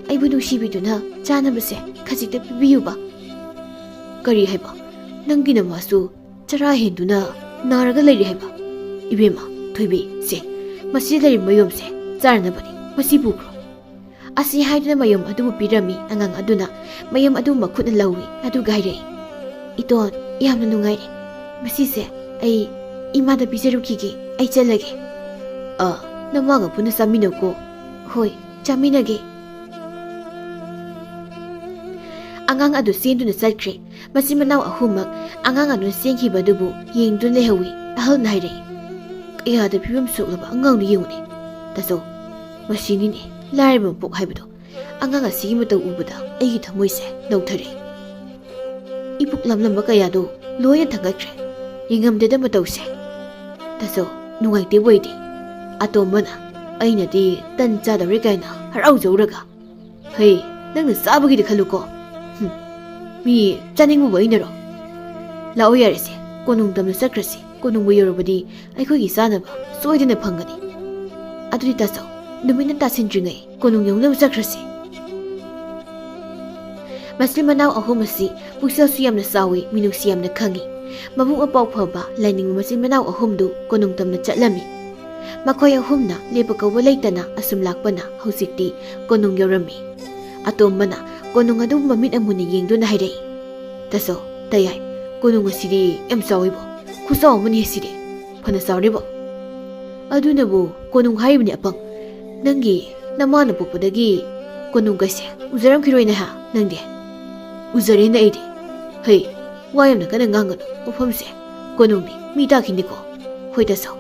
ꯑꯩꯕꯨ ꯅꯨꯡꯁꯤꯕꯤꯗꯨꯅ ꯆꯥꯅꯕꯁꯦ ꯈꯖꯤꯛꯇ ꯄꯤꯕꯤꯌꯨꯕ꯫" "ꯀꯔꯤ ꯍꯥꯏꯕ? ꯅꯪꯒꯤ ꯅꯃꯥꯁꯨ ꯆꯔꯥ ꯍꯦꯟꯗꯨꯅ ꯅꯥꯔꯒ ꯂꯩꯔꯤ ꯍꯥꯏꯕ?" "ꯏꯕꯦꯝꯃ, ꯊꯣꯏꯕꯤ, ꯁꯦ, ꯃꯁꯤꯗ ꯂꯩꯔꯤꯕ ꯃꯌꯨꯝꯁꯦ ꯆꯥꯅꯅꯕꯅꯤ꯫ ꯃꯁꯤ ꯄꯨꯈ꯭ꯔꯣ꯫" ꯑꯁꯤ ꯍꯥꯏꯗꯨꯅ ꯃꯌꯨꯝ ꯑꯗꯨꯕꯨ ꯄꯤꯔꯝꯃꯤ꯫ ꯑꯉꯥꯡ ꯑꯗꯨꯅ ꯃꯌꯨꯝ ꯑꯗꯨ ꯃꯈꯨꯠꯅ ꯂꯧꯏ, ꯑꯗꯨꯒ ꯍꯥꯏꯔꯛꯏ, "ꯏꯇꯣꯟ, ꯌꯥꯝꯅ ꯅꯨꯡꯉꯥꯏꯔꯦ꯫ ꯃꯁꯤꯁꯦ ꯑꯩ ꯏꯃꯥꯗ ꯄꯤꯖꯔꯨꯈꯤꯒꯦ꯫ ꯑꯩ ꯆꯠꯂꯒꯦ꯫" "ꯑ, ꯅꯃꯥꯒ ꯄꯨꯟꯅ ꯆꯥꯃꯤꯟꯅꯧꯀꯣ꯫" "ꯍꯣꯏ, ꯆꯥꯃꯤꯟꯅꯒꯦ꯫" ꯑꯉꯥꯡ ꯑꯗꯨ ꯆꯦꯟꯗꯨꯅ ꯆꯠꯈ꯭ꯔꯦ꯫ ꯃꯆꯤꯟ ꯃꯅꯥꯎ ꯑꯍꯨꯝꯃꯛ ꯑꯉꯥꯡ ꯑꯗꯨꯅ ꯆꯦꯟꯈꯤꯕ ꯑꯗꯨꯕꯨ ꯌꯦꯡꯗꯨꯅ ꯂꯩꯍꯧꯏ꯫ ꯑꯍꯜꯅ ꯍꯥꯏꯔꯛꯏ, "ꯀꯌꯥꯗ ꯐꯤꯕꯝ ꯁꯣꯛꯂꯕ ꯑꯉꯥꯡꯅꯣ ꯌꯦꯡꯉꯨꯅꯦ꯫ ꯇꯥꯆꯧ, ꯃꯁꯤꯅꯤꯅꯦ ꯂꯥꯏꯔꯕ ꯃꯄꯣꯛ ꯍꯥꯏꯕꯗꯣ꯫ ꯑꯉꯥꯡ ꯑꯁꯤꯒꯤ ꯃꯇꯧ ꯎꯕꯗ ꯑꯩꯒꯤ ꯊꯃꯣꯏꯁꯦ ꯅꯧꯊꯔꯦ꯫ ꯏꯄꯨꯛ ꯂꯝꯂꯝꯕ ꯀꯌꯥꯗꯣ ꯂꯣꯏꯅ ꯊꯥꯡꯒꯠꯈ꯭ꯔꯦ꯫ ꯌꯦꯡꯉꯝꯗꯦꯗ ꯃꯇꯧꯁꯦ꯫ ꯇꯥꯆꯧ, ꯅꯨꯡꯉꯥꯏꯇꯦꯕꯨ ꯑꯩꯗꯤ꯫ ꯑꯇꯣꯝꯕꯅ, "ꯑꯩꯅꯗꯤ ꯇꯟ ꯆꯥꯗꯧꯔꯦ" ꯀꯥꯏꯅ ꯍꯔꯥꯎꯖꯧꯔꯒ, "ꯍꯩ, ꯅꯪꯅ ꯆꯥꯕꯒꯤꯗꯤ ꯈꯜꯂꯨꯀꯣ꯫ ꯍꯨꯝ, ꯃꯤ ꯆꯥꯅꯤꯡꯕꯕꯨ ꯑꯩꯅꯔꯣ? ꯂꯥꯛꯑꯣ ꯌꯥꯔꯦꯁꯦ, ꯀꯣꯅꯨꯡ ꯇꯝꯅ ꯆꯠꯈ꯭ꯔꯁꯤ꯫ ꯀꯣꯅꯨꯡꯕꯨ ꯌꯧꯔꯕꯗꯤ ꯑꯩꯈꯣꯏꯒꯤ ꯆꯥꯅꯕ ꯁꯣꯏꯗꯅ ꯐꯪꯒꯅꯤ꯫ ꯑꯗꯨꯗꯤ ꯇꯥꯆꯧ, ꯅꯨꯃꯤꯠꯅ ꯇꯥꯁꯤꯟꯗ꯭ꯔꯤꯉꯩ ꯀꯣꯅꯨꯡ ꯌꯧꯅꯕ ꯆꯠꯈ꯭ꯔꯁꯤ"꯫ ꯃꯆꯤꯟ ꯃꯅꯥꯎ ꯑꯍꯨꯝ ꯑꯁꯤ ꯄꯨꯛꯆꯦꯜꯁꯨ ꯌꯥꯝꯅ ꯆꯥꯎꯏ, ꯃꯤꯅꯨꯡꯁꯤ ꯌꯥꯝꯅ ꯈꯪꯏ꯫ ꯃꯕꯨꯛ ꯃꯄꯥꯎ ꯐꯕ, ꯂꯥꯏꯅꯤꯡꯕ ꯃꯆꯤꯟ ꯃꯅꯥꯎ ꯑꯍꯨꯝꯗꯨ ꯀꯣꯅꯨꯡ ꯇꯝꯅ ꯆꯠꯂꯝꯃꯤ꯫ ꯃꯈꯣꯏ ꯑꯍꯨꯝꯅ ꯂꯦꯞꯄ ꯀꯧꯕ ꯂꯩꯇꯅ ꯑꯁꯨꯝ ꯂꯥꯛꯄꯅ ꯍꯧꯖꯤꯛꯇꯤ ꯀꯣꯅꯨꯡ ꯌꯧꯔꯝꯃꯤ꯫ ꯑꯇꯣꯝꯕꯅ ꯀꯣꯅꯨꯡ ꯑꯗꯨ ꯃꯃꯤꯠ ꯑꯃꯨꯟꯅ ꯌꯦꯡꯗꯨꯅ ꯍꯥꯏꯔꯛꯏ, "ꯇꯥꯆꯧ, ꯇꯌꯥꯏ, ꯀꯣꯅꯨꯡ ꯑꯁꯤꯗꯤ ꯌꯥꯝ ꯆꯥꯎꯏꯕꯣ꯫ ꯈꯨꯆꯥꯎ ꯑꯃꯅꯤ ꯑꯁꯤꯗꯤ꯫ ꯐꯅ ꯆꯥꯎꯔꯤꯕꯣ꯫ ꯑꯗꯨꯅꯕꯨ ꯀꯣꯅꯨꯡ ꯍꯥꯏꯔꯤꯕꯅꯤ ꯑꯄꯪ꯫ ꯅꯪꯒꯤ ꯅꯃꯥꯅ ꯄꯣꯛꯄꯗꯒꯤ ꯀꯣꯅꯨꯡ ꯀꯩꯁꯦ ꯎꯖꯔꯝꯈꯤꯔꯣꯏꯅꯦ ꯍꯥ ꯅꯪꯗꯤ?" "ꯎꯖꯔꯦꯅ ꯑꯩꯗꯤ꯫ ꯍꯩ, ꯋꯥ ꯌꯥꯝꯅ ꯀꯟꯅ ꯉꯥꯡꯒꯅꯨ꯫ ꯃꯐꯝꯁꯦ ꯀꯣꯅꯨꯡꯅꯤ, ꯃꯤ ꯇꯥꯈꯤꯅꯤꯀꯣ꯫ ꯍꯣꯏ ꯇꯥꯆꯧ꯫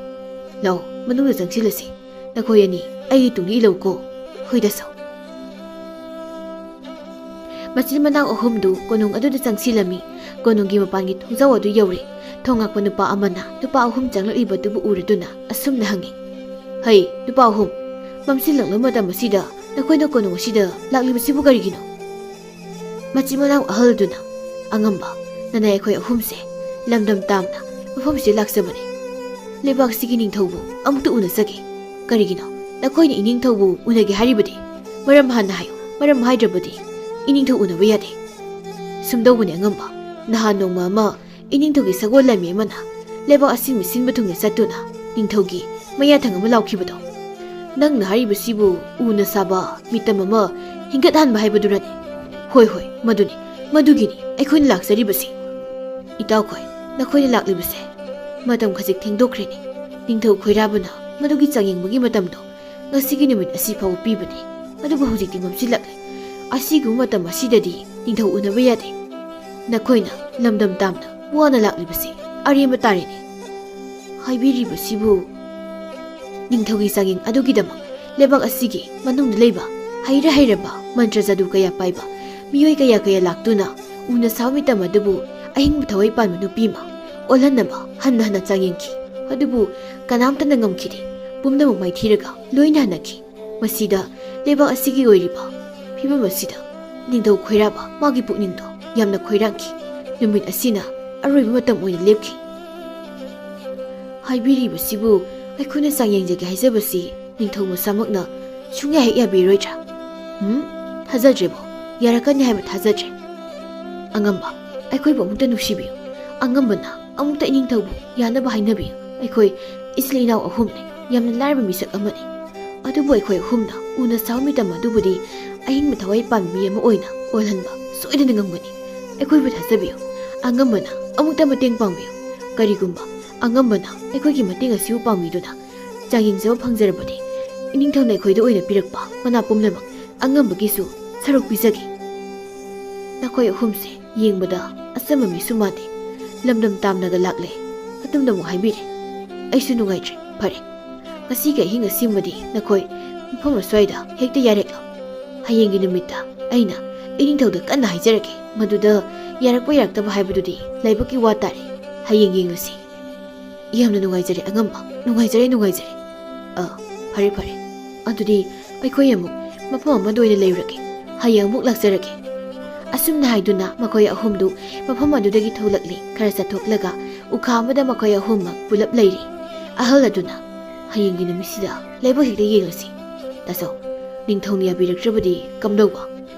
ꯂꯥꯛꯑꯣ, ꯃꯅꯨꯡꯗ ꯆꯪꯁꯤꯜꯂꯁꯤ꯫ ꯅꯈꯣꯏ ꯑꯅꯤ ꯑꯩꯒꯤ ꯇꯨꯡꯗ ꯏꯜꯂꯧꯀꯣ꯫ ꯍꯣꯏ ꯇꯥꯆꯧ"꯫ ꯃꯆꯤꯟ ꯃꯅꯥꯎ ꯑꯍꯨꯝꯗꯨ ꯀꯣꯅꯨꯡ ꯑꯗꯨꯗ ꯆꯪꯁꯤꯜꯂꯝꯃꯤ꯫ ꯀꯣꯅꯨꯡꯒꯤ ꯃꯄꯥꯟꯒꯤ ꯊꯣꯡꯖꯥꯎ ꯑꯗꯨ ꯌꯧꯔꯦ꯫ ꯊꯣꯡ ꯉꯥꯛꯄ ꯅꯨꯄꯥ ꯑꯃꯅ ꯅꯨꯄꯥ ꯑꯍꯨꯝ ꯆꯪꯂꯛꯂꯤꯕꯗꯨꯕꯨ ꯎꯔꯗꯨꯅ ꯑꯁꯨꯝꯅ ꯍꯪꯉꯤ, "ꯍꯩ, ꯅꯨꯄꯥ ꯑꯍꯨꯝ, ꯃꯝꯁꯤꯜꯂꯛꯂꯕ ꯃꯇꯝ ꯑꯁꯤꯗ ꯅꯈꯣꯏꯅ ꯀꯣꯅꯨꯡ ꯑꯁꯤꯗ ꯂꯥꯛꯂꯤꯕꯁꯤꯕꯨ ꯀꯔꯤꯒꯤꯅꯣ?" ꯃꯆꯤꯟ ꯃꯅꯥꯎ ꯑꯍꯜꯗꯨꯅ, "ꯑꯉꯝꯕ, ꯅꯅꯥꯏ ꯑꯩꯈꯣꯏ ꯑꯍꯨꯝꯁꯦ ꯂꯝꯗꯝ ꯇꯥꯝꯅ ꯃꯐꯝꯁꯤꯗ ꯂꯥꯛꯆꯕꯅꯤ꯫ ꯂꯩꯕꯥꯛꯁꯤꯒꯤ ꯅꯤꯡꯊꯧꯕꯨ ꯑꯃꯨꯛꯇ ꯎꯅꯖꯒꯦ꯫ ꯀꯔꯤꯒꯤꯅꯣ ꯅꯈꯣꯏꯅ ꯏꯅꯤꯡꯊꯧꯕꯨ ꯎꯅꯒꯦ ꯍꯥꯏꯔꯤꯕꯗꯤ? ꯃꯔꯝ ꯍꯥꯟꯅ ꯍꯥꯏꯌꯨ꯫ ꯃꯔꯝ ꯍꯥꯏꯗ꯭ꯔꯕꯗꯤ ꯏꯅꯤꯡꯊꯧ ꯎꯅꯕ ꯌꯥꯗꯦ"꯫ ꯁꯨꯝꯗꯧꯕꯅꯤ ꯑꯉꯝꯕ, ꯅꯍꯥꯟ ꯅꯣꯡꯃ ꯑꯃ ꯏꯅꯤꯡꯊꯧꯒꯤ ꯁꯒꯣꯜ ꯂꯥꯟꯃꯤ ꯑꯃꯅ ꯂꯩꯕꯥꯛ ꯑꯁꯤ ꯃꯤꯁꯤꯟꯕ ꯊꯨꯡꯅ ꯆꯠꯇꯨꯅ ꯅꯤꯡꯊꯧꯒꯤ ꯃꯌꯥꯊꯪ ꯑꯃ ꯂꯥꯎꯈꯤꯕꯗꯣ꯫ ꯅꯪꯅ ꯍꯥꯏꯔꯤꯕꯁꯤꯕꯨ ꯎꯅ ꯁꯥꯕ ꯃꯤꯇꯝ ꯑꯃ ꯍꯤꯡꯒꯠꯍꯟꯕ ꯍꯥꯏꯕꯗꯨꯔꯅꯤ? ꯍꯣꯏ, ꯍꯣꯏ, ꯃꯗꯨꯅꯤ, ꯃꯗꯨꯒꯤꯅꯤ ꯑꯩꯈꯣꯏꯅ ꯂꯥꯛꯆꯔꯤꯕꯁꯤ꯫ ꯏꯇꯥꯎꯈꯣꯏ, ꯅꯈꯣꯏꯅ ꯂꯥꯛꯂꯤꯕꯁꯦ ꯃꯇꯝ ꯈꯖꯤꯛ ꯊꯦꯡꯗꯣꯛꯈ꯭ꯔꯦꯅꯦ꯫ ꯅꯤꯡꯊꯧ ꯈꯣꯏꯔꯥꯕꯅ ꯃꯗꯨꯒꯤ ꯆꯥꯡꯌꯦꯡꯕꯒꯤ ꯃꯇꯝꯗꯣ ꯉꯁꯤꯒꯤ ꯅꯨꯃꯤꯠ ꯑꯁꯤ ꯐꯥꯎꯕ ꯄꯤꯕꯅꯤ꯫ ꯑꯗꯨꯕꯨ ꯍꯧꯖꯤꯛꯇꯤ ꯃꯝꯁꯤꯜꯂꯛꯂꯦ꯫ ꯑꯁꯤꯒꯨꯝꯕ ꯃꯇꯝ ꯑꯁꯤꯗꯗꯤ ꯅꯤꯡꯊꯧ ꯎꯅꯕ ꯌꯥꯗꯦ꯫ ꯅꯈꯣꯏꯅ ꯂꯝꯗꯝ ꯇꯥꯝꯅ ꯋꯥꯅ ꯂꯥꯛꯂꯤꯕꯁꯤ ꯑꯔꯦꯝꯕ ꯇꯥꯔꯦꯅꯦ꯫ ꯍꯥꯏꯕꯤꯔꯤꯕꯁꯤꯕꯨ ꯅꯤꯡꯊꯧꯒꯤ ꯆꯥꯡꯌꯦꯡ ꯑꯗꯨꯒꯤꯗꯃꯛ ꯂꯩꯕꯥꯛ ꯑꯁꯤꯒꯤ ꯃꯅꯨꯡꯗ ꯂꯩꯕ ꯍꯩꯔ ꯍꯩꯔꯕ ꯃꯟꯇ꯭ꯔ ꯖꯥꯗꯨ ꯀꯌꯥ ꯄꯥꯏꯕ ꯃꯤꯑꯣꯏ ꯀꯌꯥ ꯀꯌꯥ ꯂꯥꯛꯇꯨꯅ ꯎꯅ ꯁꯥꯕ ꯃꯤꯇꯝ ꯑꯗꯨꯕꯨ ꯑꯍꯤꯡꯕ ꯊꯋꯥꯏ ꯄꯥꯟꯕ ꯅꯨꯄꯤ ꯑꯃ ꯑꯣꯜꯍꯟꯅꯕ ꯍꯟꯅ ꯍꯟꯅ ꯆꯥꯡꯌꯦꯡꯈꯤ꯫ ꯑꯗꯨꯕꯨ ꯀꯅꯥꯝꯇꯅ ꯉꯝꯈꯤꯗꯦ꯫ ꯄꯨꯝꯅꯃꯛ ꯃꯥꯏꯊꯤꯔꯒ ꯂꯣꯏꯅ ꯍꯟꯅꯈꯤ꯫ ꯃꯁꯤꯗ ꯂꯩꯕꯥꯛ ꯑꯁꯤꯒꯤ ꯑꯣꯏꯔꯤꯕ ꯐꯤꯕꯝ ꯑꯁꯤꯗ ꯅꯤꯡꯊꯧ ꯈꯣꯏꯔꯥꯕ ꯃꯥꯒꯤ ꯄꯨꯛꯅꯤꯡꯗꯣ ꯌꯥꯝꯅ ꯈꯣꯏꯔꯥꯡꯈꯤ꯫ ꯅꯨꯃꯤꯠ ꯑꯁꯤꯅ ꯑꯔꯣꯏꯕ ꯃꯇꯝ ꯑꯣꯏꯅ ꯂꯦꯞꯈꯤ꯫ ꯍꯥꯏꯕꯤꯔꯤꯕꯁꯤꯕꯨ ꯑꯩꯈꯣꯏꯅ ꯆꯥꯡꯌꯦꯡꯖꯒꯦ ꯍꯥꯏꯖꯕꯁꯤ ꯅꯤꯡꯊꯧ ꯃꯁꯥꯃꯛꯅ ꯁꯨꯡꯌꯥ ꯍꯦꯛ ꯌꯥꯕꯤꯔꯣꯏꯗ꯭ꯔꯥ? ꯎꯝ? ꯊꯥꯖꯗ꯭ꯔꯦꯕꯣ꯫ ꯌꯥꯔꯛꯀꯅꯤ ꯍꯥꯏꯕ ꯊꯥꯖꯗ꯭ꯔꯦ꯫ ꯑꯉꯝꯕ, ꯑꯩꯈꯣꯏꯕꯨ ꯑꯃꯨꯛꯇ ꯅꯨꯡꯁꯤꯕꯤꯌꯨ꯫ ꯑꯉꯝꯕꯅ ꯑꯃꯨꯛꯇ ꯏꯅꯤꯡꯊꯧꯕꯨ ꯌꯥꯅꯕ ꯍꯥꯏꯅꯕꯤꯌꯨ꯫ ꯑꯩꯈꯣꯏ ꯏꯆꯤꯜ ꯏꯅꯥꯎ ꯑꯍꯨꯝꯅꯤ꯫ ꯌꯥꯝꯅ ꯂꯥꯏꯔꯕ ꯃꯤꯁꯛ ꯑꯃꯅꯤ꯫ ꯑꯗꯨꯕꯨ ꯑꯩꯈꯣꯏ ꯑꯍꯨꯝꯅ ꯎꯅ ꯁꯥꯕ ꯃꯤꯇꯝ ꯑꯗꯨꯕꯨꯗꯤ ꯑꯍꯤꯡꯕ ꯊꯋꯥꯏ ꯄꯥꯟꯕ ꯃꯤ ꯑꯃ ꯑꯣꯏꯅ ꯑꯣꯜꯍꯟꯕ ꯁꯣꯏꯗꯅ ꯉꯝꯒꯅꯤ꯫ ꯑꯩꯈꯣꯏꯕꯨ ꯊꯥꯖꯕꯤꯌꯨ꯫ ꯑꯉꯝꯕꯅ ꯑꯃꯨꯛꯇ ꯃꯇꯦꯡ ꯄꯥꯡꯕꯤꯌꯨ꯫ ꯀꯔꯤꯒꯨꯝꯕ ꯑꯉꯝꯕꯅ ꯑꯩꯈꯣꯏꯒꯤ ꯃꯇꯦꯡ ꯑꯁꯤꯕꯨ ꯄꯥꯡꯕꯤꯗꯨꯅ ꯆꯥꯡꯌꯦꯡꯖꯕ ꯐꯪꯖꯔꯕꯗꯤ, ꯏꯅꯤꯡꯊꯧꯅ ꯑꯩꯈꯣꯏꯗ ꯑꯣꯏꯅ ꯄꯤꯔꯛꯄ ꯃꯅꯥ ꯄꯨꯝꯅꯃꯛ ꯑꯉꯝꯕꯒꯤꯁꯨ ꯁꯔꯨꯛ ꯄꯤꯖꯒꯦ꯫ ꯅꯈꯣꯏ ꯑꯍꯨꯝꯁꯦ ꯌꯦꯡꯕꯗ ꯑꯆꯝꯕ ꯃꯤꯁꯨ ꯃꯥꯟꯗꯦ꯫ ꯂꯝꯗꯝ ꯇꯥꯝꯅꯒ ꯂꯥꯛꯂꯦ꯫ ꯑꯗꯨꯝꯅ ꯑꯃꯨꯛ ꯍꯥꯏꯕꯤꯔꯦ꯫ ꯑꯩꯁꯨ ꯅꯨꯡꯉꯥꯏꯇ꯭ꯔꯦ꯫ ꯐꯔꯦ, ꯉꯁꯤꯒꯤ ꯑꯍꯤꯡ ꯑꯁꯤꯃꯗꯤ ꯅꯈꯣꯏ ꯃꯐꯝ ꯑꯁ꯭ꯋꯥꯏꯗ ꯍꯦꯛꯇ ꯌꯥꯔꯦꯛꯂꯣ꯫ ꯍꯌꯦꯡꯒꯤ ꯅꯨꯃꯤꯠꯇ ꯑꯩꯅ ꯏꯅꯤꯡꯊꯧꯗ ꯀꯟꯅ ꯍꯥꯏꯖꯔꯒꯦ꯫ ꯃꯗꯨꯗ ꯌꯥꯔꯛꯄ ꯌꯥꯔꯛꯇꯕ ꯍꯥꯏꯕꯗꯨꯗꯤ ꯂꯥꯏꯕꯛꯀꯤ ꯋꯥ ꯇꯥꯔꯦ꯫ ꯍꯌꯦꯡ ꯌꯦꯡꯂꯁꯤ꯫ ꯌꯥꯝꯅ ꯅꯨꯡꯉꯥꯏꯖꯔꯦ ꯑꯉꯝꯕ, ꯅꯨꯡꯉꯥꯏꯖꯔꯦ, ꯅꯨꯡꯉꯥꯏꯖꯔꯦ꯫ ꯑ, ꯐꯔꯦ, ꯐꯔꯦ꯫ ꯑꯗꯨꯗꯤ ꯑꯩꯈꯣꯏ ꯑꯃꯨꯛ ꯃꯐꯝ ꯑꯃꯗ ꯑꯣꯏꯅ ꯂꯩꯔꯨꯔꯒꯦ꯫ ꯍꯌꯦꯡ ꯑꯃꯨꯛ ꯂꯥꯛꯆꯔꯒꯦ꯫ ꯑꯁꯨꯝꯅ ꯍꯥꯏꯗꯨꯅ ꯃꯈꯣꯏ ꯑꯍꯨꯝꯗꯨ ꯃꯐꯝ ꯑꯗꯨꯗꯒꯤ ꯊꯣꯛꯂꯛꯂꯤ꯫ ꯈꯔ ꯆꯠꯊꯣꯛꯂꯒ ꯎꯈꯥ ꯑꯃꯗ ꯃꯈꯣꯏ ꯑꯍꯨꯝꯃꯛ ꯄꯨꯂꯞ ꯂꯩꯔꯤ꯫ ꯑꯍꯜ ꯑꯗꯨꯅ, "ꯍꯌꯦꯡꯒꯤ ꯅꯨꯃꯤꯠꯁꯤꯗ ꯂꯥꯏꯕꯛ ꯍꯦꯛꯇ ꯌꯦꯡꯂꯁꯤ꯫ ꯇꯥꯆꯧ, ꯅꯤꯡꯊꯧꯅ ꯌꯥꯕꯤꯔꯛꯇ꯭ꯔꯕꯗꯤ ꯀꯝꯗꯧꯕ?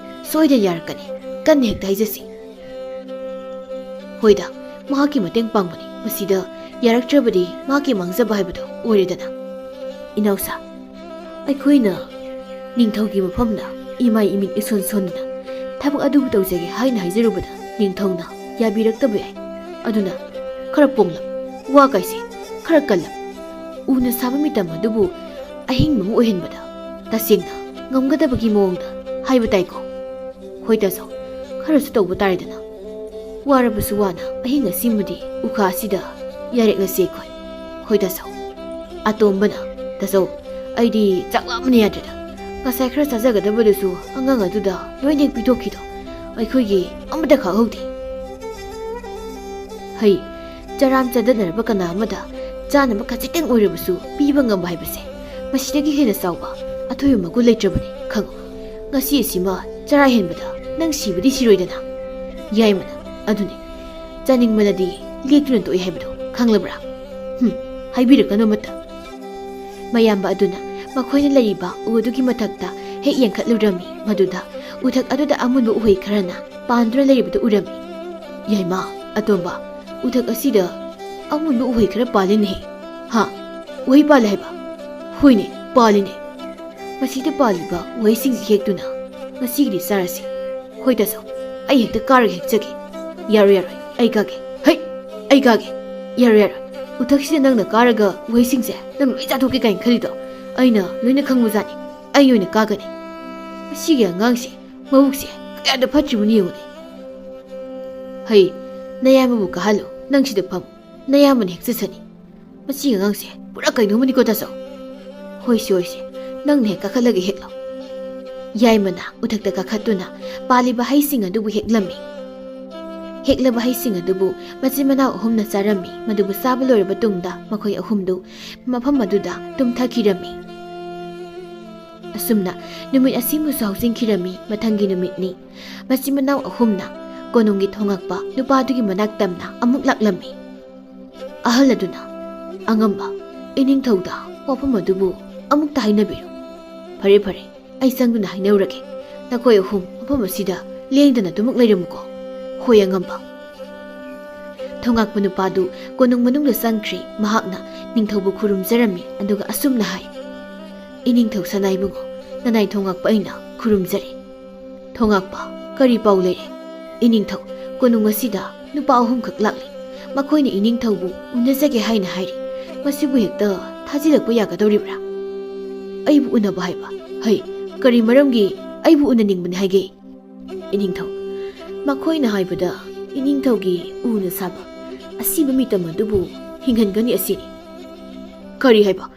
ꯁꯣꯏꯗꯅ ꯌꯥꯔꯛꯀꯅꯤ꯫ ꯀꯟꯅ ꯍꯦꯛꯇ ꯍꯥꯏꯖꯁꯤ꯫" "ꯍꯣꯏꯗ, ꯃꯍꯥꯛꯀꯤ ꯃꯇꯦꯡ ꯄꯥꯡꯕꯅꯤ꯫ ꯃꯁꯤꯗ ꯌꯥꯔꯛꯇ꯭ꯔꯕꯗꯤ ꯃꯍꯥꯛꯀꯤ ꯃꯥꯡꯖꯕ ꯍꯥꯏꯕꯗꯨ ꯑꯣꯏꯔꯦꯗꯅ꯫ ꯏꯅꯥꯎꯁꯥ, ꯑꯩꯈꯣꯏꯅ ꯅꯤꯡꯊꯧꯒꯤ ꯃꯐꯝꯗ ꯏꯃꯥꯏ ꯏꯃꯤꯠ ꯏꯁꯣꯟ ꯁꯣꯟꯗꯨꯅ ꯊꯕꯛ ꯑꯗꯨꯕꯨ ꯇꯧꯖꯒꯦ ꯍꯥꯏꯅ ꯍꯥꯏꯖꯔꯨꯕꯗ ꯅꯤꯡꯊꯧꯅ ꯌꯥꯕꯤꯔꯛꯇꯕ ꯌꯥꯏ꯫ ꯑꯗꯨꯅ ꯈꯔ ꯄꯣꯡꯂꯞ, ꯋꯥ ꯀꯥꯏꯁꯦ ꯈꯔ ꯀꯜꯂꯞ, ꯎꯅ ꯁꯥꯕ ꯃꯤꯇꯝ ꯑꯗꯨꯕꯨ ꯑꯍꯤꯡꯕ ꯑꯃ ꯑꯣꯏꯍꯟꯕꯗ ꯇꯁꯦꯡꯅ ꯉꯝꯒꯗꯕꯒꯤ ꯃꯑꯣꯡꯗ ꯍꯥꯏꯕ ꯇꯥꯏꯀꯣ?" "ꯍꯣꯏ ꯇꯥꯆꯧ, ꯈꯔꯁꯨ ꯇꯧꯕ ꯇꯥꯔꯦꯗꯅ꯫ ꯋꯥꯔꯕꯁꯨ ꯋꯥꯅ ꯑꯍꯤꯡ ꯑꯁꯤꯃꯗꯤ ꯎꯈꯥ ꯑꯁꯤꯗ ꯌꯥꯔꯦꯛꯂꯁꯤ ꯑꯩꯈꯣꯏ꯫" "ꯍꯣꯏ ꯇꯥꯆꯧ꯫" ꯑꯇꯣꯝꯕꯅ, "ꯇꯥꯆꯧ, ꯑꯩꯗꯤ ꯆꯥꯛ ꯂꯥꯝꯕꯅ ꯌꯥꯗ꯭ꯔꯦꯗ꯫ ꯉꯁꯥꯏ ꯈꯔ ꯆꯥꯖꯒꯗꯕꯗꯨꯁꯨ ꯑꯉꯥꯡ ꯑꯗꯨꯗ ꯂꯣꯏꯅ ꯄꯤꯊꯣꯛꯈꯤꯗꯣ ꯑꯩꯈꯣꯏꯒꯤ ꯑꯃꯠꯇ ꯈꯥꯛꯍꯧꯗꯦ꯫" ꯍꯩ ꯆꯔꯥꯝ ꯆꯗꯠꯅꯔꯕ ꯀꯅꯥ ꯑꯃꯗ ꯆꯥꯅꯕ ꯈꯖꯤꯛꯇꯪ ꯑꯣꯏꯔꯕꯁꯨ ꯄꯤꯕ ꯉꯝꯕ ꯍꯥꯏꯕꯁꯦ ꯃꯁꯤꯗꯒꯤ ꯍꯦꯟꯅ ꯆꯥꯎꯕ ꯑꯊꯣꯏꯕ ꯃꯒꯨꯟ ꯂꯩꯇ꯭ꯔꯕꯅꯤ, ꯈꯪꯉꯨ꯫ ꯉꯁꯤ ꯑꯁꯤꯃ ꯆꯔꯥ ꯍꯦꯟꯕꯗ ꯅꯪ ꯁꯤꯕꯗꯤ ꯁꯤꯔꯣꯏꯗꯅ꯫ ꯌꯥꯏꯃꯅ, ꯑꯗꯨꯅꯤ, ꯆꯥꯅꯤꯡꯕꯅꯗꯤ ꯂꯦꯛꯇꯨꯅ ꯇꯣꯛꯏ ꯍꯥꯏꯕꯗꯣ ꯈꯪꯂꯕ꯭ꯔꯥ? ꯍꯨꯝ, ꯍꯥꯏꯕꯤꯔꯛꯀꯅꯨ ꯑꯃꯠꯇ꯫ ꯃꯌꯥꯝꯕ ꯑꯗꯨꯅ ꯃꯈꯣꯏꯅ ꯂꯩꯔꯤꯕ ꯎ ꯑꯗꯨꯒꯤ ꯃꯊꯛꯇ ꯍꯦꯛ ꯌꯦꯡꯈꯠꯂꯨꯔꯝꯃꯤ꯫ ꯃꯗꯨꯗ ꯎꯊꯛ ꯑꯗꯨꯗ ꯑꯃꯨꯟꯕ ꯎꯍꯩ ꯈꯔꯅ ꯄꯥꯟꯗꯨꯅ ꯂꯩꯔꯤꯕꯗꯨ ꯎꯔꯝꯃꯤ꯫ "ꯌꯥꯏꯃ, ꯑꯇꯣꯝꯕ, ꯎꯊꯛ ꯑꯁꯤꯗ ꯑꯃꯨꯟꯕ ꯎꯍꯩ ꯈꯔ ꯄꯥꯜꯂꯤꯅꯦꯍꯦ꯫" "ꯍꯥ? ꯎꯍꯩ ꯄꯥꯜꯂꯦ ꯍꯥꯏꯕ?" "ꯍꯣꯏꯅꯦ, ꯄꯥꯜꯂꯤꯅꯦ꯫ ꯃꯁꯤꯗ ꯄꯥꯜꯂꯤꯕ ꯎꯍꯩꯁꯤꯡꯁꯤ ꯍꯦꯛꯇꯨꯅ ꯉꯁꯤꯒꯤꯗꯤ ꯆꯥꯔꯁꯤ꯫" "ꯍꯣꯏ ꯇꯥꯆꯧ, ꯑꯩ ꯍꯦꯛꯇ ꯀꯥꯔꯒ ꯍꯦꯛꯆꯒꯦ꯫" "ꯌꯥꯔꯣꯏ, ꯌꯥꯔꯣꯏ, ꯑꯩ ꯀꯥꯒꯦ꯫" "ꯍꯩ! ꯑꯩ ꯀꯥꯒꯦ꯫" "ꯌꯥꯔꯣꯏ, ꯌꯥꯔꯣꯏ, ꯎꯊꯛꯁꯤꯗ ꯅꯪꯅ ꯀꯥꯔꯒ ꯎꯍꯩꯁꯤꯡꯁꯦ ꯅꯪ ꯂꯣꯏ ꯆꯥꯊꯣꯛꯀꯦ ꯀꯥꯏꯅ ꯈꯜꯂꯤꯗꯣ ꯑꯩꯅ ꯂꯣꯏꯅ ꯈꯪꯕꯖꯥꯠꯅꯤ꯫ ꯑꯩ ꯑꯣꯏꯅ ꯀꯥꯒꯅꯤ꯫" "ꯃꯁꯤꯒꯤ ꯑꯉꯥꯡꯁꯦ ꯃꯕꯨꯛꯁꯦ ꯀꯌꯥꯗ ꯐꯠꯇ꯭ꯔꯤꯕꯅꯣ ꯌꯦꯡꯉꯨꯅꯦ꯫" "ꯍꯩ, ꯅꯌꯥꯝꯕꯕꯨ ꯀꯥꯍꯜꯂꯨ, ꯅꯪ ꯁꯤꯗ ꯐꯝꯃꯨ, ꯅꯌꯥꯝꯕꯅ ꯍꯦꯛꯆꯁꯅꯤ꯫" "ꯃꯁꯤꯒꯤ ꯑꯉꯥꯡꯁꯦ ꯄꯨꯔꯥ ꯀꯩꯅꯣꯝꯃꯅꯤꯀꯣ ꯇꯥꯆꯧ꯫" "ꯍꯣꯏꯁꯦ, ꯍꯣꯏꯁꯦ, ꯅꯪꯅ ꯍꯦꯛ ꯀꯥꯈꯠꯂꯒ ꯍꯦꯛꯂꯣ꯫" ꯌꯥꯏꯃꯅ ꯎꯊꯛꯇ ꯀꯥꯈꯠꯇꯨꯅ ꯄꯥꯜꯂꯤꯕ ꯍꯩꯁꯤꯡ ꯑꯗꯨꯕꯨ ꯍꯦꯛꯂꯝꯃꯤ꯫ ꯍꯦꯛꯂꯕ ꯍꯩꯁꯤꯡ ꯑꯗꯨꯕꯨ ꯃꯆꯤꯟ ꯃꯅꯥꯎ ꯑꯍꯨꯝꯅ ꯆꯥꯔꯝꯃꯤ꯫ ꯃꯗꯨꯕꯨ ꯆꯥꯕ ꯂꯣꯏꯔꯕ ꯇꯨꯡꯗ ꯃꯈꯣꯏ ꯑꯍꯨꯝꯗꯨ ꯃꯐꯝ ꯑꯗꯨꯗ ꯇꯨꯝꯊꯈꯤꯔꯝꯃꯤ꯫ ꯑꯁꯨꯝꯅ ꯅꯨꯃꯤꯠ ꯑꯁꯤꯃꯁꯨ ꯍꯧꯖꯤꯟꯈꯤꯔꯝꯃꯤ꯫ ꯃꯊꯪꯒꯤ ꯅꯨꯃꯤꯠꯅꯤ꯫ ꯃꯆꯤꯟ ꯃꯅꯥꯎ ꯑꯍꯨꯝꯅ ꯀꯣꯅꯨꯡꯒꯤ ꯊꯣꯉꯛꯄ ꯅꯨꯄꯥꯗꯨꯒꯤ ꯃꯅꯥꯛ ꯇꯝꯅ ꯑꯃꯨꯛ ꯂꯥꯛꯂꯝꯃꯤ꯫ ꯑꯍꯜ ꯑꯗꯨꯅ, "ꯑꯉꯝꯕ, ꯏꯅꯤꯡꯊꯧꯗ ꯋꯥꯐꯝ ꯑꯗꯨꯕꯨ ꯑꯃꯨꯛꯇ ꯍꯥꯏꯅꯕꯤꯔꯨ꯫" "ꯐꯔꯦ, ꯐꯔꯦ, ꯑꯩ ꯆꯪꯗꯨꯅ ꯍꯥꯏꯅꯔꯨꯔꯒꯦ꯫ ꯅꯈꯣꯏ ꯑꯍꯨꯝ ꯃꯐꯝ ꯑꯁꯤꯗ ꯂꯦꯡꯗꯅ ꯑꯗꯨꯃꯛ ꯂꯩꯔꯝꯃꯨꯀꯣ꯫" "ꯍꯣꯏ, ꯑꯉꯝꯕ꯫" ꯊꯣꯉꯥꯛꯄ ꯅꯨꯄꯥꯗꯨ ꯀꯣꯅꯨꯡ ꯃꯅꯨꯡꯗ ꯆꯪꯈ꯭ꯔꯦ꯫ ꯃꯍꯥꯛꯅ ꯅꯤꯡꯊꯧꯕꯨ ꯈꯨꯔꯨꯝꯖꯔꯝꯃꯤ, ꯑꯗꯨꯒ ꯑꯁꯨꯝꯅ ꯍꯥꯏ, "ꯏꯅꯤꯡꯊꯧ ꯁꯅꯥꯏꯕꯨꯡꯉꯣ, ꯅꯅꯥꯏ ꯊꯣꯉꯥꯛꯄ ꯑꯩꯅ ꯈꯨꯔꯨꯝꯖꯔꯤ꯫" "ꯊꯣꯉꯥꯛꯄ, ꯀꯔꯤ ꯄꯥꯎ ꯂꯩꯔꯦ?" "ꯏꯅꯤꯡꯊꯧ, ꯀꯣꯅꯨꯡ ꯑꯁꯤꯗ ꯅꯨꯄꯥ ꯑꯍꯨꯝꯈꯛ ꯂꯥꯛꯂꯤ꯫ ꯃꯈꯣꯏꯅ ꯏꯅꯤꯡꯊꯧꯕꯨ ꯎꯅꯖꯒꯦ ꯍꯥꯏꯅ ꯍꯥꯏꯔꯤ꯫ ꯃꯁꯤꯕꯨ ꯍꯦꯛꯇ ꯊꯥꯖꯤꯜꯂꯛꯄ ꯌꯥꯒꯗꯧꯔꯤꯕ꯭ꯔꯥ?" "ꯑꯩꯕꯨ ꯎꯅꯕ ꯍꯥꯏꯕ? ꯍꯩ, ꯀꯔꯤ ꯃꯔꯝꯒꯤ ꯑꯩꯕꯨ ꯎꯅꯅꯤꯡꯕꯅꯤ ꯍꯥꯏꯒꯦ?" "ꯏꯅꯤꯡꯊꯧ, ꯃꯈꯣꯏꯅ ꯍꯥꯏꯕꯗ ꯏꯅꯤꯡꯊꯧꯒꯤ ꯎꯅ ꯁꯥꯕ ꯑꯁꯤꯕ ꯃꯤꯇꯝ ꯑꯗꯨꯕꯨ ꯍꯤꯡꯍꯟꯒꯅꯤ ꯑꯁꯤꯅꯤ꯫" "ꯀꯔꯤ ꯍꯥꯏꯕ?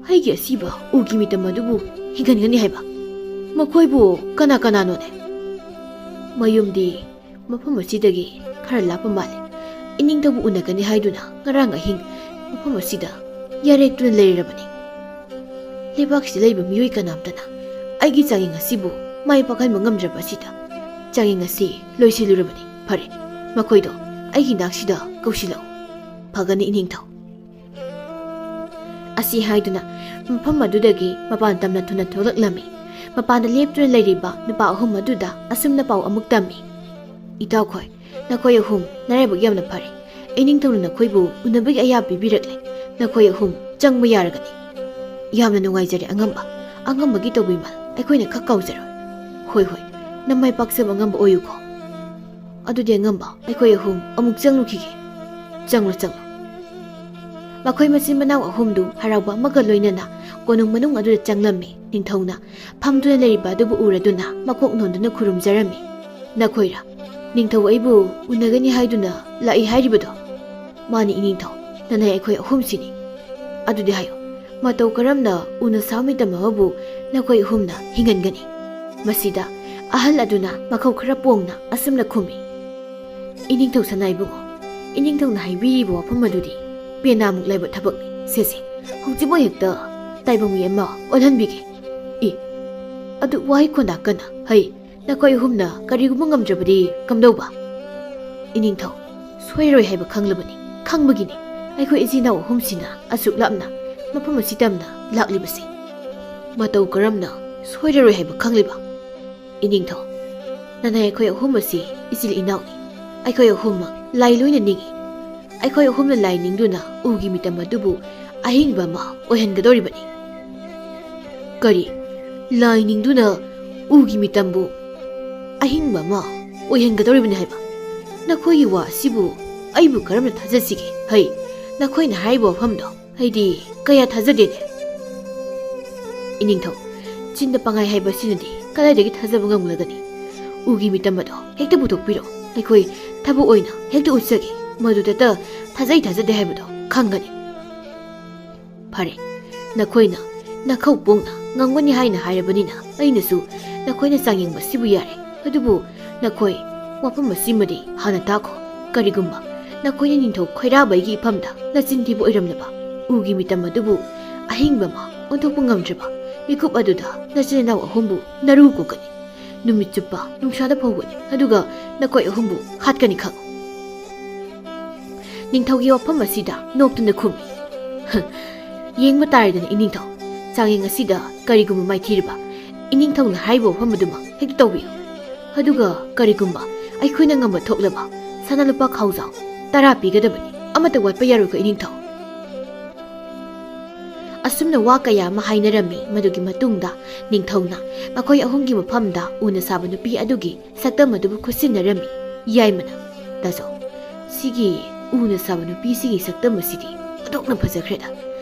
ꯑꯩꯒꯤ ꯑꯁꯤꯕ ꯎꯒꯤ ꯃꯤꯇꯝ ꯑꯗꯨꯕꯨ ꯍꯤꯡꯍꯟꯒꯅꯤ ꯍꯥꯏꯕ? ꯃꯈꯣꯏꯕꯨ ꯀꯅꯥ ꯀꯅꯥꯅꯣꯅꯦ?" "ꯃꯌꯨꯝꯗꯤ ꯃꯐꯝ ꯑꯁꯤꯗꯒꯤ ꯈꯔ ꯂꯥꯞꯄ ꯃꯥꯜꯂꯤ꯫ ꯏꯅꯤꯡꯊꯧꯕꯨ ꯎꯅꯒꯅꯤ ꯍꯥꯏꯗꯨꯅ ꯉꯔꯥꯡ ꯑꯍꯤꯡ ꯃꯐꯝ ꯑꯁꯤꯗ ꯌꯥꯔꯦꯛꯇꯨꯅ ꯂꯩꯔꯕꯅꯤ꯫ ꯂꯩꯕꯥꯛꯁꯤꯗ ꯂꯩꯕ ꯃꯤꯑꯣꯏ ꯀꯅꯥꯝꯇꯅ ꯑꯩꯒꯤ ꯆꯥꯡꯌꯦꯡ ꯑꯁꯤꯕꯨ ꯃꯥꯏ ꯄꯥꯛꯍꯟꯕ ꯉꯝꯗ꯭ꯔꯕ ꯑꯁꯤꯗ ꯆꯥꯡꯌꯦꯡ ꯑꯁꯤ ꯂꯣꯏꯁꯤꯜꯂꯨꯔꯕꯅꯤ꯫ ꯐꯔꯦ, ꯃꯈꯣꯏꯗꯣ ꯑꯩꯒꯤ ꯅꯥꯛꯁꯤꯗ ꯀꯧꯁꯤꯜꯂꯛꯎ꯫ ꯐꯒꯅꯤ, ꯏꯅꯤꯡꯊꯧ꯫ ꯑꯁꯤ ꯍꯥꯏꯗꯨꯅ ꯃꯐꯝ ꯑꯗꯨꯗꯒꯤ ꯃꯄꯥꯟ ꯇꯝꯅ ꯊꯨꯅ ꯊꯣꯛꯂꯛꯂꯝꯃꯤ꯫ ꯃꯄꯥꯟꯗ ꯂꯦꯞꯇꯨꯅ ꯂꯩꯔꯤꯕ ꯅꯨꯄꯥ ꯑꯍꯨꯝ ꯑꯗꯨꯗ ꯑꯁꯨꯝꯅ ꯄꯥꯎ ꯑꯃꯨꯛ ꯇꯝꯃꯤ: "ꯏꯇꯥꯎꯈꯣꯏ, ꯅꯈꯣꯏ ꯑꯍꯨꯝ ꯅꯔꯥꯏꯕꯛ ꯌꯥꯝꯅ ꯐꯔꯦ꯫ ꯏꯅꯤꯡꯊꯧꯅ ꯅꯈꯣꯏꯕꯨ ꯎꯅꯕꯒꯤ ꯑꯌꯥꯕ ꯄꯤꯕꯤꯔꯛꯂꯦ꯫ ꯅꯈꯣꯏ ꯑꯍꯨꯝ ꯆꯪꯕ ꯌꯥꯔꯒꯅꯤ꯫" "ꯌꯥꯝꯅ ꯅꯨꯡꯉꯥꯏꯖꯔꯦ ꯑꯉꯝꯕ꯫ ꯑꯉꯝꯕꯒꯤ ꯇꯧꯕꯤꯃꯜ ꯑꯩꯈꯣꯏꯅ ꯈꯛ ꯀꯥꯎꯖꯔꯣꯏ꯫" "ꯍꯣꯏ, ꯍꯣꯏ, ꯅꯃꯥꯏ ꯄꯥꯛꯆꯕ ꯑꯉꯝꯕ ꯑꯣꯏꯌꯨꯀꯣ꯫" "ꯑꯗꯨꯗꯤ ꯑꯉꯝꯕ, ꯑꯩꯈꯣꯏ ꯑꯍꯨꯝ ꯑꯃꯨꯛ ꯆꯪꯂꯨꯈꯤꯒꯦ꯫" "ꯆꯪꯂꯣ, ꯆꯪꯂꯣ꯫" ꯃꯈꯣꯏ ꯃꯆꯤꯟ ꯃꯅꯥꯎ ꯑꯍꯨꯝꯗꯨ ꯍꯔꯥꯎꯕ ꯑꯃꯒ ꯂꯣꯏꯅꯅ ꯀꯣꯅꯨꯡ ꯃꯅꯨꯡ ꯑꯗꯨꯗ ꯆꯪꯂꯝꯃꯤ꯫ ꯅꯤꯡꯊꯧꯅ ꯐꯝꯗꯨꯅ ꯂꯩꯔꯤꯕ ꯑꯗꯨꯕꯨ ꯎꯔꯗꯨꯅ ꯃꯀꯣꯛ ꯅꯣꯟꯗꯨꯅ ꯈꯨꯔꯨꯝꯖꯔꯝꯃꯤ꯫ "ꯅꯈꯣꯏꯔꯥ? ꯅꯤꯡꯊꯧ ꯑꯩꯕꯨ ꯎꯅꯒꯅꯤ ꯍꯥꯏꯗꯨꯅ ꯂꯥꯛꯏ ꯍꯥꯏꯔꯤꯕꯗꯣ?" "ꯃꯥꯅꯤ, ꯏꯅꯤꯡꯊꯧ, ꯅꯅꯥꯏ ꯑꯩꯈꯣꯏ ꯑꯍꯨꯝꯁꯤꯅꯤ꯫" "ꯑꯗꯨꯗꯤ ꯍꯥꯏꯌꯨ, ꯃꯇꯧ ꯀꯔꯝꯅ ꯎꯅ ꯁꯥ ꯃꯤꯇꯝ ꯑꯃꯕꯨ ꯅꯈꯣꯏ ꯑꯍꯨꯝꯅ ꯍꯤꯡꯍꯟꯒꯅꯤ?" ꯃꯁꯤꯗ ꯑꯍꯜ ꯑꯗꯨꯅ ꯃꯈꯧ ꯈꯔ ꯄꯣꯡꯅ ꯑꯁꯨꯝꯅ ꯈꯨꯝꯃꯤ: "ꯏꯅꯤꯡꯊꯧ ꯁꯅꯥꯏꯕꯨꯡꯉꯣ, ꯏꯅꯤꯡꯊꯧꯅ ꯍꯥꯏꯕꯤꯔꯤꯕ ꯋꯥꯐꯝ ꯑꯗꯨꯗꯤ ꯄꯦꯅꯥꯃꯨꯛ ꯂꯥꯏꯕ ꯊꯕꯛꯅꯤ꯫ ꯁꯦ, ꯁꯦ, ꯍꯧꯖꯤꯛꯃꯛ ꯍꯦꯛꯇ ꯇꯥꯏꯕꯪ ꯃꯤ ꯑꯃ ꯑꯣꯜꯍꯟꯕꯤꯒꯦ꯫" "ꯑꯦ, ꯑꯗꯨ ꯋꯥꯍꯩ ꯈꯣꯟꯗꯥ ꯀꯟꯅ ꯍꯩ, ꯅꯈꯣꯏ ꯑꯍꯨꯝꯅ ꯀꯔꯤꯒꯨꯝꯕ ꯉꯝꯗ꯭ꯔꯕꯗꯤ ꯀꯝꯗꯧꯕ?" "ꯏꯅꯤꯡꯊꯧ, ꯁꯣꯏꯔꯣꯏ ꯍꯥꯏꯕ ꯈꯪꯂꯕꯅꯤ, ꯈꯪꯕꯒꯤꯅꯤ ꯑꯩꯈꯣꯏ ꯏꯆꯤꯟ ꯏꯅꯥꯎ ꯑꯍꯨꯝꯁꯤꯅ ꯑꯁꯨꯛ ꯂꯥꯞꯅ ꯃꯐꯝ ꯑꯁꯤ ꯇꯝꯅ ꯂꯥꯛꯂꯤꯕꯁꯤ꯫" "ꯃꯇꯧ ꯀꯔꯝꯅ ꯁꯣꯏꯔꯔꯣꯏ ꯍꯥꯏꯕ ꯈꯪꯂꯤꯕ?" "ꯏꯅꯤꯡꯊꯧ, ꯅꯅꯥꯏ ꯑꯩꯈꯣꯏ ꯑꯍꯨꯝ ꯑꯁꯤ ꯏꯆꯤꯜ ꯏꯅꯥꯎꯅꯤ꯫ ꯑꯩꯈꯣꯏ ꯑꯍꯨꯝꯃꯛ ꯂꯥꯏ ꯂꯣꯏꯅ ꯅꯤꯡꯏ꯫ ꯑꯩꯈꯣꯏ ꯑꯍꯨꯝꯅ ꯂꯥꯏ ꯅꯤꯡꯗꯨꯅ ꯎꯒꯤ ꯃꯤꯇꯝ ꯑꯗꯨꯕꯨ ꯑꯍꯤꯡꯕ ꯑꯃ ꯑꯣꯏꯍꯟꯒꯗꯧꯔꯤꯕꯅꯤ꯫" "ꯀꯔꯤ? ꯂꯥꯏ ꯅꯤꯡꯗꯨꯅ ꯎꯒꯤ ꯃꯤꯇꯝꯕꯨ ꯑꯍꯤꯡꯕ ꯑꯃ ꯑꯣꯏꯍꯟꯒꯗꯧꯔꯤꯕꯅꯤ ꯍꯥꯏꯕ? ꯅꯈꯣꯏꯒꯤ ꯋꯥ ꯑꯁꯤꯕꯨ ꯑꯩꯕꯨ ꯀꯔꯝꯅ ꯊꯥꯖꯁꯤꯒꯦ? ꯍꯩ, ꯅꯈꯣꯏꯅ ꯍꯥꯏꯔꯤꯕ ꯋꯥꯐꯝꯗꯣ ꯑꯩꯗꯤ ꯀꯌꯥ ꯊꯥꯖꯗꯦꯅꯦ꯫" "ꯏꯅꯤꯡꯊꯧ, ꯆꯤꯟꯗ ꯄꯪꯍꯥꯏ ꯍꯥꯏꯕ ꯑꯁꯤꯅꯗꯤ ꯀꯗꯥꯏꯗꯒꯤ ꯊꯥꯖꯕ ꯉꯝꯂꯒꯅꯤ? ꯎꯒꯤ ꯃꯤꯇꯝ ꯑꯗꯣ ꯍꯦꯛꯇ ꯄꯨꯊꯣꯛꯄꯤꯔꯛꯑꯣ꯫ ꯑꯩꯈꯣꯏ ꯊꯕꯛ ꯑꯣꯏꯅ ꯍꯦꯛꯇ ꯎꯠꯆꯒꯦ꯫ ꯃꯗꯨꯗꯇ ꯊꯥꯖꯩ ꯊꯥꯖꯗꯦ ꯍꯥꯏꯕꯗꯣ ꯈꯪꯒꯅꯤ꯫" "ꯐꯔꯦ, ꯅꯈꯣꯏꯅ ꯅꯈꯧ ꯄꯣꯡꯅ ꯉꯝꯒꯅꯤ ꯍꯥꯏꯅ ꯍꯥꯏꯔꯕꯅꯤꯅ ꯑꯩꯅꯁꯨ ꯅꯈꯣꯏꯅ ꯆꯥꯡꯌꯦꯡꯕꯁꯤꯕꯨ ꯌꯥꯔꯦ꯫ ꯑꯗꯨꯕꯨ ꯅꯈꯣꯏ ꯋꯥꯐꯝ ꯑꯁꯤꯃꯗꯤ ꯍꯥꯟꯅ ꯇꯥꯈꯣ꯫ ꯀꯔꯤꯒꯨꯝꯕ ꯅꯈꯣꯏꯅ ꯅꯤꯡꯊꯧ ꯈꯣꯏꯔꯥꯕꯩꯒꯤ ꯏꯐꯝꯗ ꯅꯆꯤꯟ ꯊꯤꯕ ꯑꯣꯏꯔꯝꯂꯕ ꯎꯒꯤ ꯃꯤꯇꯝ ꯑꯗꯨꯕꯨ ꯑꯍꯤꯡꯕ ꯑꯃ ꯑꯣꯟꯊꯣꯛꯄ ꯉꯝꯗ꯭ꯔꯕ ꯃꯤꯀꯨꯞ ꯑꯗꯨꯗ ꯅꯆꯤꯟ ꯅꯅꯥꯎ ꯑꯍꯨꯝꯕꯨ ꯅꯔꯨ ꯀꯣꯛꯀꯅꯤ꯫ ꯅꯨꯃꯤꯠ ꯆꯨꯞꯄ ꯅꯨꯡꯁꯥꯗ ꯐꯧꯒꯅꯤ, ꯑꯗꯨꯒ ꯅꯈꯣꯏ ꯑꯍꯨꯝꯕꯨ ꯍꯥꯠꯀꯅꯤ ꯈꯪꯉꯨ꯫ ꯅꯤꯡꯊꯧꯒꯤ ꯋꯥꯐꯝ ꯑꯁꯤꯗ ꯅꯣꯛꯇꯨꯅ ꯈꯨꯝꯃꯤ꯫ "ꯌꯦꯡꯕ ꯇꯥꯔꯦꯗꯅ ꯏꯅꯤꯡꯊꯧ, ꯆꯥꯡꯌꯦꯡ ꯑꯁꯤꯗ ꯀꯔꯤꯒꯨꯝꯕ ꯃꯥꯏꯊꯤꯔꯕ ꯏꯅꯤꯡꯊꯧꯅ ꯍꯥꯏꯔꯤꯕ ꯋꯥꯐꯝ ꯑꯗꯨꯃꯛ ꯍꯦꯛꯇ ꯇꯧꯕꯤꯌꯨ꯫ ꯑꯗꯨꯒ ꯀꯔꯤꯒꯨꯝꯕ ꯑꯩꯈꯣꯏꯅ ꯉꯝꯕ ꯊꯣꯛꯂꯕ ꯁꯅꯥ ꯂꯨꯄꯥ ꯈꯥꯎꯖꯥꯎ ꯇꯔꯥ ꯄꯤꯒꯗꯕꯅꯤ, ꯑꯃꯠꯇ ꯋꯥꯠꯄ ꯌꯥꯔꯣꯏꯀꯣ ꯏꯅꯤꯡꯊꯧ"꯫ ꯑꯁꯨꯝꯅ ꯋꯥ ꯀꯌꯥ ꯑꯃ ꯍꯥꯏꯅꯔꯝꯃꯤ꯫ ꯃꯗꯨꯒꯤ ꯃꯇꯨꯡꯗ ꯅꯤꯡꯊꯧꯅ ꯃꯈꯣꯏ ꯑꯍꯨꯝꯒꯤ ꯃꯐꯝꯗ ꯎꯅ ꯁꯥꯕ ꯅꯨꯄꯤ ꯑꯗꯨꯒꯤ ꯁꯛꯇꯝ ꯑꯗꯨꯕꯨ ꯈꯨꯠꯁꯤꯟꯅꯔꯝꯃꯤ꯫ ꯌꯥꯏꯃꯅ, "ꯇꯥꯖꯧ, ꯁꯤꯒꯤ ꯎꯅ ꯁꯥꯕ ꯅꯨꯄꯤꯁꯤꯒꯤ ꯁꯛꯇꯝ ꯑꯁꯤꯗꯤ ꯑꯣꯟꯊꯣꯛꯅ ꯐꯖꯈ꯭ꯔꯦꯗ꯫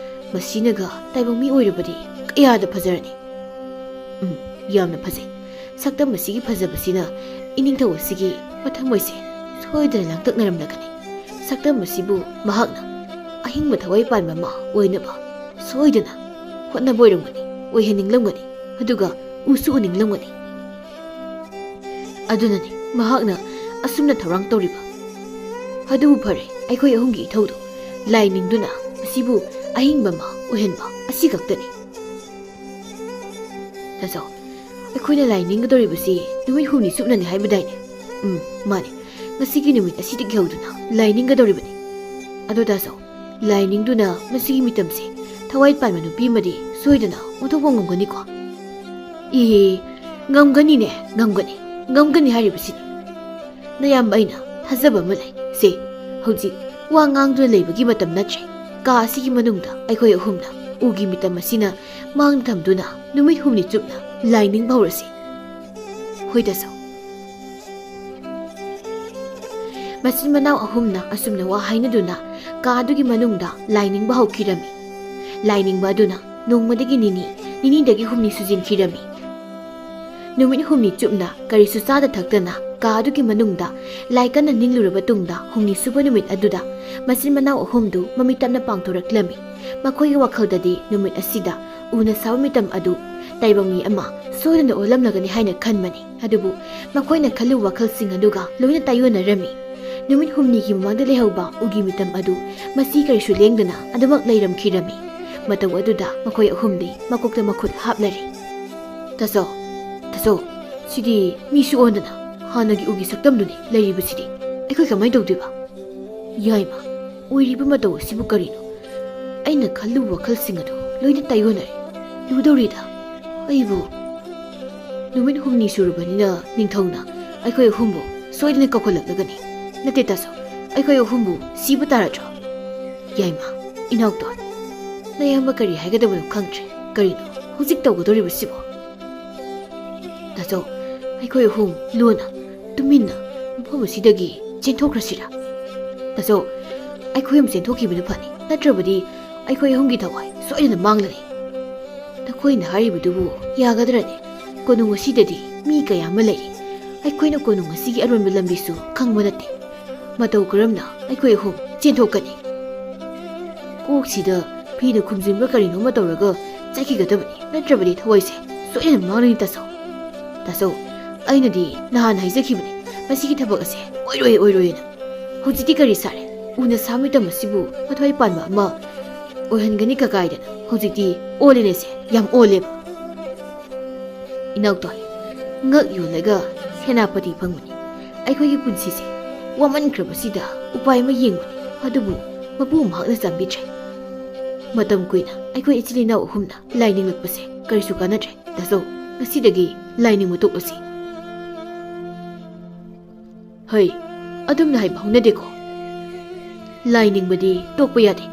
ꯃꯁꯤꯅꯒ ꯇꯥꯏꯕꯪ ꯃꯤ ꯑꯣꯏꯔꯕꯗꯤ ꯀꯌꯥꯗ ꯐꯖꯔꯅꯤ꯫ ꯎꯝ, ꯌꯥꯝꯅ ꯐꯖꯩ꯫ ꯁꯛꯇꯝ ꯑꯁꯤꯒꯤ ꯐꯖꯕꯁꯤꯅ ꯏꯅꯤꯡꯊꯧ ꯑꯁꯤꯒꯤ ꯃꯊꯃꯣꯏꯁꯦ ꯁꯣꯏꯗꯅ ꯂꯥꯡꯇꯛꯅꯔꯝꯂꯒꯅꯤ꯫ ꯁꯛꯇꯝ ꯑꯁꯤꯕꯨ ꯃꯍꯥꯛꯅ ꯑꯍꯤꯡꯕ ꯊꯋꯥꯏ ꯄꯥꯟꯕ ꯑꯃ ꯑꯣꯏꯅꯕ ꯁꯣꯏꯗꯅ ꯍꯣꯠꯅꯕ ꯑꯣꯏꯔꯝꯒꯅꯤ, ꯑꯣꯏꯍꯟꯅꯤꯡꯂꯝꯒꯅꯤ, ꯑꯗꯨꯒ ꯎꯁꯨ ꯎꯅꯤꯡꯂꯝꯒꯅꯤ"꯫ ꯑꯗꯨꯅꯅꯤ ꯃꯍꯥꯛꯅ ꯑꯁꯨꯝꯅ ꯊꯧꯔꯥꯡ ꯇꯧꯔꯤꯕ꯫ ꯑꯗꯨꯕꯨ ꯐꯔꯦ, ꯑꯩꯈꯣꯏ ꯑꯍꯨꯝꯒꯤ ꯏꯊꯧꯗꯣ ꯂꯥꯏ ꯅꯤꯡꯗꯨꯅ ꯃꯁꯤꯕꯨ ꯑꯍꯤꯡꯕ ꯑꯃ ꯑꯣꯏꯍꯟꯕ ꯑꯁꯤ ꯈꯛꯇꯅꯤ꯫ ꯇꯥꯖꯧ, ꯑꯩꯈꯣꯏꯅ ꯂꯥꯏ ꯅꯤꯡꯒꯗꯧꯔꯤꯕꯁꯤ ꯅꯨꯃꯤꯠ ꯍꯨꯝꯅꯤ ꯆꯨꯞꯅꯅꯤ ꯍꯥꯏꯕꯗꯥꯏꯅꯦ? ꯎꯝ, ꯃꯥꯅꯤ꯫ ꯉꯁꯤꯒꯤ ꯅꯨꯃꯤꯠ ꯑꯁꯤꯗꯒꯤ ꯍꯧꯗꯨꯅ ꯂꯥꯏ ꯅꯤꯡꯒꯗꯧꯔꯤꯕꯅꯤ꯫ ꯑꯗꯣ ꯇꯥꯖꯧ, ꯂꯥꯏ ꯅꯤꯡꯗꯨꯅ ꯃꯁꯤꯒꯤ ꯃꯤꯇꯝꯁꯦ ꯊꯋꯥꯏ ꯄꯥꯟꯕ ꯅꯨꯄꯤ ꯑꯃꯗꯤ ꯁꯣꯏꯗꯅ ꯑꯣꯟꯊꯣꯛꯄ ꯉꯝꯒꯅꯤꯀꯣ? ꯏꯍꯦ, ꯉꯝꯒꯅꯤꯅꯦ, ꯉꯝꯒꯅꯤ꯫ ꯉꯝꯒꯅꯤ ꯍꯥꯏꯔꯤꯕꯁꯤꯅꯤ꯫ ꯅꯌꯥꯝꯕ, ꯑꯩꯅ ꯊꯥꯖꯕ ꯑꯃ ꯂꯩ꯫ ꯁꯦ, ꯍꯧꯖꯤꯛ ꯋꯥ ꯉꯥꯡꯗꯨꯅ ꯂꯩꯕꯒꯤ ꯃꯇꯝ ꯅꯠꯇ꯭ꯔꯦ꯫ ꯀꯥ ꯑꯁꯤꯒꯤ ꯃꯅꯨꯡꯗ ꯑꯩꯈꯣꯏ ꯑꯍꯨꯝꯅ ꯎꯒꯤ ꯃꯤꯇꯝ ꯑꯁꯤꯅ ꯃꯥꯡꯗ ꯊꯝꯗꯨꯅ ꯅꯨꯃꯤꯠ ꯍꯨꯝꯅꯤ ꯆꯨꯞꯅ ꯂꯥꯏ ꯅꯤꯡꯕ ꯍꯧꯔꯁꯤ꯫ ꯍꯣꯏ ꯇꯥꯖꯧ꯫ ꯃꯆꯤꯟ ꯃꯅꯥꯎ ꯑꯍꯨꯝꯅ ꯑꯁꯨꯝꯅ ꯋꯥ ꯍꯥꯏꯅꯗꯨꯅ ꯀꯥ ꯑꯗꯨꯒꯤ ꯃꯅꯨꯡꯗ ꯂꯥꯏ ꯅꯤꯡꯕ ꯍꯧꯈꯤꯔꯝꯃꯤ꯫ ꯂꯥꯏ ꯅꯤꯡꯕ ꯑꯗꯨꯅ ꯅꯣꯡꯃꯗꯒꯤ ꯅꯤꯅꯤ, ꯅꯤꯅꯤꯗꯒꯤ ꯍꯨꯝꯅꯤ ꯁꯨꯖꯤꯟꯈꯤꯔꯝꯃꯤ꯫ ꯅꯨꯃꯤꯠ ꯍꯨꯝꯅꯤ ꯆꯨꯞꯅ ꯀꯔꯤꯁꯨ ꯆꯥꯗ ꯊꯛꯇꯅ ꯀꯥ ꯑꯗꯨꯒꯤ ꯃꯅꯨꯡꯗ ꯂꯥꯏ ꯀꯟꯅ ꯅꯤꯡꯂꯨꯔꯕ ꯇꯨꯡꯗ, ꯍꯨꯝꯅꯤ ꯁꯨꯕ ꯅꯨꯃꯤꯠ ꯑꯗꯨꯗ ꯃꯆꯤꯟ ꯃꯅꯥꯎ ꯑꯍꯨꯝꯗꯨ ꯃꯃꯤꯠ ꯇꯞꯅ ꯄꯥꯡꯊꯣꯔꯛꯂꯝꯃꯤ꯫ ꯃꯈꯣꯏꯒꯤ ꯋꯥꯈꯜꯗꯗꯤ ꯅꯨꯃꯤꯠ ꯑꯁꯤꯗ ꯎꯅ ꯁꯥꯕ ꯃꯤꯇꯝ ꯑꯗꯨ ꯇꯥꯏꯕꯪ ꯃꯤ ꯑꯃ ꯁꯣꯏꯗꯅ ꯑꯣꯜꯂꯝꯂꯒꯅꯤ ꯍꯥꯏꯅ ꯈꯟꯕꯅꯤ꯫ ꯑꯗꯨꯕꯨ ꯃꯈꯣꯏꯅ ꯈꯜꯂꯨꯕ ꯋꯥꯈꯜꯁꯤꯡ ꯑꯗꯨꯒ ꯂꯣꯏꯅ ꯇꯥꯏꯑꯣꯟꯅꯔꯝꯃꯤ꯫ ꯅꯨꯃꯤꯠ ꯍꯨꯝꯅꯤꯒꯤ ꯃꯃꯥꯡꯗ ꯂꯩꯍꯧꯕ ꯎꯒꯤ ꯃꯤꯇꯝ ꯑꯗꯨ ꯃꯁꯤ ꯀꯔꯤꯁꯨ ꯂꯦꯡꯗꯅ ꯑꯗꯨꯃꯛ ꯂꯩꯔꯝꯈꯤꯔꯝꯃꯤ꯫ ꯃꯇꯧ ꯑꯗꯨꯗ ꯃꯈꯣꯏ ꯑꯍꯨꯝꯗꯤ ꯃꯀꯣꯛꯇ ꯃꯈꯨꯠ ꯍꯥꯞꯅꯔꯦ꯫ "ꯇꯥꯆꯧ, ꯇꯥꯆꯧ, ꯁꯤꯗꯤ ꯃꯤꯁꯨ ꯑꯣꯟꯗꯅ ꯍꯥꯟꯅꯒꯤ ꯎꯒꯤ ꯁꯛꯇꯝꯗꯨꯅꯤ ꯂꯩꯔꯤꯕꯁꯤꯗꯤ꯫ ꯑꯩꯈꯣꯏ ꯀꯃꯥꯏꯅ ꯇꯧꯗꯣꯏꯕ? ꯌꯥꯏꯃ, ꯑꯣꯏꯔꯤꯕ ꯃꯇꯧ ꯑꯁꯤꯕꯨ ꯀꯔꯤꯅꯣ? ꯑꯩꯅ ꯈꯜꯂꯨꯕ ꯋꯥꯈꯜꯁꯤꯡ ꯑꯗꯨ ꯂꯣꯏꯅ ꯇꯥꯏꯑꯣꯟꯅꯔꯦ꯫ ꯂꯨꯗꯧꯔꯤꯗ꯫ ꯑꯩꯕꯨ ꯅꯨꯃꯤꯠ ꯍꯨꯝꯅꯤ ꯁꯨꯔꯕꯅꯤꯅ ꯅꯤꯡꯊꯧꯅ ꯑꯩꯈꯣꯏ ꯑꯍꯨꯝꯕꯨ ꯁꯣꯏꯗꯅ ꯀꯧꯈꯠꯂꯛꯂꯒꯅꯤ꯫ ꯅꯠꯇꯦ ꯇꯥꯆꯧ, ꯑꯩꯈꯣꯏ ꯑꯍꯨꯝꯕꯨ ꯁꯤꯕ ꯇꯥꯔꯗ꯭ꯔꯣ? ꯌꯥꯏꯃ, ꯏꯅꯥꯎꯇꯣꯟ, ꯅꯌꯥꯝꯕ ꯀꯔꯤ ꯍꯥꯏꯒꯗꯕꯅꯣ ꯈꯪꯗ꯭ꯔꯦ꯫ ꯀꯔꯤꯅꯣ ꯍꯧꯖꯤꯛ ꯇꯧꯒꯗꯧꯔꯤꯕꯁꯤꯕꯣ?" "ꯇꯥꯆꯧ, ꯑꯩꯈꯣꯏ ꯑꯍꯨꯝ ꯂꯣꯟꯅ ꯇꯨꯃꯤꯟꯅ ꯃꯐꯝ ꯑꯁꯤꯗꯒꯤ ꯆꯦꯟꯊꯣꯛꯈ꯭ꯔꯁꯤꯔꯥ? ꯇꯥꯆꯧ, ꯑꯩꯈꯣꯏ ꯑꯍꯨꯝ ꯆꯦꯟꯊꯣꯛꯈꯤꯕꯅ ꯐꯅꯤ꯫ ꯅꯠꯇ꯭ꯔꯕꯗꯤ ꯑꯩꯈꯣꯏ ꯑꯍꯨꯝꯒꯤ ꯊꯋꯥꯏ ꯁꯣꯏꯗꯅ ꯃꯥꯡꯂꯅꯤ꯫" "ꯅꯈꯣꯏꯅ ꯍꯥꯏꯔꯤꯕꯗꯨꯕꯨ ꯌꯥꯒꯗ꯭ꯔꯅꯦ? ꯀꯣꯅꯨꯡ ꯑꯁꯤꯗꯗꯤ ꯃꯤ ꯀꯌꯥ ꯑꯃ ꯂꯩꯔꯤ꯫ ꯑꯩꯈꯣꯏꯅ ꯀꯣꯅꯨꯡ ꯑꯁꯤꯒꯤ ꯑꯔꯣꯟꯕ ꯂꯝꯕꯤꯁꯨ ꯈꯪꯕ ꯅꯠꯇꯦ꯫ ꯃꯇꯧ ꯀꯔꯝꯅ ꯑꯩꯈꯣꯏ ꯑꯍꯨꯝ ꯆꯦꯟꯊꯣꯛꯀꯅꯤ?" "ꯀꯣꯛꯁꯤꯗ ꯐꯤꯅ ꯈꯨꯝꯖꯤꯟꯕ ꯀꯔꯤꯅꯣꯃ ꯇꯧꯔꯒ ꯆꯠꯈꯤꯒꯗꯕꯅꯤ꯫ ꯅꯠꯇ꯭ꯔꯕꯗꯤ ꯊꯋꯥꯏꯁꯦ ꯁꯣꯏꯗꯅ ꯃꯥꯡꯂꯅꯤ ꯇꯥꯆꯧ꯫ ꯇꯥꯆꯧ, ꯑꯩꯅꯗꯤ ꯅꯍꯥꯟ ꯍꯥꯏꯖꯈꯤꯕꯅꯤ, ꯃꯁꯤꯒꯤ ꯊꯕꯛ ꯑꯁꯦ ꯑꯣꯏꯔꯣꯏ ꯑꯣꯏꯔꯣꯏꯅ꯫ ꯍꯧꯖꯤꯛꯇꯤ ꯀꯔꯤ ꯁꯥꯔꯦ? ꯎꯅ ꯁꯥ ꯃꯤꯇꯝ ꯑꯁꯤꯕꯨ ꯃꯊ꯭ꯋꯥꯏ ꯄꯥꯟꯕ ꯑꯃ ꯑꯣꯏꯍꯟꯒꯅꯤ ꯀꯀꯥꯏꯗꯅ ꯍꯧꯖꯤꯛꯇꯤ ꯑꯣꯜꯂꯦꯅꯦꯁꯦ, ꯌꯥꯝ ꯑꯣꯜꯂꯦꯕ꯫ ꯏꯅꯥꯎꯇꯣꯟ, ꯉꯛ ꯌꯣꯜꯂꯒ ꯁꯦꯅꯥꯄꯇꯤ ꯐꯪꯕꯅꯤ꯫ ꯑꯩꯈꯣꯏꯒꯤ ꯄꯨꯟꯁꯤꯁꯦ ꯋꯥꯃꯟꯈ꯭ꯔꯕꯁꯤꯗ ꯎꯄꯥꯏ ꯑꯃ ꯌꯦꯡꯕꯅꯤ, ꯑꯗꯨꯕꯨ ꯃꯄꯨ ꯃꯍꯥꯛꯅ ꯆꯥꯟꯕꯤꯗ꯭ꯔꯦ꯫ ꯃꯇꯝ ꯀꯨꯏꯅ ꯑꯩꯈꯣꯏ ꯏꯆꯤꯜ ꯏꯅꯥꯎ ꯑꯍꯨꯝꯅ ꯂꯥꯏ ꯅꯤꯡꯂꯛꯄꯁꯦ ꯀꯔꯤꯁꯨ ꯀꯥꯟꯅꯗ꯭ꯔꯦ꯫ ꯇꯥꯆꯧ, ꯉꯁꯤꯗꯒꯤ ꯂꯥꯏ ꯅꯤꯡꯕ ꯇꯣꯛꯂꯁꯤ꯫" "ꯍꯩ, ꯑꯗꯨꯝꯅ ꯍꯥꯏꯕ ꯍꯧꯅꯗꯦꯀꯣ꯫ ꯂꯥꯏ ꯅꯤꯡꯕꯗꯤ ꯇꯣꯛꯄ ꯌꯥꯗꯦ꯫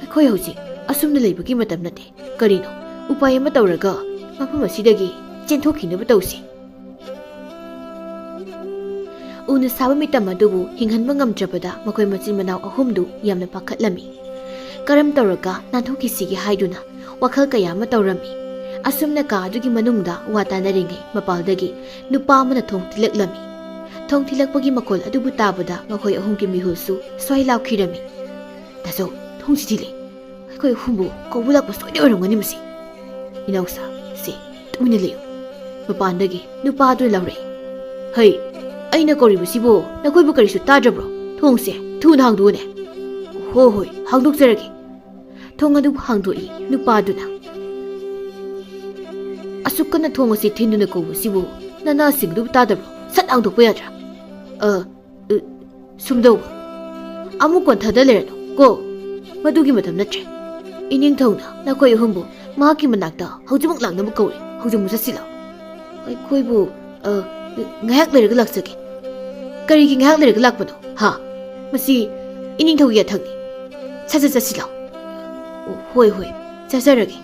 ꯑꯩꯈꯣꯏ ꯍꯧꯖꯤꯛ ꯑꯁꯨꯝꯅ ꯂꯩꯕꯒꯤ ꯃꯇꯝ ꯅꯠꯇꯦ꯫ ꯀꯔꯤꯅꯣ, ꯎꯄꯥꯏ ꯑꯃ ꯇꯧꯔꯒ ꯃꯐꯝ ꯑꯁꯤꯗꯒꯤ ꯆꯦꯟꯊꯣꯛꯈꯤꯅꯕ ꯇꯧꯁꯤ꯫" ꯎꯅ ꯁꯥꯕ ꯃꯤꯇꯝ ꯑꯗꯨꯕꯨ ꯍꯤꯡꯍꯟꯕ ꯉꯝꯗ꯭ꯔꯕꯗ ꯃꯈꯣꯏ ꯃꯆꯤꯟ ꯃꯅꯥꯎ ꯑꯍꯨꯝꯗꯨ ꯌꯥꯝꯅ ꯄꯥꯈꯠꯂꯝꯃꯤ꯫ ꯀꯔꯝ ꯇꯧꯔꯒ ꯅꯥꯟꯊꯣꯛꯈꯤꯁꯤꯒꯦ ꯍꯥꯏꯗꯨꯅ ꯋꯥꯈꯜ ꯀꯌꯥ ꯑꯃ ꯇꯧꯔꯝꯃꯤ꯫ ꯑꯁꯨꯝꯅ ꯀꯥ ꯑꯗꯨꯒꯤ ꯃꯅꯨꯡꯗ ꯋꯥ ꯇꯥꯅꯔꯤꯉꯩ ꯃꯄꯥꯜꯗꯒꯤ ꯅꯨꯄꯥ ꯑꯃꯅ ꯊꯣꯡ ꯊꯤꯜꯂꯛꯂꯝꯃꯤ꯫ ꯊꯣꯡ ꯊꯤꯜꯂꯛꯄꯒꯤ ꯃꯈꯣꯜ ꯑꯗꯨꯕꯨ ꯇꯥꯕꯗ ꯃꯈꯣꯏ ꯑꯍꯨꯝꯒꯤ ꯃꯤꯍꯨꯜꯁꯨ ꯁ꯭ꯋꯥꯏ ꯂꯥꯎꯈꯤꯔꯝꯃꯤ꯫ "ꯇꯥꯆꯧ, ꯊꯣꯡꯁꯤ ꯊꯤꯜꯂꯦ꯫ ꯑꯩꯈꯣꯏ ꯑꯍꯨꯝꯕꯨ ꯀꯧꯕ ꯂꯥꯛꯄ ꯁꯣꯏꯗꯅ ꯑꯣꯏꯔꯝꯒꯅꯤ ꯃꯁꯤ꯫" "ꯏꯅꯥꯎꯁꯥ, ꯁꯦ, ꯇꯨꯃꯤꯟꯅ ꯂꯩꯌꯨ꯫" ꯃꯄꯥꯟꯗꯒꯤ ꯅꯨꯄꯥ ꯑꯗꯨꯅ ꯂꯥꯎꯔꯛꯏ꯫ "ꯍꯩ, ꯑꯩꯅ ꯀꯧꯔꯤꯕꯁꯤꯕꯨ ꯅꯈꯣꯏꯕꯨ ꯀꯔꯤꯁꯨ ꯇꯥꯗ꯭ꯔꯕ꯭ꯔꯣ? ꯊꯣꯡꯁꯦ ꯊꯨꯅ ꯍꯥꯡꯗꯣꯛꯎꯅꯦ꯫ ꯍꯣ ꯍꯣꯏ, ꯍꯥꯡꯗꯣꯛꯆꯔꯒꯦ꯫ ꯊꯣꯡ ꯑꯗꯨ ꯍꯥꯡꯗꯣꯛꯏ ꯅꯨꯄꯥꯗꯨꯅ꯫ ꯑꯁꯨꯛ ꯀꯟꯅ ꯊꯣꯡ ꯑꯁꯤ ꯊꯤꯟꯗꯨꯅ ꯀꯧꯕꯁꯤꯕꯨ ꯅꯅꯥꯁꯤꯡꯗꯨꯕꯨ ꯇꯥꯗꯕ꯭ꯔꯣ? ꯁꯠ ꯍꯥꯡꯗꯣꯛꯄ ꯌꯥꯗ꯭ꯔꯥ? ꯑ, ꯑ, ꯁꯨꯝꯗꯧꯕ꯫ ꯑꯃꯨꯛ ꯀꯣꯟꯊꯗ ꯂꯩꯔꯅꯨ ꯀꯣ꯫ ꯃꯗꯨꯒꯤ ꯃꯇꯝ ꯅꯠꯇ꯭ꯔꯦ꯫ ꯏꯅꯤꯡꯊꯧꯅ ꯅꯈꯣꯏ ꯑꯍꯨꯝꯕꯨ ꯃꯍꯥꯛꯀꯤ ꯃꯅꯥꯛꯇ ꯍꯧꯖꯤꯛꯃꯛ ꯂꯥꯛꯅꯕ ꯀꯧꯔꯤ꯫ ꯍꯧꯖꯤꯛꯃꯛ ꯆꯠꯁꯤꯜꯂꯣ꯫ ꯑꯩꯈꯣꯏꯕꯨ, ꯑ, ꯉꯥꯏꯍꯥꯛ ꯂꯩꯔꯒ ꯂꯥꯛꯆꯒꯦ꯫ ꯀꯔꯤꯒꯤ ꯉꯥꯏꯍꯥꯛ ꯂꯩꯔꯒ ꯂꯥꯛꯄꯅꯣ? ꯍꯥ? ꯃꯁꯤ ꯏꯅꯤꯡꯊꯧꯒꯤ ꯌꯥꯊꯪꯅꯤ꯫ ꯁꯠ ꯁꯠ ꯆꯠꯁꯤꯜꯂꯣ꯫ ꯑꯣ, ꯍꯣꯏ, ꯍꯣꯏ, ꯆꯠꯆꯔꯒꯦ꯫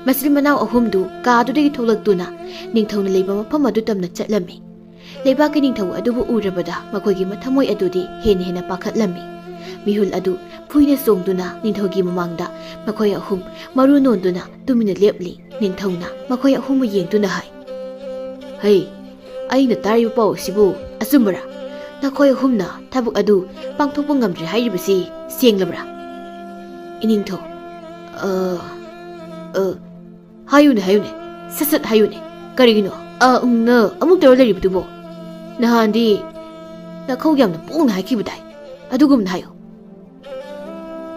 ꯃꯆꯤꯟ ꯃꯅꯥꯎ ꯑꯍꯨꯝꯗꯨ ꯀꯥꯗꯨꯗꯒꯤ ꯊꯣꯛꯂꯛꯇꯨꯅ ꯅꯤꯡꯊꯧꯅ ꯂꯩꯕ ꯃꯐꯝ ꯑꯗꯨ ꯇꯝꯅ ꯆꯠꯂꯝꯃꯤ꯫ ꯂꯩꯕꯥꯛꯀꯤ ꯅꯤꯡꯊꯧ ꯑꯗꯨꯕꯨ ꯎꯔꯕꯗ ꯃꯈꯣꯏꯒꯤ ꯃꯊꯃꯣꯏ ꯑꯗꯨꯗꯤ ꯍꯦꯟꯅ ꯍꯦꯟꯅ ꯄꯥꯈꯠꯂꯝꯃꯤ꯫ ꯃꯤꯍꯨꯜ ꯑꯗꯨ ꯐꯨꯏꯅ ꯆꯣꯡꯗꯨꯅ ꯅꯤꯡꯊꯧꯒꯤ ꯃꯃꯥꯡꯗ ꯃꯈꯣꯏ ꯑꯍꯨꯝ ꯃꯔꯨ ꯅꯣꯟꯗꯨꯅ ꯇꯨꯃꯤꯟꯅ ꯂꯦꯞꯂꯤ꯫ ꯅꯤꯡꯊꯧꯅ ꯃꯈꯣꯏ ꯑꯍꯨꯝꯕꯨ ꯌꯦꯡꯗꯨꯅ ꯍꯥꯏ, "ꯍꯩ, ꯑꯩꯅ ꯇꯥꯔꯤꯕ ꯄꯥꯎ ꯑꯁꯤꯕꯨ ꯑꯆꯨꯝꯕꯔꯥ? ꯅꯈꯣꯏ ꯑꯍꯨꯝꯅ ꯊꯕꯛ ꯑꯗꯨ ꯄꯥꯡꯊꯣꯛꯄ ꯉꯝꯗ꯭ꯔꯦ ꯍꯥꯏꯔꯤꯕꯁꯤ ꯁꯦꯡꯂꯕ꯭ꯔꯥ?" ꯏꯅꯤꯡꯊꯧ, "ꯑ, ꯑ, ꯍꯥꯏꯌꯨꯅꯦ, ꯍꯥꯏꯌꯨꯅꯦ, ꯁꯠ ꯁꯠ ꯍꯥꯏꯌꯨꯅꯦ꯫ ꯀꯔꯤꯒꯤꯅꯣ ꯑ ꯎꯪꯅ ꯑꯃꯨꯛ ꯇꯧꯔ ꯂꯩꯔꯤꯕꯗꯨꯕꯣ? ꯅꯍꯥꯟꯗꯤ ꯅꯈꯧ ꯌꯥꯝꯅ ꯄꯣꯡꯅ ꯍꯥꯏꯈꯤꯕꯗꯥꯏ? ꯑꯗꯨꯒꯨꯝꯅ ꯍꯥꯏꯌꯨ꯫"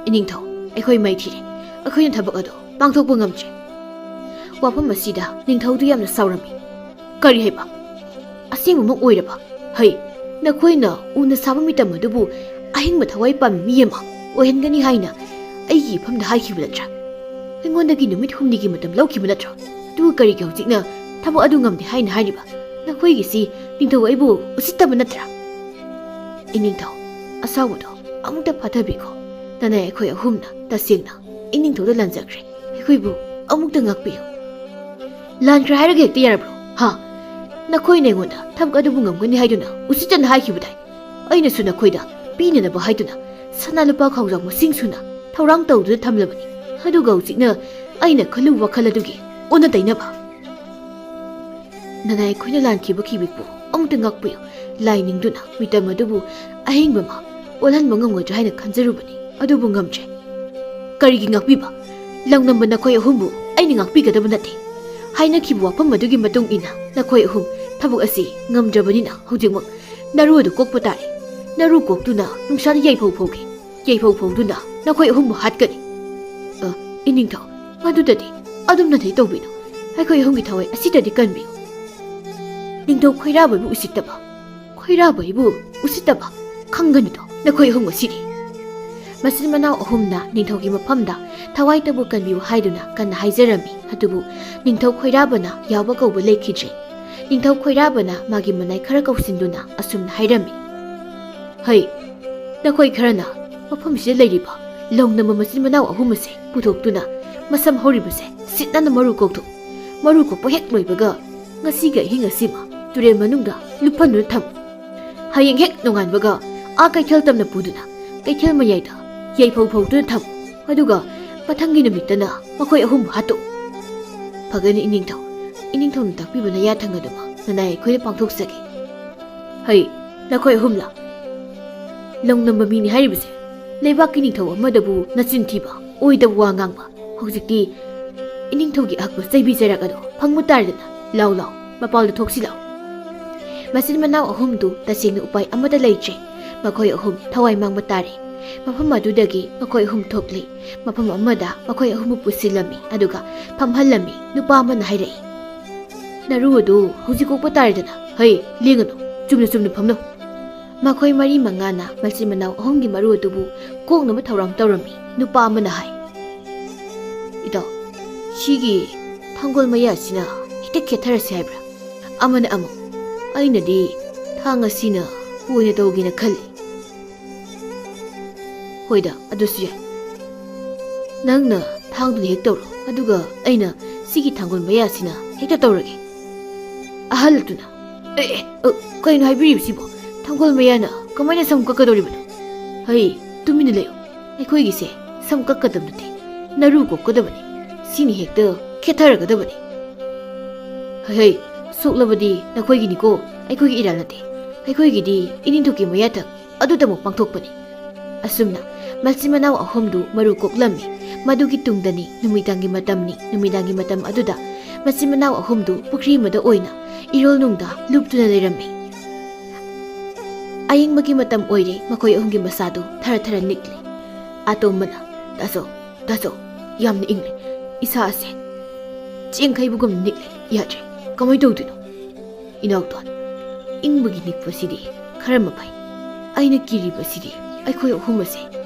"ꯏꯅꯤꯡꯊꯧ, ꯑꯩꯈꯣꯏ ꯃꯥꯏꯊꯤꯔꯦ꯫ ꯑꯩꯈꯣꯏꯅ ꯊꯕꯛ ꯑꯗꯨ ꯄꯥꯡꯊꯣꯛꯄ ꯉꯝꯗ꯭ꯔꯦ꯫" ꯋꯥꯐꯝ ꯑꯁꯤꯗ ꯅꯤꯡꯊꯧꯗꯨ ꯌꯥꯝꯅ ꯁꯥꯎꯔꯝꯃꯤ꯫ "ꯀꯔꯤ ꯍꯥꯏꯕ? ꯑꯁꯦꯡꯕꯃꯛ ꯑꯣꯏꯔꯕ? ꯍꯩ, ꯅꯈꯣꯏꯅ ꯎꯅ ꯁꯥꯕ ꯃꯤꯇꯝ ꯑꯗꯨꯕꯨ ꯑꯍꯤꯡꯕ ꯊꯋꯥꯏ ꯄꯥꯟꯕ ꯃꯤ ꯑꯃ ꯑꯣꯏꯍꯟꯒꯅꯤ ꯍꯥꯏꯅ ꯑꯩꯒꯤ ꯏꯐꯝꯗ ꯍꯥꯏꯈꯤꯕ ꯅꯠꯇ꯭ꯔꯥ? ꯑꯩꯉꯣꯟꯗꯒꯤ ꯅꯨꯃꯤꯠ ꯍꯨꯝꯅꯤꯒꯤ ꯃꯇꯝ ꯂꯧꯈꯤꯕ ꯅꯠꯇ꯭ꯔꯣ? ꯑꯗꯨꯒ ꯀꯔꯤꯒꯤ ꯍꯧꯖꯤꯛꯅ ꯊꯕꯛ ꯑꯗꯨ ꯉꯝꯗꯦ ꯍꯥꯏꯅ ꯍꯥꯏꯔꯤꯕ? ꯅꯈꯣꯏꯒꯤꯁꯤ ꯅꯤꯡꯊꯧ ꯑꯩꯕꯨ ꯎꯁꯤꯠꯇꯕ ꯅꯠꯇ꯭ꯔꯥ?" "ꯏꯅꯤꯡꯊꯧ, ꯑꯁꯥꯎꯕꯗꯣ ꯑꯃꯨꯛꯇ ꯐꯥꯊꯕꯤꯈꯣ꯫ ꯅꯅꯥꯏ ꯑꯩꯈꯣꯏ ꯑꯍꯨꯝꯅ ꯇꯁꯦꯡꯅ ꯏꯅꯤꯡꯊꯧꯗ ꯂꯥꯟꯖꯈ꯭ꯔꯦ꯫ ꯑꯩꯈꯣꯏꯕꯨ ꯑꯃꯨꯛꯇ ꯉꯥꯛꯄꯤꯌꯨ꯫" "ꯂꯥꯟꯈ꯭ꯔꯦ ꯍꯥꯏꯔꯒ ꯍꯦꯛꯇ ꯌꯥꯔꯕ꯭ꯔꯣ? ꯍꯥ? ꯅꯈꯣꯏꯅ ꯑꯩꯉꯣꯟꯗ ꯊꯕꯛ ꯑꯗꯨꯕꯨ ꯉꯝꯒꯅꯤ ꯍꯥꯏꯗꯨꯅ ꯎꯁꯤꯠꯇꯅ ꯍꯥꯏꯈꯤꯕꯗꯥꯏ? ꯑꯩꯅꯁꯨ ꯅꯈꯣꯏꯗ ꯄꯤꯅꯅꯕ ꯍꯥꯏꯗꯨꯅ ꯁꯅꯥ ꯂꯨꯄꯥ ꯈꯥꯎꯖꯥꯎ ꯃꯁꯤꯡ ꯁꯨꯅ ꯊꯧꯔꯥꯡ ꯇꯧꯗꯨꯅ ꯊꯝꯂꯕꯅꯤ꯫ ꯑꯗꯨꯒ ꯍꯧꯖꯤꯛꯅ ꯑꯩꯅ ꯈꯜꯂꯨꯕ ꯋꯥꯈꯜ ꯑꯗꯨꯒꯤ ꯑꯣꯟꯅ ꯇꯩꯅꯕ꯫ ꯅꯅꯥꯏ ꯑꯩꯈꯣꯏꯅ ꯂꯥꯟꯈꯤꯕ ꯈꯤꯕꯤꯛꯄꯨ ꯑꯃꯨꯛꯇ ꯉꯥꯛꯄꯤꯌꯨ꯫ ꯂꯥꯏ ꯅꯤꯡꯗꯨꯅ ꯃꯤꯇꯝ ꯑꯗꯨꯕꯨ ꯑꯍꯤꯡꯕ ꯑꯃ ꯑꯣꯜꯍꯟꯕ ꯉꯝꯒꯗ꯭ꯔꯥ ꯍꯥꯏꯅ ꯈꯟꯖꯔꯨꯕꯅꯤ, ꯑꯗꯨꯕꯨ ꯉꯝꯗ꯭ꯔꯦ꯫" "ꯀꯔꯤꯒꯤ ꯉꯥꯛꯄꯤꯕ? ꯂꯝꯉꯝꯕ ꯅꯈꯣꯏ ꯑꯍꯨꯝꯕꯨ ꯑꯩꯅ ꯉꯥꯛꯄꯤꯒꯗꯕ ꯅꯠꯇꯦ꯫ ꯍꯥꯏꯅꯈꯤꯕ ꯋꯥꯐꯝ ꯑꯗꯨꯒꯤ ꯃꯇꯨꯡ ꯏꯟꯅ ꯅꯈꯣꯏ ꯑꯍꯨꯝ ꯊꯕꯛ ꯑꯁꯤ ꯉꯝꯗ꯭ꯔꯕꯅꯤꯅ ꯍꯧꯖꯤꯛꯃꯛ ꯅꯔꯨ ꯑꯗꯨ ꯀꯣꯛꯄ ꯇꯥꯔꯦ꯫ ꯅꯔꯨ ꯀꯣꯛꯇꯨꯅ ꯅꯨꯡꯁꯥꯗ ꯌꯩꯐꯧ ꯐꯧꯒꯦ꯫ ꯌꯩꯐꯧ ꯐꯧꯗꯨꯅ ꯅꯈꯣꯏ ꯑꯍꯨꯝꯕꯨ ꯍꯥꯠꯀꯅꯤ꯫ ꯑ, ꯏꯅꯤꯡꯊꯧ, ꯃꯗꯨꯗꯗꯤ ꯑꯗꯨꯝꯅꯗꯤ ꯇꯧꯕꯤꯅꯨ꯫ ꯑꯩꯈꯣꯏ ꯑꯍꯨꯝꯒꯤ ꯊꯋꯥꯏ ꯑꯁꯤꯗꯗꯤ ꯀꯟꯕꯤꯌꯨ꯫ ꯅꯤꯡꯊꯧ ꯈꯣꯏꯔꯥꯕꯕꯨ ꯎꯁꯤꯠꯇꯕ, ꯈꯣꯏꯔꯥꯕ ꯑꯩꯕꯨ ꯎꯁꯤꯠꯇꯕ ꯈꯪꯒꯅꯨꯗꯣ ꯅꯈꯣꯏ ꯑꯍꯨꯝ ꯉꯁꯤꯗꯤ꯫ ꯃꯆꯤꯟ ꯃꯅꯥꯎ ꯑꯍꯨꯝꯅ ꯅꯤꯡꯊꯧꯒꯤ ꯃꯐꯝꯗ ꯊꯋꯥꯏ ꯇꯕꯨ ꯀꯟꯕꯤꯌꯨ ꯍꯥꯏꯗꯨꯅ ꯀꯟꯅ ꯍꯥꯏꯖꯔꯝꯃꯤ꯫ ꯑꯗꯨꯕꯨ ꯅꯤꯡꯊꯧ ꯈꯣꯏꯔꯥꯕꯅ ꯌꯥꯎꯕ ꯀꯧꯕ ꯂꯩꯈꯤꯗ꯭ꯔꯦ꯫ ꯅꯤꯡꯊꯧ ꯈꯣꯏꯔꯥꯕꯅ ꯃꯥꯒꯤ ꯃꯅꯥꯏ ꯈꯔ ꯀꯧꯁꯤꯟꯗꯨꯅ ꯑꯁꯨꯝꯅ ꯍꯥꯏꯔꯝꯃꯤ, ꯍꯩ, ꯅꯈꯣꯏ ꯈꯔꯅ ꯃꯐꯝꯁꯤꯗ ꯂꯩꯔꯤꯕ ꯂꯧꯅꯝꯕ ꯃꯆꯤꯟ ꯃꯅꯥꯎ ꯑꯍꯨꯝ ꯑꯁꯦ ꯄꯨꯊꯣꯛꯇꯨꯅ ꯃꯁꯝ ꯍꯧꯔꯤꯕꯁꯦ ꯁꯤꯠ ꯅꯥꯟꯅ ꯃꯔꯨ ꯀꯣꯛꯊꯣꯛ꯫ ꯃꯔꯨ ꯀꯣꯛꯄ ꯍꯦꯛ ꯂꯣꯏꯕꯒ ꯉꯁꯤꯒꯤ ꯑꯍꯤꯡ ꯑꯁꯤꯃ ꯇꯨꯔꯦꯜ ꯃꯅꯨꯡꯗ ꯂꯨꯞꯍꯟꯗꯨꯅ ꯊꯝꯃꯨ꯫ ꯍꯌꯦꯡ ꯍꯦꯛ ꯅꯣꯡꯉꯥꯟꯕꯒ ꯑꯥ ꯀꯩꯊꯦꯜ ꯇꯝꯅ ꯄꯨꯗꯨꯅ ꯀꯩꯊꯦꯜ ꯃꯌꯥꯏꯗ ꯌꯩꯐꯧ ꯐꯧꯗꯨꯅ ꯊꯝꯃꯨ꯫ ꯑꯗꯨꯒ ꯃꯊꯪꯒꯤ ꯅꯨꯃꯤꯠꯇꯅ ꯃꯈꯣꯏ ꯑꯍꯨꯝꯕꯨ ꯍꯥꯠꯇꯣꯛꯎ꯫ ꯐꯒꯅꯤ ꯏꯅꯤꯡꯊꯧ꯫ ꯏꯅꯤꯡꯊꯧꯅ ꯇꯥꯛꯄꯤꯕ ꯅꯌꯥ ꯊꯪꯒꯗꯨꯃ ꯅꯅꯥꯏ ꯑꯩꯈꯣꯏꯅ ꯄꯥꯡꯊꯣꯛꯆꯒꯦ꯫ ꯍꯩ, ꯅꯈꯣꯏ ꯑꯍꯨꯝꯂ? ꯂꯧꯅꯝꯕ ꯃꯤꯅꯤ ꯍꯥꯏꯔꯤꯕꯁꯦ? ꯂꯩꯕꯥꯛꯀꯤ ꯅꯤꯡꯊꯧ ꯑꯃꯗꯕꯨ ꯅꯆꯤꯟ ꯊꯤꯕ, ꯑꯣꯏꯗꯕ ꯋꯥ ꯉꯥꯡꯕ꯫ ꯍꯧꯖꯤꯛꯇꯤ ꯏꯅꯤꯡꯊꯧꯒꯤ ꯑꯍꯛꯄ ꯆꯩꯕꯤ ꯆꯩꯔꯛ ꯑꯗꯣ ꯐꯪꯕ ꯇꯥꯔꯦꯗꯅ꯫ ꯂꯥꯎ ꯂꯥꯎ, ꯃꯄꯥꯜꯗ ꯊꯣꯛꯁꯤ ꯂꯥꯎ꯫ ꯃꯆꯤꯟ ꯃꯅꯥꯎ ꯑꯍꯨꯝꯗꯨ ꯇꯁꯦꯡꯅ ꯎꯄꯥꯏ ꯑꯃꯠꯇ ꯂꯩꯇ꯭ꯔꯦ꯫ ꯃꯈꯣꯏ ꯑꯍꯨꯝ ꯊꯋꯥꯏ ꯃꯥꯡꯕ ꯇꯥꯔꯦ꯫ ꯃꯐꯝ ꯑꯗꯨꯗꯒꯤ ꯃꯈꯣꯏ ꯑꯍꯨꯝ ꯊꯣꯛꯂꯤ꯫ ꯃꯐꯝ ꯑꯃꯗ ꯃꯈꯣꯏ ꯑꯍꯨꯝꯕꯨ ꯄꯨꯁꯤꯜꯂꯝꯃꯤ, ꯑꯗꯨꯒ ꯐꯝꯍꯜꯂꯝꯃꯤ꯫ ꯅꯨꯄꯥ ꯑꯃꯅ ꯍꯥꯏꯔꯛꯏ, ꯅꯔꯨ ꯑꯗꯨ ꯍꯧꯖꯤꯛ ꯀꯣꯛꯄ ꯇꯥꯔꯦꯗꯅ꯫ ꯍꯩ, ꯂꯦꯡꯒꯅꯨ, ꯆꯨꯝꯅ ꯆꯨꯝꯅ ꯐꯝꯂꯝꯃꯨ꯫ ꯃꯈꯣꯏ ꯃꯔꯤ ꯃꯉꯥꯅ ꯃꯆꯤꯟ ꯃꯅꯥꯎ ꯑꯍꯨꯝꯒꯤ ꯃꯔꯨ ꯑꯗꯨꯕꯨ ꯀꯣꯛꯅꯕ ꯊꯧꯔꯥꯡ ꯇꯧꯔꯝꯃꯤ꯫ ꯅꯨꯄꯥ ꯑꯃꯅ ꯍꯥꯏ, ꯏꯇꯥꯎ, ꯁꯤꯒꯤ ꯊꯥꯡꯒꯣꯜ ꯃꯌꯥ ꯑꯁꯤꯅ ꯍꯦꯛꯇ ꯈꯦꯠꯊꯔꯁꯤ ꯍꯥꯏꯕ꯭ꯔꯥ? ꯑꯃꯅ ꯑꯃꯨꯛ, ꯑꯩꯅꯗꯤ ꯊꯥꯡ ꯑꯁꯤꯅ ꯑꯣꯏꯅ ꯇꯧꯒꯦꯅ ꯈꯜꯂꯤ꯫ ꯍꯣꯏꯗ, ꯑꯗꯨꯁꯨ ꯌꯥꯏ꯫ ꯅꯪꯅ ꯊꯥꯡꯗꯨꯅ ꯍꯦꯛ ꯇꯧꯔꯣ, ꯑꯗꯨꯒ ꯑꯩꯅ ꯁꯤꯒꯤ ꯊꯥꯡꯒꯣꯜ ꯃꯌꯥꯁꯤꯅ ꯍꯦꯛꯇ ꯇꯧꯔꯒꯦ꯫ ꯑꯍꯜ ꯑꯗꯨꯅ, ꯑꯦ, ꯑꯦ, ꯑ, ꯀꯩꯅꯣ ꯍꯥꯏꯕꯤꯔꯤꯕꯁꯤꯕꯣ? ꯊꯥꯡꯒꯣꯜ ꯃꯌꯥꯅ ꯀꯃꯥꯏꯅ ꯁꯝ ꯀꯛꯀꯗꯧꯔꯤꯕꯅꯣ? ꯍꯩ, ꯇꯨꯃꯤꯟꯅ ꯂꯩꯌꯨ꯫ ꯑꯩꯈꯣꯏꯒꯤꯁꯦ ꯁꯝ ꯀꯛꯀꯗꯕ ꯅꯠꯇꯦ, ꯅꯔꯨ ꯀꯣꯛꯀꯗꯕꯅꯤ꯫ ꯁꯤꯅꯤ ꯍꯦꯛꯇ ꯈꯦꯠꯊꯔꯒꯗꯕꯅꯤ꯫ ꯍꯩ, ꯍꯩ, ꯁꯣꯛꯂꯕꯗꯤ ꯅꯈꯣꯏꯒꯤꯅꯤꯀꯣ, ꯑꯩꯈꯣꯏꯒꯤ ꯏꯔꯥꯜ ꯅꯠꯇꯦ꯫ ꯑꯩꯈꯣꯏꯒꯤꯗꯤ ꯏꯅꯤꯡꯊꯧꯒꯤ ꯃꯌꯥꯊꯪ ꯑꯗꯨꯗꯃꯛ ꯄꯥꯡꯊꯣꯛꯄꯅꯤ꯫ ꯑꯁꯨꯝꯅ ꯃꯆꯤꯟ ꯃꯅꯥꯎ ꯑꯍꯨꯝꯗꯨ ꯃꯔꯨ ꯀꯣꯛꯂꯝꯃꯤ꯫ ꯃꯗꯨꯒꯤ ꯇꯨꯡꯗꯅꯤ ꯅꯨꯃꯤꯗꯥꯡꯒꯤ ꯃꯇꯝꯅꯤ꯫ ꯅꯨꯃꯤꯗꯥꯡꯒꯤ ꯃꯇꯝ ꯑꯗꯨꯗ ꯃꯆꯤꯟ ꯃꯅꯥꯎ ꯑꯍꯨꯝꯗꯨ ꯄꯨꯈ꯭ꯔꯤ ꯑꯃꯗ ꯑꯣꯏꯅ ꯏꯔꯣꯜꯅꯨꯡꯗ ꯂꯨꯞꯇꯨꯅ ꯂꯩꯔꯝꯃꯤ꯫ ꯑꯌꯤꯡꯕꯒꯤ ꯃꯇꯝ ꯑꯣꯏꯔꯦ꯫ ꯃꯈꯣꯏ ꯑꯍꯨꯝꯒꯤ ꯃꯁꯥꯗꯨ ꯊꯔ ꯊꯔ ꯅꯤꯛꯂꯤ꯫ ꯑꯇꯣꯝꯕꯅ, "ꯇꯥꯖꯧ, ꯇꯥꯖꯧ, ꯌꯥꯝꯅ ꯏꯪꯂꯦ꯫ ꯏꯁꯥ ꯑꯁꯦ ꯆꯦꯡꯈꯩꯕꯒꯨꯝ ꯅꯤꯛꯂꯦ꯫ ꯌꯥꯗ꯭ꯔꯦ꯫ ꯀꯃꯥꯏ ꯇꯧꯗꯣꯏꯅꯣ?" "ꯏꯅꯥꯎꯇꯣꯟ, ꯏꯪꯕꯒꯤ ꯅꯤꯛꯄꯁꯤꯗꯤ ꯈꯔ ꯃꯈꯩ꯫ ꯑꯩꯅ ꯀꯤꯔꯤꯕꯁꯤꯗꯤ ꯑꯩꯈꯣꯏ ꯑꯍꯨꯝ ꯑꯁꯦ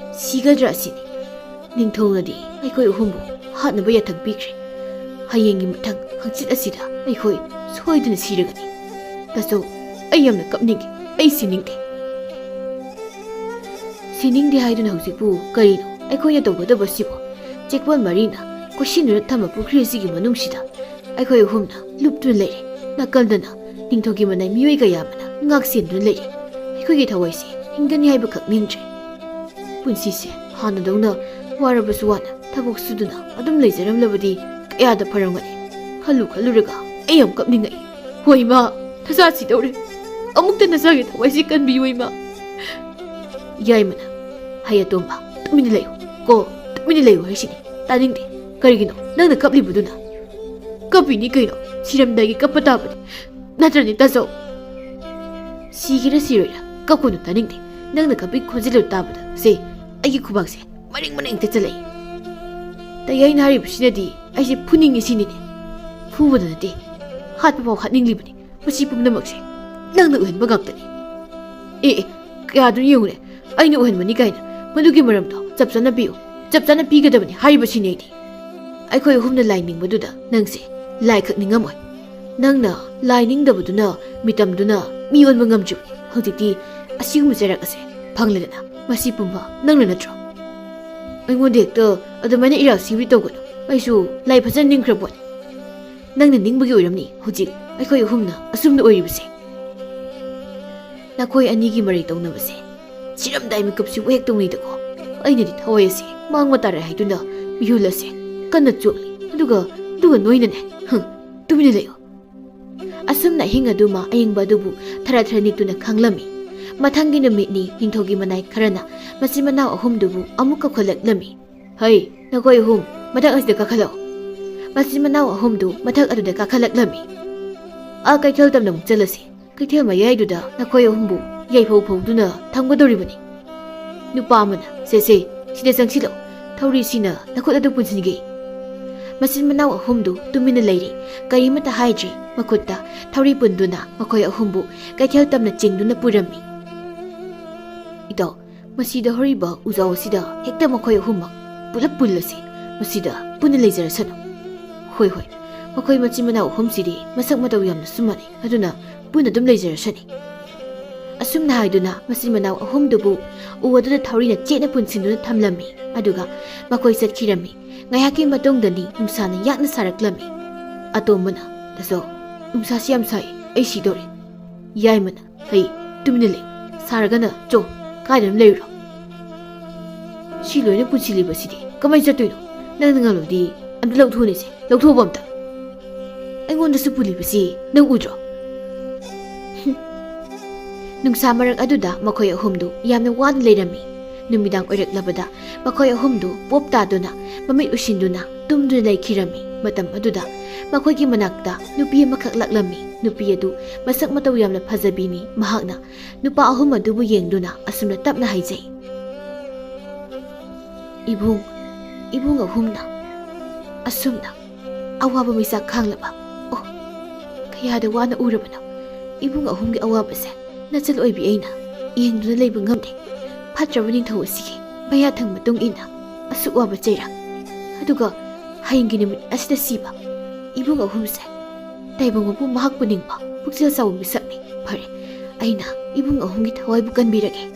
ꯁꯤꯒꯗ꯭ꯔꯥ ꯑꯁꯤꯅꯤ꯫ ꯅꯤꯡꯊꯧꯅꯗꯤ ꯑꯩꯈꯣꯏ ꯑꯍꯨꯝꯕꯨ ꯍꯥꯠꯅꯕ ꯌꯥꯊꯪ ꯄꯤꯈ꯭ꯔꯦ꯫ ꯍꯌꯦꯡꯒꯤ ꯃꯊꯪ ꯍꯪꯆꯤꯠ ꯑꯁꯤꯗ ꯑꯩꯈꯣꯏ ꯁꯣꯏꯗꯅ ꯁꯤꯔꯒꯅꯤ꯫ ꯇꯥꯖꯧ, ꯑꯩ ꯌꯥꯝꯅ ꯀꯞꯅꯤꯡꯉꯤ꯫ ꯑꯩ ꯁꯤꯅꯤꯡꯗꯦ꯫" "ꯁꯤꯅꯤꯡꯗꯦ ꯍꯥꯏꯗꯨꯅ ꯍꯧꯖꯤꯛꯄꯨ ꯀꯔꯤꯅꯣ ꯑꯩꯈꯣꯏꯅ ꯇꯧꯒꯗꯕꯁꯤꯕꯨ? ꯆꯦꯛꯄꯜ ꯃꯔꯤꯅ ꯀꯣꯏꯁꯤꯟꯗꯨꯅ ꯊꯝꯕ ꯄꯨꯈ꯭ꯔꯤ ꯑꯁꯤꯒꯤ ꯃꯅꯨꯡꯁꯤꯗ ꯑꯩꯈꯣꯏ ꯑꯍꯨꯝꯅ ꯂꯨꯞꯇꯨꯅ ꯂꯩꯔꯦ꯫ ꯅꯥꯀꯜꯗꯅ ꯅꯤꯡꯊꯧꯒꯤ ꯃꯅꯥꯏ ꯃꯤꯑꯣꯏ ꯀꯌꯥ ꯑꯃꯅ ꯉꯥꯛ ꯁꯦꯟꯗꯨꯅ ꯂꯩꯔꯦ꯫ ꯑꯩꯈꯣꯏꯒꯤ ꯊꯋꯥꯏꯁꯦ ꯍꯤꯡꯒꯅꯤ ꯍꯥꯏꯕ ꯈꯛ ꯅꯤꯡꯗ꯭ꯔꯦ꯫ ꯄꯨꯟꯁꯤꯁꯦ ꯍꯥꯟꯅꯗꯧꯅ ꯋꯥꯔꯕꯁꯨ ꯋꯥꯅ ꯊꯕꯛ ꯁꯨꯗꯨꯅ ꯑꯗꯨꯝ ꯂꯩꯖꯔꯝꯂꯕꯗꯤ ꯀꯌꯥꯗ ꯐꯔꯝꯒꯅꯤ꯫ ꯈꯜꯂꯨ ꯈꯜꯂꯨꯔꯒ ꯑꯩ ꯌꯥꯝ ꯀꯞꯅꯤꯡꯉꯛꯏ꯫ ꯍꯣ ꯏꯃꯥ, ꯅꯆꯥ ꯁꯤꯗꯧꯔꯦ꯫ ꯑꯃꯨꯛꯇ ꯅꯆꯥꯒꯤ ꯊꯋꯥꯏꯁꯦ ꯀꯟꯕꯤꯌꯨ ꯏꯃꯥ꯫" ꯌꯥꯏꯃꯅ, "ꯍꯩ ꯑꯇꯣꯝꯕ, ꯇꯨꯃꯤꯟꯅ ꯂꯩꯌꯨ꯫ ꯀꯣ, ꯇꯨꯃꯤꯟꯅ ꯂꯩꯌꯨ ꯍꯥꯏꯁꯤꯅꯤ꯫ ꯇꯥꯅꯤꯡꯗꯦ꯫ ꯀꯔꯤꯒꯤꯅꯣ ꯅꯪꯅ ꯀꯞꯂꯤꯕꯗꯨꯅ?" "ꯀꯞꯄꯤꯅꯤ ꯀꯩꯅꯣ, ꯁꯤꯔꯝꯗꯥꯏꯒꯤ ꯀꯞꯄ ꯇꯥꯕꯅꯤ꯫ ꯅꯠꯇ꯭ꯔꯅꯦ ꯇꯥꯖꯧ?" "ꯁꯤꯒꯦꯔꯥ ꯁꯤꯔꯣꯏꯔꯥ, ꯀꯞꯀꯅꯨ, ꯇꯥꯅꯤꯡꯗꯦ꯫ ꯅꯪꯅ ꯀꯞꯄꯤ ꯈꯣꯟꯖꯦꯜꯗꯨ ꯇꯥꯕꯗ ꯁꯦ ꯑꯩꯒꯤ ꯈꯨꯕꯥꯛꯁꯦ ꯃꯔꯤꯡ ꯃꯔꯤꯡ ꯍꯦꯛꯇ ꯆꯠꯂꯛꯏ꯫ ꯇꯌꯥꯏꯅ ꯍꯥꯏꯔꯤꯕꯁꯤꯅꯗꯤ ꯑꯩꯁꯦ ꯐꯨꯅꯤꯡꯉꯤ ꯁꯤꯅꯤꯅꯦ꯫ ꯐꯨꯕꯗ ꯅꯠꯇꯦ, ꯍꯥꯠꯄ ꯐꯥꯎ ꯍꯥꯠꯅꯤꯡꯂꯤꯕꯅꯤ꯫ ꯃꯁꯤ ꯄꯨꯝꯅꯃꯛꯁꯦ ꯅꯪꯅ ꯑꯣꯏꯍꯟꯕ ꯉꯥꯛꯇꯅꯤ꯫" "ꯑꯦ ꯑꯦ, ꯀꯌꯥꯗꯨ ꯌꯦꯡꯉꯨꯅꯦ, ꯑꯩꯅ ꯑꯣꯏꯍꯟꯕꯅꯤ ꯀꯥꯏꯅ꯫ ꯃꯗꯨꯒꯤ ꯃꯔꯝꯗꯣ ꯆꯞ ꯆꯥꯅ ꯄꯤꯌꯨ꯫ ꯆꯞ ꯆꯥꯅ ꯄꯤꯒꯗꯕꯅꯤ ꯍꯥꯏꯔꯤꯕꯁꯤꯅꯤ ꯑꯩꯗꯤ꯫ ꯑꯩꯈꯣꯏ ꯑꯍꯨꯝꯅ ꯂꯥꯏ ꯅꯤꯡꯕꯗꯨꯗ ꯅꯪꯁꯦ ꯂꯥꯏ ꯈꯛ ꯅꯤꯡꯉꯝꯃꯣꯏ꯫ ꯅꯪꯅ ꯂꯥꯏ ꯅꯤꯡꯗꯕꯗꯨꯅ ꯃꯤꯇꯝꯗꯨꯅ ꯃꯤ ꯑꯣꯟꯕ ꯉꯝꯗ꯭ꯔꯤꯕꯅꯤ꯫ ꯍꯧꯖꯤꯛꯇꯤ ꯑꯁꯤꯒꯨꯝꯕ ꯆꯩꯔꯥꯛ ꯑꯁꯦ ꯐꯪꯂꯦꯗꯅ, ꯃꯁꯤ ꯄꯨꯝꯕ ꯅꯪꯅ ꯅꯠꯇ꯭ꯔꯣ?" "ꯑꯩꯉꯣꯟꯗ ꯍꯦꯛꯇ ꯑꯗꯨꯃꯥꯏꯅ ꯏꯔꯥꯛ ꯁꯤꯕꯤ ꯇꯧꯒꯅꯨ꯫ ꯑꯩꯁꯨ ꯂꯥꯏ ꯐꯖꯅ ꯅꯤꯡꯈ꯭ꯔ ꯄꯣꯠꯅꯤ꯫ ꯅꯪꯅ ꯅꯤꯡꯕꯒꯤ ꯑꯣꯏꯔꯝꯅꯤ ꯍꯧꯖꯤꯛ ꯑꯩꯈꯣꯏ ꯑꯍꯨꯝꯅ ꯑꯁꯨꯝꯅ ꯑꯣꯏꯔꯤꯕꯁꯦ꯫ ꯅꯈꯣꯏ ꯑꯅꯤꯒꯤ ꯃꯔꯩ ꯇꯧꯅꯕꯁꯦ ꯁꯤꯔꯝꯗꯥꯏ ꯃꯤꯀꯨꯞꯁꯤꯕꯨ ꯍꯦꯛ ꯇꯧꯅꯩꯗꯀꯣ꯫ ꯑꯩꯅꯗꯤ ꯊꯋꯥꯏ ꯑꯁꯦ ꯃꯥꯡꯕ ꯇꯥꯔꯦ ꯍꯥꯏꯗꯨꯅ ꯃꯤꯍꯨꯜ ꯑꯁꯦ ꯀꯟꯅ ꯆꯣꯠꯂꯤ꯫ ꯑꯗꯨꯒ, ꯑꯗꯨꯒ ꯅꯣꯏꯅꯅꯦ, ꯍꯨꯝ, ꯇꯨꯃꯤꯟꯅ ꯂꯩꯌꯨ꯫" ꯑꯁꯨꯝꯅ ꯑꯍꯤꯡ ꯑꯗꯨꯃ ꯑꯌꯤꯡꯕ ꯑꯗꯨꯕꯨ ꯊꯔꯥ ꯊꯔꯥ ꯅꯤꯛꯇꯨꯅ ꯈꯥꯡꯂꯝꯃꯤ꯫ ꯃꯊꯪꯒꯤ ꯅꯨꯃꯤꯠꯅꯤ꯫ ꯅꯤꯡꯊꯧꯒꯤ ꯃꯅꯥꯏ ꯈꯔꯅ ꯃꯆꯤꯟ ꯃꯅꯥꯎ ꯑꯍꯨꯝꯗꯨꯕꯨ ꯑꯃꯨꯛ ꯀꯧꯈꯠꯂꯛꯂꯝꯃꯤ꯫ "ꯍꯩ, ꯅꯈꯣꯏ ꯑꯍꯨꯝ, ꯃꯊꯛ ꯑꯁꯤꯗ ꯀꯥꯈꯠꯂꯛꯎ꯫" ꯃꯆꯤꯟ ꯃꯅꯥꯎ ꯑꯍꯨꯝꯗꯨ ꯃꯊꯛ ꯑꯗꯨꯗ ꯀꯥꯈꯠꯂꯛꯂꯝꯃꯤ꯫ "ꯑꯥ ꯀꯩꯊꯦꯜ ꯇꯝꯅ ꯑꯃꯨꯛ ꯆꯠꯂꯁꯤ꯫ ꯀꯩꯊꯦꯜ ꯃꯌꯥꯏꯗꯨꯗ ꯅꯈꯣꯏ ꯑꯍꯨꯝꯕꯨ ꯌꯥꯏꯐꯧ ꯐꯧꯗꯨꯅ ꯊꯝꯒꯗꯧꯔꯤꯕꯅꯤ꯫" ꯅꯨꯄꯥ ꯑꯃꯅ, "ꯁꯦ ꯁꯦ, ꯁꯤꯗ ꯆꯪꯁꯤꯜꯂꯣ꯫ ꯊꯧꯔꯤꯁꯤꯅ ꯅꯈꯨꯠ ꯑꯗꯨ ꯄꯨꯟꯁꯤꯟꯒꯦ꯫" ꯃꯆꯤꯟ ꯃꯅꯥꯎ ꯑꯍꯨꯝꯗꯨ ꯇꯨꯃꯤꯟꯅ ꯂꯩꯔꯤ꯫ ꯀꯔꯤꯃꯠꯇ ꯍꯥꯏꯗ꯭ꯔꯤ꯫ ꯃꯈꯨꯠꯇ ꯊꯧꯔꯤ ꯄꯨꯟꯗꯨꯅ ꯃꯈꯣꯏ ꯑꯍꯨꯝꯕꯨ ꯀꯩꯊꯦꯜ ꯇꯝꯅ ꯆꯤꯡꯗꯨꯅ ꯄꯨꯔꯝꯃꯤ꯫ "ꯏꯇꯥꯎ, ꯃꯁꯤꯗ ꯍꯧꯔꯤꯕ ꯎꯖꯥꯎ ꯑꯁꯤꯗ ꯍꯦꯛꯇ ꯃꯈꯣꯏ ꯑꯍꯨꯝꯃꯛ ꯄꯨꯂꯞ ꯄꯨꯜꯂꯁꯤ꯫ ꯃꯁꯤꯗ ꯄꯨꯟꯅ ꯂꯩꯖꯔꯁꯅꯨ꯫" "ꯍꯣꯏ, ꯍꯣꯏ, ꯃꯈꯣꯏ ꯃꯆꯤꯟ ꯃꯅꯥꯎ ꯑꯍꯨꯝꯁꯤꯗꯤ ꯃꯁꯛ ꯃꯇꯧ ꯌꯥꯝꯅꯁꯨ ꯃꯥꯟꯅꯩ, ꯑꯗꯨꯅ ꯄꯨꯟꯅ ꯑꯗꯨꯝ ꯂꯩꯖꯔꯁꯅꯤ꯫" ꯑꯁꯨꯝꯅ ꯍꯥꯏꯗꯨꯅ ꯃꯆꯤꯟ ꯃꯅꯥꯎ ꯑꯍꯨꯝꯗꯨꯕꯨ ꯎ ꯑꯗꯨꯗ ꯊꯧꯔꯤꯅ ꯆꯦꯠꯅ ꯄꯨꯟꯁꯤꯟꯗꯨꯅ ꯊꯝꯂꯝꯃꯤ꯫ ꯑꯗꯨꯒ ꯃꯈꯣꯏ ꯆꯠꯈꯤꯔꯝꯃꯤ꯫ ꯉꯥꯏꯍꯥꯛꯀꯤ ꯃꯇꯨꯡꯗꯅꯤ ꯅꯨꯡꯁꯥꯅ ꯌꯥꯛꯅ ꯁꯥꯔꯛꯂꯝꯃꯤ꯫ ꯑꯇꯣꯝꯕꯅ, "ꯇꯥꯆꯧ, ꯅꯨꯡꯁꯥꯁꯤ ꯌꯥꯝ ꯁꯥꯏ, ꯑꯩ ꯁꯤꯗꯧꯔꯦ꯫" ꯌꯥꯏꯃꯅ, "ꯍꯩ, ꯇꯨꯃꯤꯟꯅ ꯂꯩ꯫ ꯁꯥꯔꯒꯅ ꯆꯣ, ꯀꯥꯏꯗꯅꯣ ꯂꯩꯔꯨꯔꯣ꯫" "ꯁꯤ ꯂꯣꯏꯅ ꯄꯨꯟꯁꯤꯜꯂꯤꯕꯁꯤꯗꯤ ꯀꯃꯥꯏꯅ ꯆꯠꯇꯣꯏꯅꯣ? ꯅꯪꯅ ꯉꯝꯂꯕꯗꯤ ꯑꯝꯇ ꯂꯧꯊꯣꯛꯎꯅꯦꯁꯦ, ꯂꯧꯊꯣꯛꯑꯣꯕ ꯑꯝꯇ꯫ ꯑꯩꯉꯣꯟꯗꯁꯨ ꯄꯨꯜꯂꯤꯕꯁꯤ ꯅꯪ ꯎꯗ꯭ꯔꯣ?" ꯅꯨꯡꯁꯥ ꯃꯔꯛ ꯑꯗꯨꯗ ꯃꯈꯣꯏ ꯑꯍꯨꯝꯗꯨ ꯌꯥꯝꯅ ꯋꯥꯅ ꯂꯩꯔꯝꯃꯤ꯫ ꯅꯨꯃꯤꯗꯥꯡ ꯑꯣꯏꯔꯛꯂꯕꯗ ꯃꯈꯣꯏ ꯑꯍꯨꯝꯗꯨ ꯄꯣꯞ ꯇꯥꯗꯨꯅ ꯃꯃꯤꯠ ꯎꯏꯁꯤꯟꯗꯨꯅ ꯇꯨꯝꯗꯨꯅ ꯂꯩꯈꯤꯔꯝꯃꯤ꯫ ꯃꯇꯝ ꯑꯗꯨꯗ ꯃꯈꯣꯏꯒꯤ ꯃꯅꯥꯛꯇ ꯅꯨꯄꯤ ꯑꯃꯈꯛ ꯂꯥꯛꯂꯝꯃꯤ꯫ ꯅꯨꯄꯤ ꯑꯗꯨ ꯃꯁꯛ ꯃꯇꯧ ꯌꯥꯝꯅ ꯐꯖꯕꯤꯅꯤ꯫ ꯃꯍꯥꯛꯅ ꯅꯨꯄꯥ ꯑꯍꯨꯝ ꯑꯗꯨꯕꯨ ꯌꯦꯡꯗꯨꯅ ꯑꯁꯨꯝꯅ ꯇꯞꯅ ꯍꯥꯏꯖꯩ, "ꯏꯕꯨꯡ, ꯏꯕꯨꯡ ꯑꯍꯨꯝꯅ ꯑꯁꯨꯝꯅ ꯑꯋꯥꯕ ꯃꯩꯆꯥꯛ ꯈꯥꯡꯂꯕ? ꯑꯣ, ꯀꯌꯥꯗ ꯋꯥꯅ ꯎꯔꯕꯅꯣ ꯏꯕꯨꯡ ꯑꯍꯨꯝꯒꯤ ꯑꯋꯥꯕꯁꯦ꯫ ꯅꯆꯜ ꯑꯣꯏꯕꯤ ꯑꯩꯅ ꯌꯦꯡꯗꯨꯅ ꯂꯩꯕ ꯉꯝꯗꯦ꯫ ꯐꯠꯇ꯭ꯔꯕ ꯅꯤꯡꯊꯧ ꯑꯁꯤꯒꯤ ꯃꯌꯥꯊꯪ ꯃꯇꯨꯡ ꯏꯟꯅ ꯑꯁꯨꯛ ꯋꯥꯕ ꯆꯩꯔꯥꯛ, ꯑꯗꯨꯒ ꯍꯌꯦꯡꯒꯤ ꯅꯨꯃꯤꯠ ꯑꯁꯤꯗ ꯁꯤꯕ ꯏꯕꯨꯡ ꯑꯍꯨꯝꯁꯦ꯫ ꯇꯥꯏꯕꯪ ꯃꯄꯨ ꯃꯍꯥꯛꯄꯨ ꯅꯤꯡꯕ ꯄꯨꯛꯆꯦꯜ ꯆꯥꯎꯕ ꯃꯤꯁꯛꯅꯤ꯫ ꯐꯔꯦ, ꯑꯩꯅ ꯏꯕꯨꯡ ꯑꯍꯨꯝꯒꯤ ꯊꯋꯥꯏꯕꯨ ꯀꯟꯕꯤꯔꯒꯦ꯫"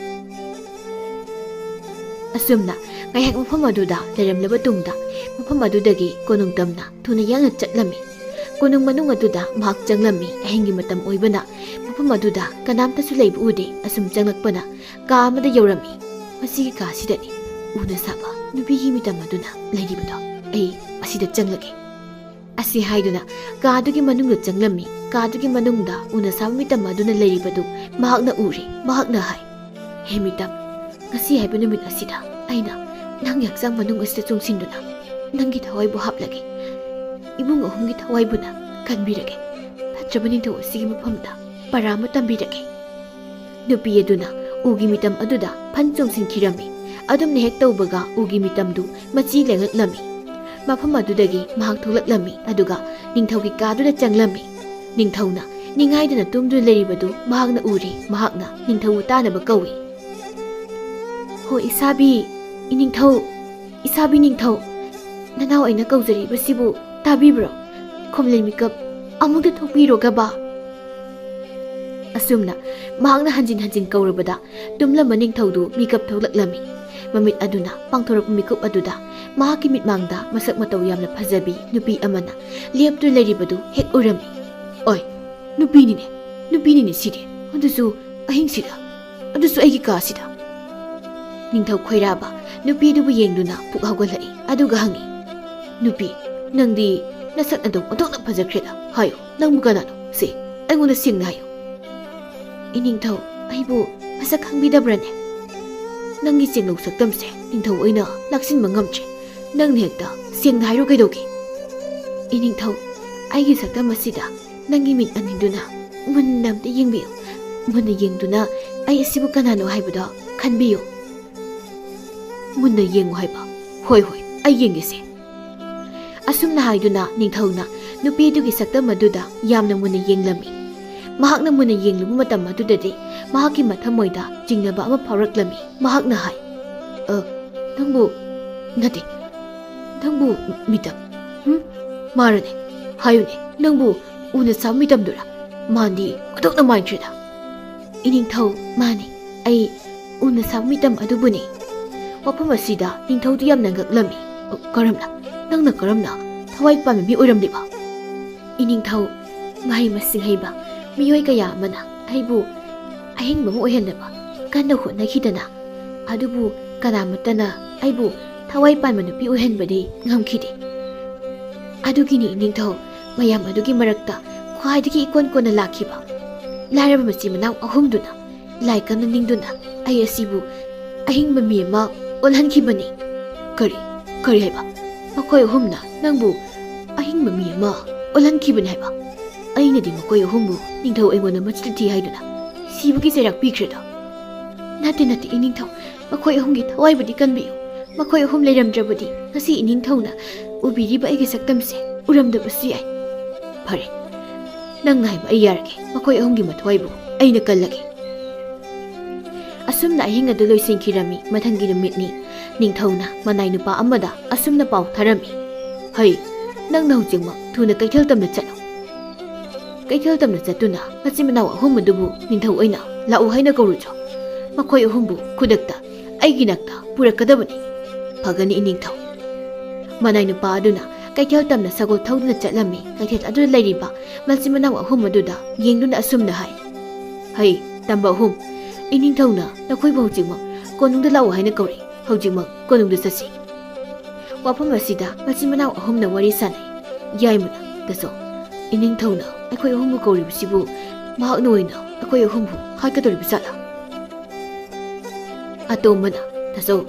ꯑꯁꯨꯝꯅ ꯉꯥꯏꯍꯥꯛ ꯃꯐꯝ ꯑꯗꯨꯗ ꯂꯩꯔꯝꯂꯕ ꯇꯨꯡꯗ, ꯃꯐꯝ ꯑꯗꯨꯗꯒꯤ ꯀꯣꯅꯨꯡ ꯇꯝꯅ ꯊꯨꯅ ꯌꯥꯡꯅ ꯆꯠꯂꯝꯃꯤ꯫ ꯀꯣꯅꯨꯡ ꯃꯅꯨꯡ ꯑꯗꯨꯗ ꯃꯍꯥꯛ ꯆꯪꯂꯝꯃꯤ꯫ ꯑꯍꯤꯡꯒꯤ ꯃꯇꯝ ꯑꯣꯏꯕꯅ ꯃꯐꯝ ꯑꯗꯨꯗ ꯀꯅꯥꯝꯇꯁꯨ ꯂꯩꯕ ꯎꯗꯦ꯫ ꯑꯁꯨꯝ ꯆꯪꯂꯛꯄꯅ ꯀꯥ ꯑꯃꯗ ꯌꯧꯔꯝꯃꯤ꯫ "ꯃꯁꯤꯒꯤ ꯀꯥ ꯑꯁꯤꯗꯅꯤ ꯎꯅ ꯁꯥꯕ ꯅꯨꯄꯤꯒꯤ ꯃꯤꯇꯝ ꯑꯗꯨꯅ ꯂꯩꯔꯤꯕꯗꯣ꯫ ꯑꯩ ꯑꯁꯤꯗ ꯆꯪꯂꯒꯦ꯫" ꯑꯁꯤ ꯍꯥꯏꯗꯨꯅ ꯀꯥ ꯑꯗꯨꯒꯤ ꯃꯅꯨꯡꯗ ꯆꯪꯂꯝꯃꯤ꯫ ꯀꯥ ꯑꯗꯨꯒꯤ ꯃꯅꯨꯡꯗ ꯎꯅ ꯁꯥꯕ ꯃꯤꯇꯝ ꯑꯗꯨꯅ ꯂꯩꯔꯤꯕꯗꯨ ꯃꯍꯥꯛꯅ ꯎꯔꯦ꯫ ꯃꯍꯥꯛꯅ ꯍꯥꯏ, "ꯍꯦ ꯃꯤꯇꯝ, ꯉꯁꯤ ꯍꯥꯏꯕ ꯅꯨꯃꯤꯠ ꯑꯁꯤꯗ ꯑꯩꯅ ꯅꯪꯒꯤ ꯍꯛꯆꯥꯡ ꯃꯅꯨꯡ ꯑꯁꯤꯗ ꯆꯨꯡꯁꯤꯟꯗꯨꯅ ꯅꯪꯒꯤ ꯊꯋꯥꯏꯕꯨ ꯍꯥꯞꯂꯒꯦ꯫ ꯏꯃꯨꯡ ꯑꯍꯨꯝꯒꯤ ꯊꯋꯥꯏꯕꯨꯅ ꯀꯟꯕꯤꯔꯒꯦ꯫ ꯐꯠꯇ꯭ꯔꯕ ꯅꯤꯡꯊꯧ ꯑꯁꯤꯒꯤ ꯃꯐꯝꯗ ꯄꯔꯥ ꯑꯃ ꯇꯝꯕꯤꯔꯒꯦ꯫ ꯅꯨꯄꯤ ꯑꯗꯨꯅ ꯎꯒꯤ ꯃꯤꯇꯝ ꯑꯗꯨꯗ ꯐꯟ ꯆꯣꯡꯁꯤꯟꯈꯤꯔꯝꯃꯤ꯫ ꯑꯗꯨꯝꯅ ꯍꯦꯛ ꯇꯧꯕꯒ ꯎꯒꯤ ꯃꯤꯇꯝꯗꯨ ꯃꯆꯤ ꯂꯦꯡꯉꯛꯂꯝꯃꯤ꯫ ꯃꯐꯝ ꯑꯗꯨꯗꯒꯤ ꯃꯍꯥꯛ ꯊꯣꯛꯂꯛꯂꯝꯃꯤ, ꯑꯗꯨꯒ ꯅꯤꯡꯊꯧꯒꯤ ꯀꯥꯗꯨꯗ ꯆꯪꯂꯝꯃꯤ꯫ ꯅꯤꯡꯊꯧꯅ ꯅꯤꯡꯉꯥꯏꯗꯅ ꯇꯨꯝꯗꯨꯅ ꯂꯩꯔꯤꯕꯗꯨ ꯃꯍꯥꯛꯅ ꯎꯔꯦ꯫ ꯃꯍꯥꯛꯅ ꯅꯤꯡꯊꯧꯕꯨ ꯇꯥꯅꯕ ꯀꯧꯏ꯫ "ꯍꯣ ꯏꯁꯥꯕꯤ, ꯏꯅꯤꯡꯊꯧ, ꯏꯁꯥꯕꯤ ꯅꯤꯡꯊꯧ, ꯅꯅꯥꯎ ꯑꯩꯅ ꯀꯧꯖꯔꯤꯕꯁꯤꯕꯨ ꯇꯥꯕꯤꯕ꯭ꯔꯣ? ꯈꯣꯝꯂꯦꯟ ꯃꯤꯀꯞ ꯑꯃꯨꯛꯇ ꯊꯣꯛꯄꯤꯔꯣ ꯒꯕꯥ꯫" ꯑꯁꯨꯝꯅ ꯃꯍꯥꯛꯅ ꯍꯟꯖꯤꯟ ꯍꯟꯖꯤꯟ ꯀꯧꯔꯕꯗ ꯇꯨꯝꯂꯝꯕ ꯅꯤꯡꯊꯧꯗꯨ ꯃꯤꯀꯞ ꯊꯣꯛꯂꯛꯂꯝꯃꯤ꯫ ꯃꯃꯤꯠ ꯑꯗꯨꯅ ꯄꯥꯡꯊꯣꯔꯛꯄ ꯃꯤꯀꯨꯞ ꯑꯗꯨꯗ ꯃꯍꯥꯛꯀꯤ ꯃꯤꯠꯃꯥꯡꯗ ꯃꯁꯛ ꯃꯇꯧ ꯌꯥꯝꯅ ꯐꯖꯕꯤ ꯅꯨꯄꯤ ꯑꯃꯅ ꯂꯦꯞꯇꯨꯅ ꯂꯩꯔꯤꯕꯗꯨ ꯍꯦꯛ ꯎꯔꯝꯃꯤ꯫ "ꯑꯣꯏ, ꯅꯨꯄꯤꯅꯤꯅꯦ, ꯅꯨꯄꯤꯅꯤꯅꯦ ꯁꯤꯗꯤ꯫ ꯑꯗꯨꯁꯨ ꯑꯍꯤꯡꯁꯤꯗ, ꯑꯗꯨꯁꯨ ꯑꯩꯒꯤ ꯀꯥꯁꯤꯗ꯫" ꯅꯤꯡꯊꯧ ꯈꯣꯏꯔꯥꯕ ꯅꯨꯄꯤꯗꯨꯕꯨ ꯌꯦꯡꯗꯨꯅ ꯄꯨꯛ ꯍꯧꯒꯠꯂꯛꯏ, ꯑꯗꯨꯒ ꯍꯪꯉꯤ, "ꯅꯨꯄꯤ, ꯅꯪꯗꯤ ꯅꯁꯛ ꯅꯇꯧ ꯑꯣꯟꯊꯣꯛꯅ ꯐꯖꯈ꯭ꯔꯦꯗ꯫ ꯍꯥꯏꯌꯨ, ꯅꯪꯕꯨ ꯀꯅꯥꯅꯣ? ꯁꯦ, ꯑꯩꯉꯣꯟꯗ ꯁꯦꯡꯅ ꯍꯥꯏꯌꯨ꯫" "ꯏꯅꯤꯡꯊꯧ, ꯑꯩꯕꯨ ꯃꯁꯛ ꯈꯪꯕꯤꯗꯕ꯭ꯔꯅꯦ? ꯅꯪꯒꯤ ꯆꯦꯡꯂꯧ ꯁꯛꯇꯝꯁꯦ ꯅꯤꯡꯊꯧ ꯑꯣꯏꯅ ꯂꯥꯛꯁꯤꯟꯕ ꯉꯝꯗ꯭ꯔꯦ꯫ ꯅꯪꯅ ꯍꯦꯛꯇ ꯁꯦꯡꯅ ꯍꯥꯏꯔꯣ ꯀꯩꯗꯧꯒꯦ?" "ꯏꯅꯤꯡꯊꯧ, ꯑꯩꯒꯤ ꯁꯛꯇꯝ ꯑꯁꯤꯗ ꯅꯪꯒꯤ ꯃꯤꯠ ꯑꯅꯤꯗꯨꯅ ꯃꯨꯟꯅ ꯑꯝꯇ ꯌꯦꯡꯕꯤꯌꯨ꯫ ꯃꯨꯟꯅ ꯌꯦꯡꯗꯨꯅ ꯑꯩ ꯑꯁꯤꯕꯨ ꯀꯅꯥꯅꯣ ꯍꯥꯏꯕꯗꯣ ꯈꯟꯕꯤꯌꯨ꯫" "ꯃꯨꯟꯅ ꯌꯦꯡꯉꯨ ꯍꯥꯏꯕ? ꯍꯣꯏ, ꯍꯣꯏ, ꯑꯩ ꯌꯦꯡꯒꯦꯁꯦ꯫" ꯑꯁꯨꯝꯅ ꯍꯥꯏꯗꯨꯅ ꯅꯤꯡꯊꯧꯅ ꯅꯨꯄꯤꯗꯨꯒꯤ ꯁꯛꯇꯝ ꯑꯗꯨꯗ ꯌꯥꯝꯅ ꯃꯨꯟꯅ ꯌꯦꯡꯂꯝꯃꯤ꯫ ꯃꯍꯥꯛꯅ ꯃꯨꯟꯅ ꯌꯦꯡꯂꯨꯕ ꯃꯇꯝ ꯑꯗꯨꯗꯗꯤ ꯃꯍꯥꯛꯀꯤ ꯃꯊꯃꯣꯏꯗ ꯆꯤꯡꯅꯕ ꯑꯃ ꯐꯥꯎꯔꯛꯂꯝꯃꯤ꯫ ꯃꯍꯥꯛꯅ ꯍꯥꯏ, "ꯑ, ꯅꯪꯕꯨ, ꯅꯠꯇꯦ, ꯅꯪꯕꯨ ꯃꯤꯇꯝ, ꯍꯨꯝ? ꯃꯥꯔꯅꯦ, ꯍꯥꯏꯌꯨꯅꯦ, ꯅꯪꯕꯨ ꯎꯅ ꯁꯥꯕ ꯃꯤꯇꯝꯗꯨꯔ? ꯃꯥꯟꯗꯤ ꯑꯣꯟꯊꯣꯛꯅ ꯃꯥꯟꯈ꯭ꯔꯦꯗ꯫" "ꯏꯅꯤꯡꯊꯧ, ꯃꯥꯅꯤ, ꯑꯩ ꯎꯅ ꯁꯥꯕ ꯃꯤꯇꯝ ꯑꯗꯨꯕꯨꯅꯤ꯫" ꯋꯥꯐꯝ ꯑꯁꯤꯗ ꯅꯤꯡꯊꯧꯗꯨ ꯌꯥꯝꯅ ꯉꯛꯂꯝꯃꯤ꯫ "ꯑ, ꯀꯔꯝꯅ? ꯅꯪꯅ ꯀꯔꯝꯅ ꯊꯋꯥꯏ ꯄꯥꯟꯕ ꯃꯤ ꯑꯣꯏꯔꯝꯂꯤꯕ?" "ꯏꯅꯤꯡꯊꯧ, ꯃꯍꯩ ꯃꯁꯤꯡ ꯍꯩꯕ ꯃꯤꯑꯣꯏ ꯀꯌꯥ ꯑꯃꯅ ꯑꯩꯕꯨ ꯑꯍꯤꯡꯕ ꯑꯃ ꯑꯣꯏꯍꯟꯅꯕ ꯀꯟꯅ ꯍꯣꯠꯅꯈꯤꯗꯅ, ꯑꯗꯨꯕꯨ ꯀꯅꯥꯃꯠꯇꯅ ꯑꯩꯕꯨ ꯊꯋꯥꯏ ꯄꯥꯟꯕ ꯅꯨꯄꯤ ꯑꯣꯏꯍꯟꯕꯗꯤ ꯉꯝꯈꯤꯗꯦ꯫ ꯑꯗꯨꯒꯤꯅꯤ ꯏꯅꯤꯡꯊꯧ, ꯃꯌꯥꯝ ꯑꯗꯨꯒꯤ ꯃꯔꯛꯇ ꯈ꯭ꯋꯥꯏꯗꯒꯤ ꯏꯀꯣꯟ ꯀꯣꯟꯅ ꯂꯥꯛꯈꯤꯕ ꯂꯥꯏꯔꯕ ꯃꯆꯤꯟ ꯃꯅꯥꯎ ꯑꯍꯨꯝꯗꯨꯅ ꯂꯥꯏ ꯀꯟꯅ ꯅꯤꯡꯗꯨꯅ ꯑꯩ ꯑꯁꯤꯕꯨ ꯑꯍꯤꯡꯕ ꯃꯤ ꯑꯃ ꯑꯣꯜꯍꯟꯈꯤꯕꯅꯤ꯫" "ꯀꯔꯤ, ꯀꯔꯤ ꯍꯥꯏꯕ? ꯃꯈꯣꯏ ꯑꯍꯨꯝꯅ ꯅꯪꯕꯨ ꯑꯍꯤꯡ ꯃꯤ ꯑꯃ ꯑꯣꯜꯍꯟꯈꯤꯕꯅꯤ ꯍꯥꯏꯕ꯫ ꯑꯩꯅꯗꯤ ꯃꯈꯣꯏ ꯑꯍꯨꯝꯕꯨ ꯅꯤꯡꯊꯧ ꯑꯩꯉꯣꯟꯗ ꯃꯆꯤꯟ ꯊꯤ ꯍꯥꯏꯗꯨꯅ ꯁꯤꯕꯒꯤ ꯆꯩꯔꯥꯛ ꯄꯤꯈ꯭ꯔꯦꯗꯣ꯫ ꯅꯠꯇꯦ, ꯅꯠꯇꯦ, ꯏꯅꯤꯡꯊꯧ, ꯃꯈꯣꯏ ꯑꯍꯨꯝꯒꯤ ꯊꯋꯥꯏꯕꯨꯗꯤ ꯀꯟꯕꯤꯌꯨ꯫ ꯃꯈꯣꯏ ꯑꯍꯨꯝ ꯂꯩꯔꯝꯗ꯭ꯔꯕꯗꯤ ꯉꯁꯤ ꯏꯅꯤꯡꯊꯧꯅ ꯎꯕꯤꯔꯤꯕ ꯑꯩꯒꯤ ꯁꯛꯇꯝꯁꯦ ꯎꯔꯝꯗꯕꯁꯨ ꯌꯥꯏ꯫ ꯐꯔꯦ, ꯅꯪꯅ ꯍꯥꯏꯕ ꯑꯩ ꯌꯥꯔꯒꯦ꯫ ꯃꯈꯣꯏ ꯑꯍꯨꯝꯒꯤ ꯃꯊ꯭ꯋꯥꯏꯕꯨ ꯑꯩꯅ ꯀꯜꯂꯒꯦ꯫ ꯑꯁꯨꯝꯅ ꯑꯍꯤꯡ ꯑꯗꯨ ꯂꯣꯏꯁꯤꯟꯈꯤꯔꯝꯃꯤ꯫ ꯃꯊꯪꯒꯤ ꯅꯨꯃꯤꯠꯅꯤ꯫ ꯅꯤꯡꯊꯧꯅ ꯃꯅꯥꯏ ꯅꯨꯄꯥ ꯑꯃꯗ ꯑꯁꯨꯝꯅ ꯄꯥꯎ ꯊꯥꯔꯝꯃꯤ, "ꯍꯩ, ꯅꯪꯅ ꯍꯧꯖꯤꯛꯃꯛ ꯊꯨꯅ ꯀꯩꯊꯦꯜ ꯇꯝꯅ ꯆꯠꯂꯨ꯫ ꯀꯩꯊꯦꯜ ꯇꯝꯅ ꯆꯠꯇꯨꯅ ꯃꯆꯤꯟ ꯃꯅꯥꯎ ꯑꯍꯨꯝ ꯑꯗꯨꯕꯨ ꯅꯤꯡꯊꯧ ꯑꯣꯏꯅ ꯂꯥꯛꯎ ꯍꯥꯏꯅ ꯀꯧꯔꯨꯆꯣ꯫ ꯃꯈꯣꯏ ꯑꯍꯨꯝꯕꯨ ꯈꯨꯗꯛꯇ ꯑꯩꯒꯤ ꯅꯥꯛꯇ ꯄꯨꯔꯛꯀꯗꯕꯅꯤ꯫" "ꯐꯒꯅꯤ, ꯏꯅꯤꯡꯊꯧ꯫" ꯃꯅꯥꯏ ꯅꯨꯄꯥ ꯑꯗꯨꯅ ꯀꯩꯊꯦꯜ ꯇꯝꯅ ꯁꯒꯣꯜ ꯊꯧꯗꯨꯅ ꯆꯠꯂꯝꯃꯤ꯫ ꯀꯩꯊꯦꯜ ꯑꯗꯨꯗ ꯂꯩꯔꯤꯕ ꯃꯆꯤꯟ ꯃꯅꯥꯎ ꯑꯍꯨꯝ ꯑꯗꯨꯗ ꯌꯦꯡꯗꯨꯅ ꯑꯁꯨꯝꯅ ꯍꯥꯏ, "ꯍꯩ, ꯇꯝꯕ ꯑꯍꯨꯝ, ꯏꯅꯤꯡꯊꯧꯅ ꯅꯈꯣꯏꯕꯨ ꯍꯧꯖꯤꯛꯃꯛ ꯀꯣꯅꯨꯡꯗ ꯂꯥꯛꯎ ꯍꯥꯏꯅ ꯀꯧꯔꯤ꯫ ꯍꯧꯖꯤꯛꯃꯛ ꯀꯣꯅꯨꯡꯗ ꯆꯠꯁꯤ꯫" ꯋꯥꯐꯝ ꯑꯁꯤꯗ ꯃꯆꯤꯟ ꯃꯅꯥꯎ ꯑꯍꯨꯝꯅ ꯋꯥꯔꯤ ꯁꯥꯅꯩ꯫ ꯌꯥꯏꯃꯅ, "ꯇꯥꯆꯧ, ꯏꯅꯤꯡꯊꯧꯅ ꯑꯩꯈꯣꯏ ꯑꯍꯨꯝꯕꯨ ꯀꯧꯔꯤꯕꯁꯤꯕꯨ ꯃꯍꯥꯛꯅ ꯑꯣꯏꯅ ꯑꯩꯈꯣꯏ ꯑꯍꯨꯝꯕꯨ ꯍꯥꯠꯀꯗꯧꯔꯤꯕ ꯖꯥꯠꯂꯥ?" ꯑꯇꯣꯝꯕꯅ, "ꯇꯥꯆꯧ,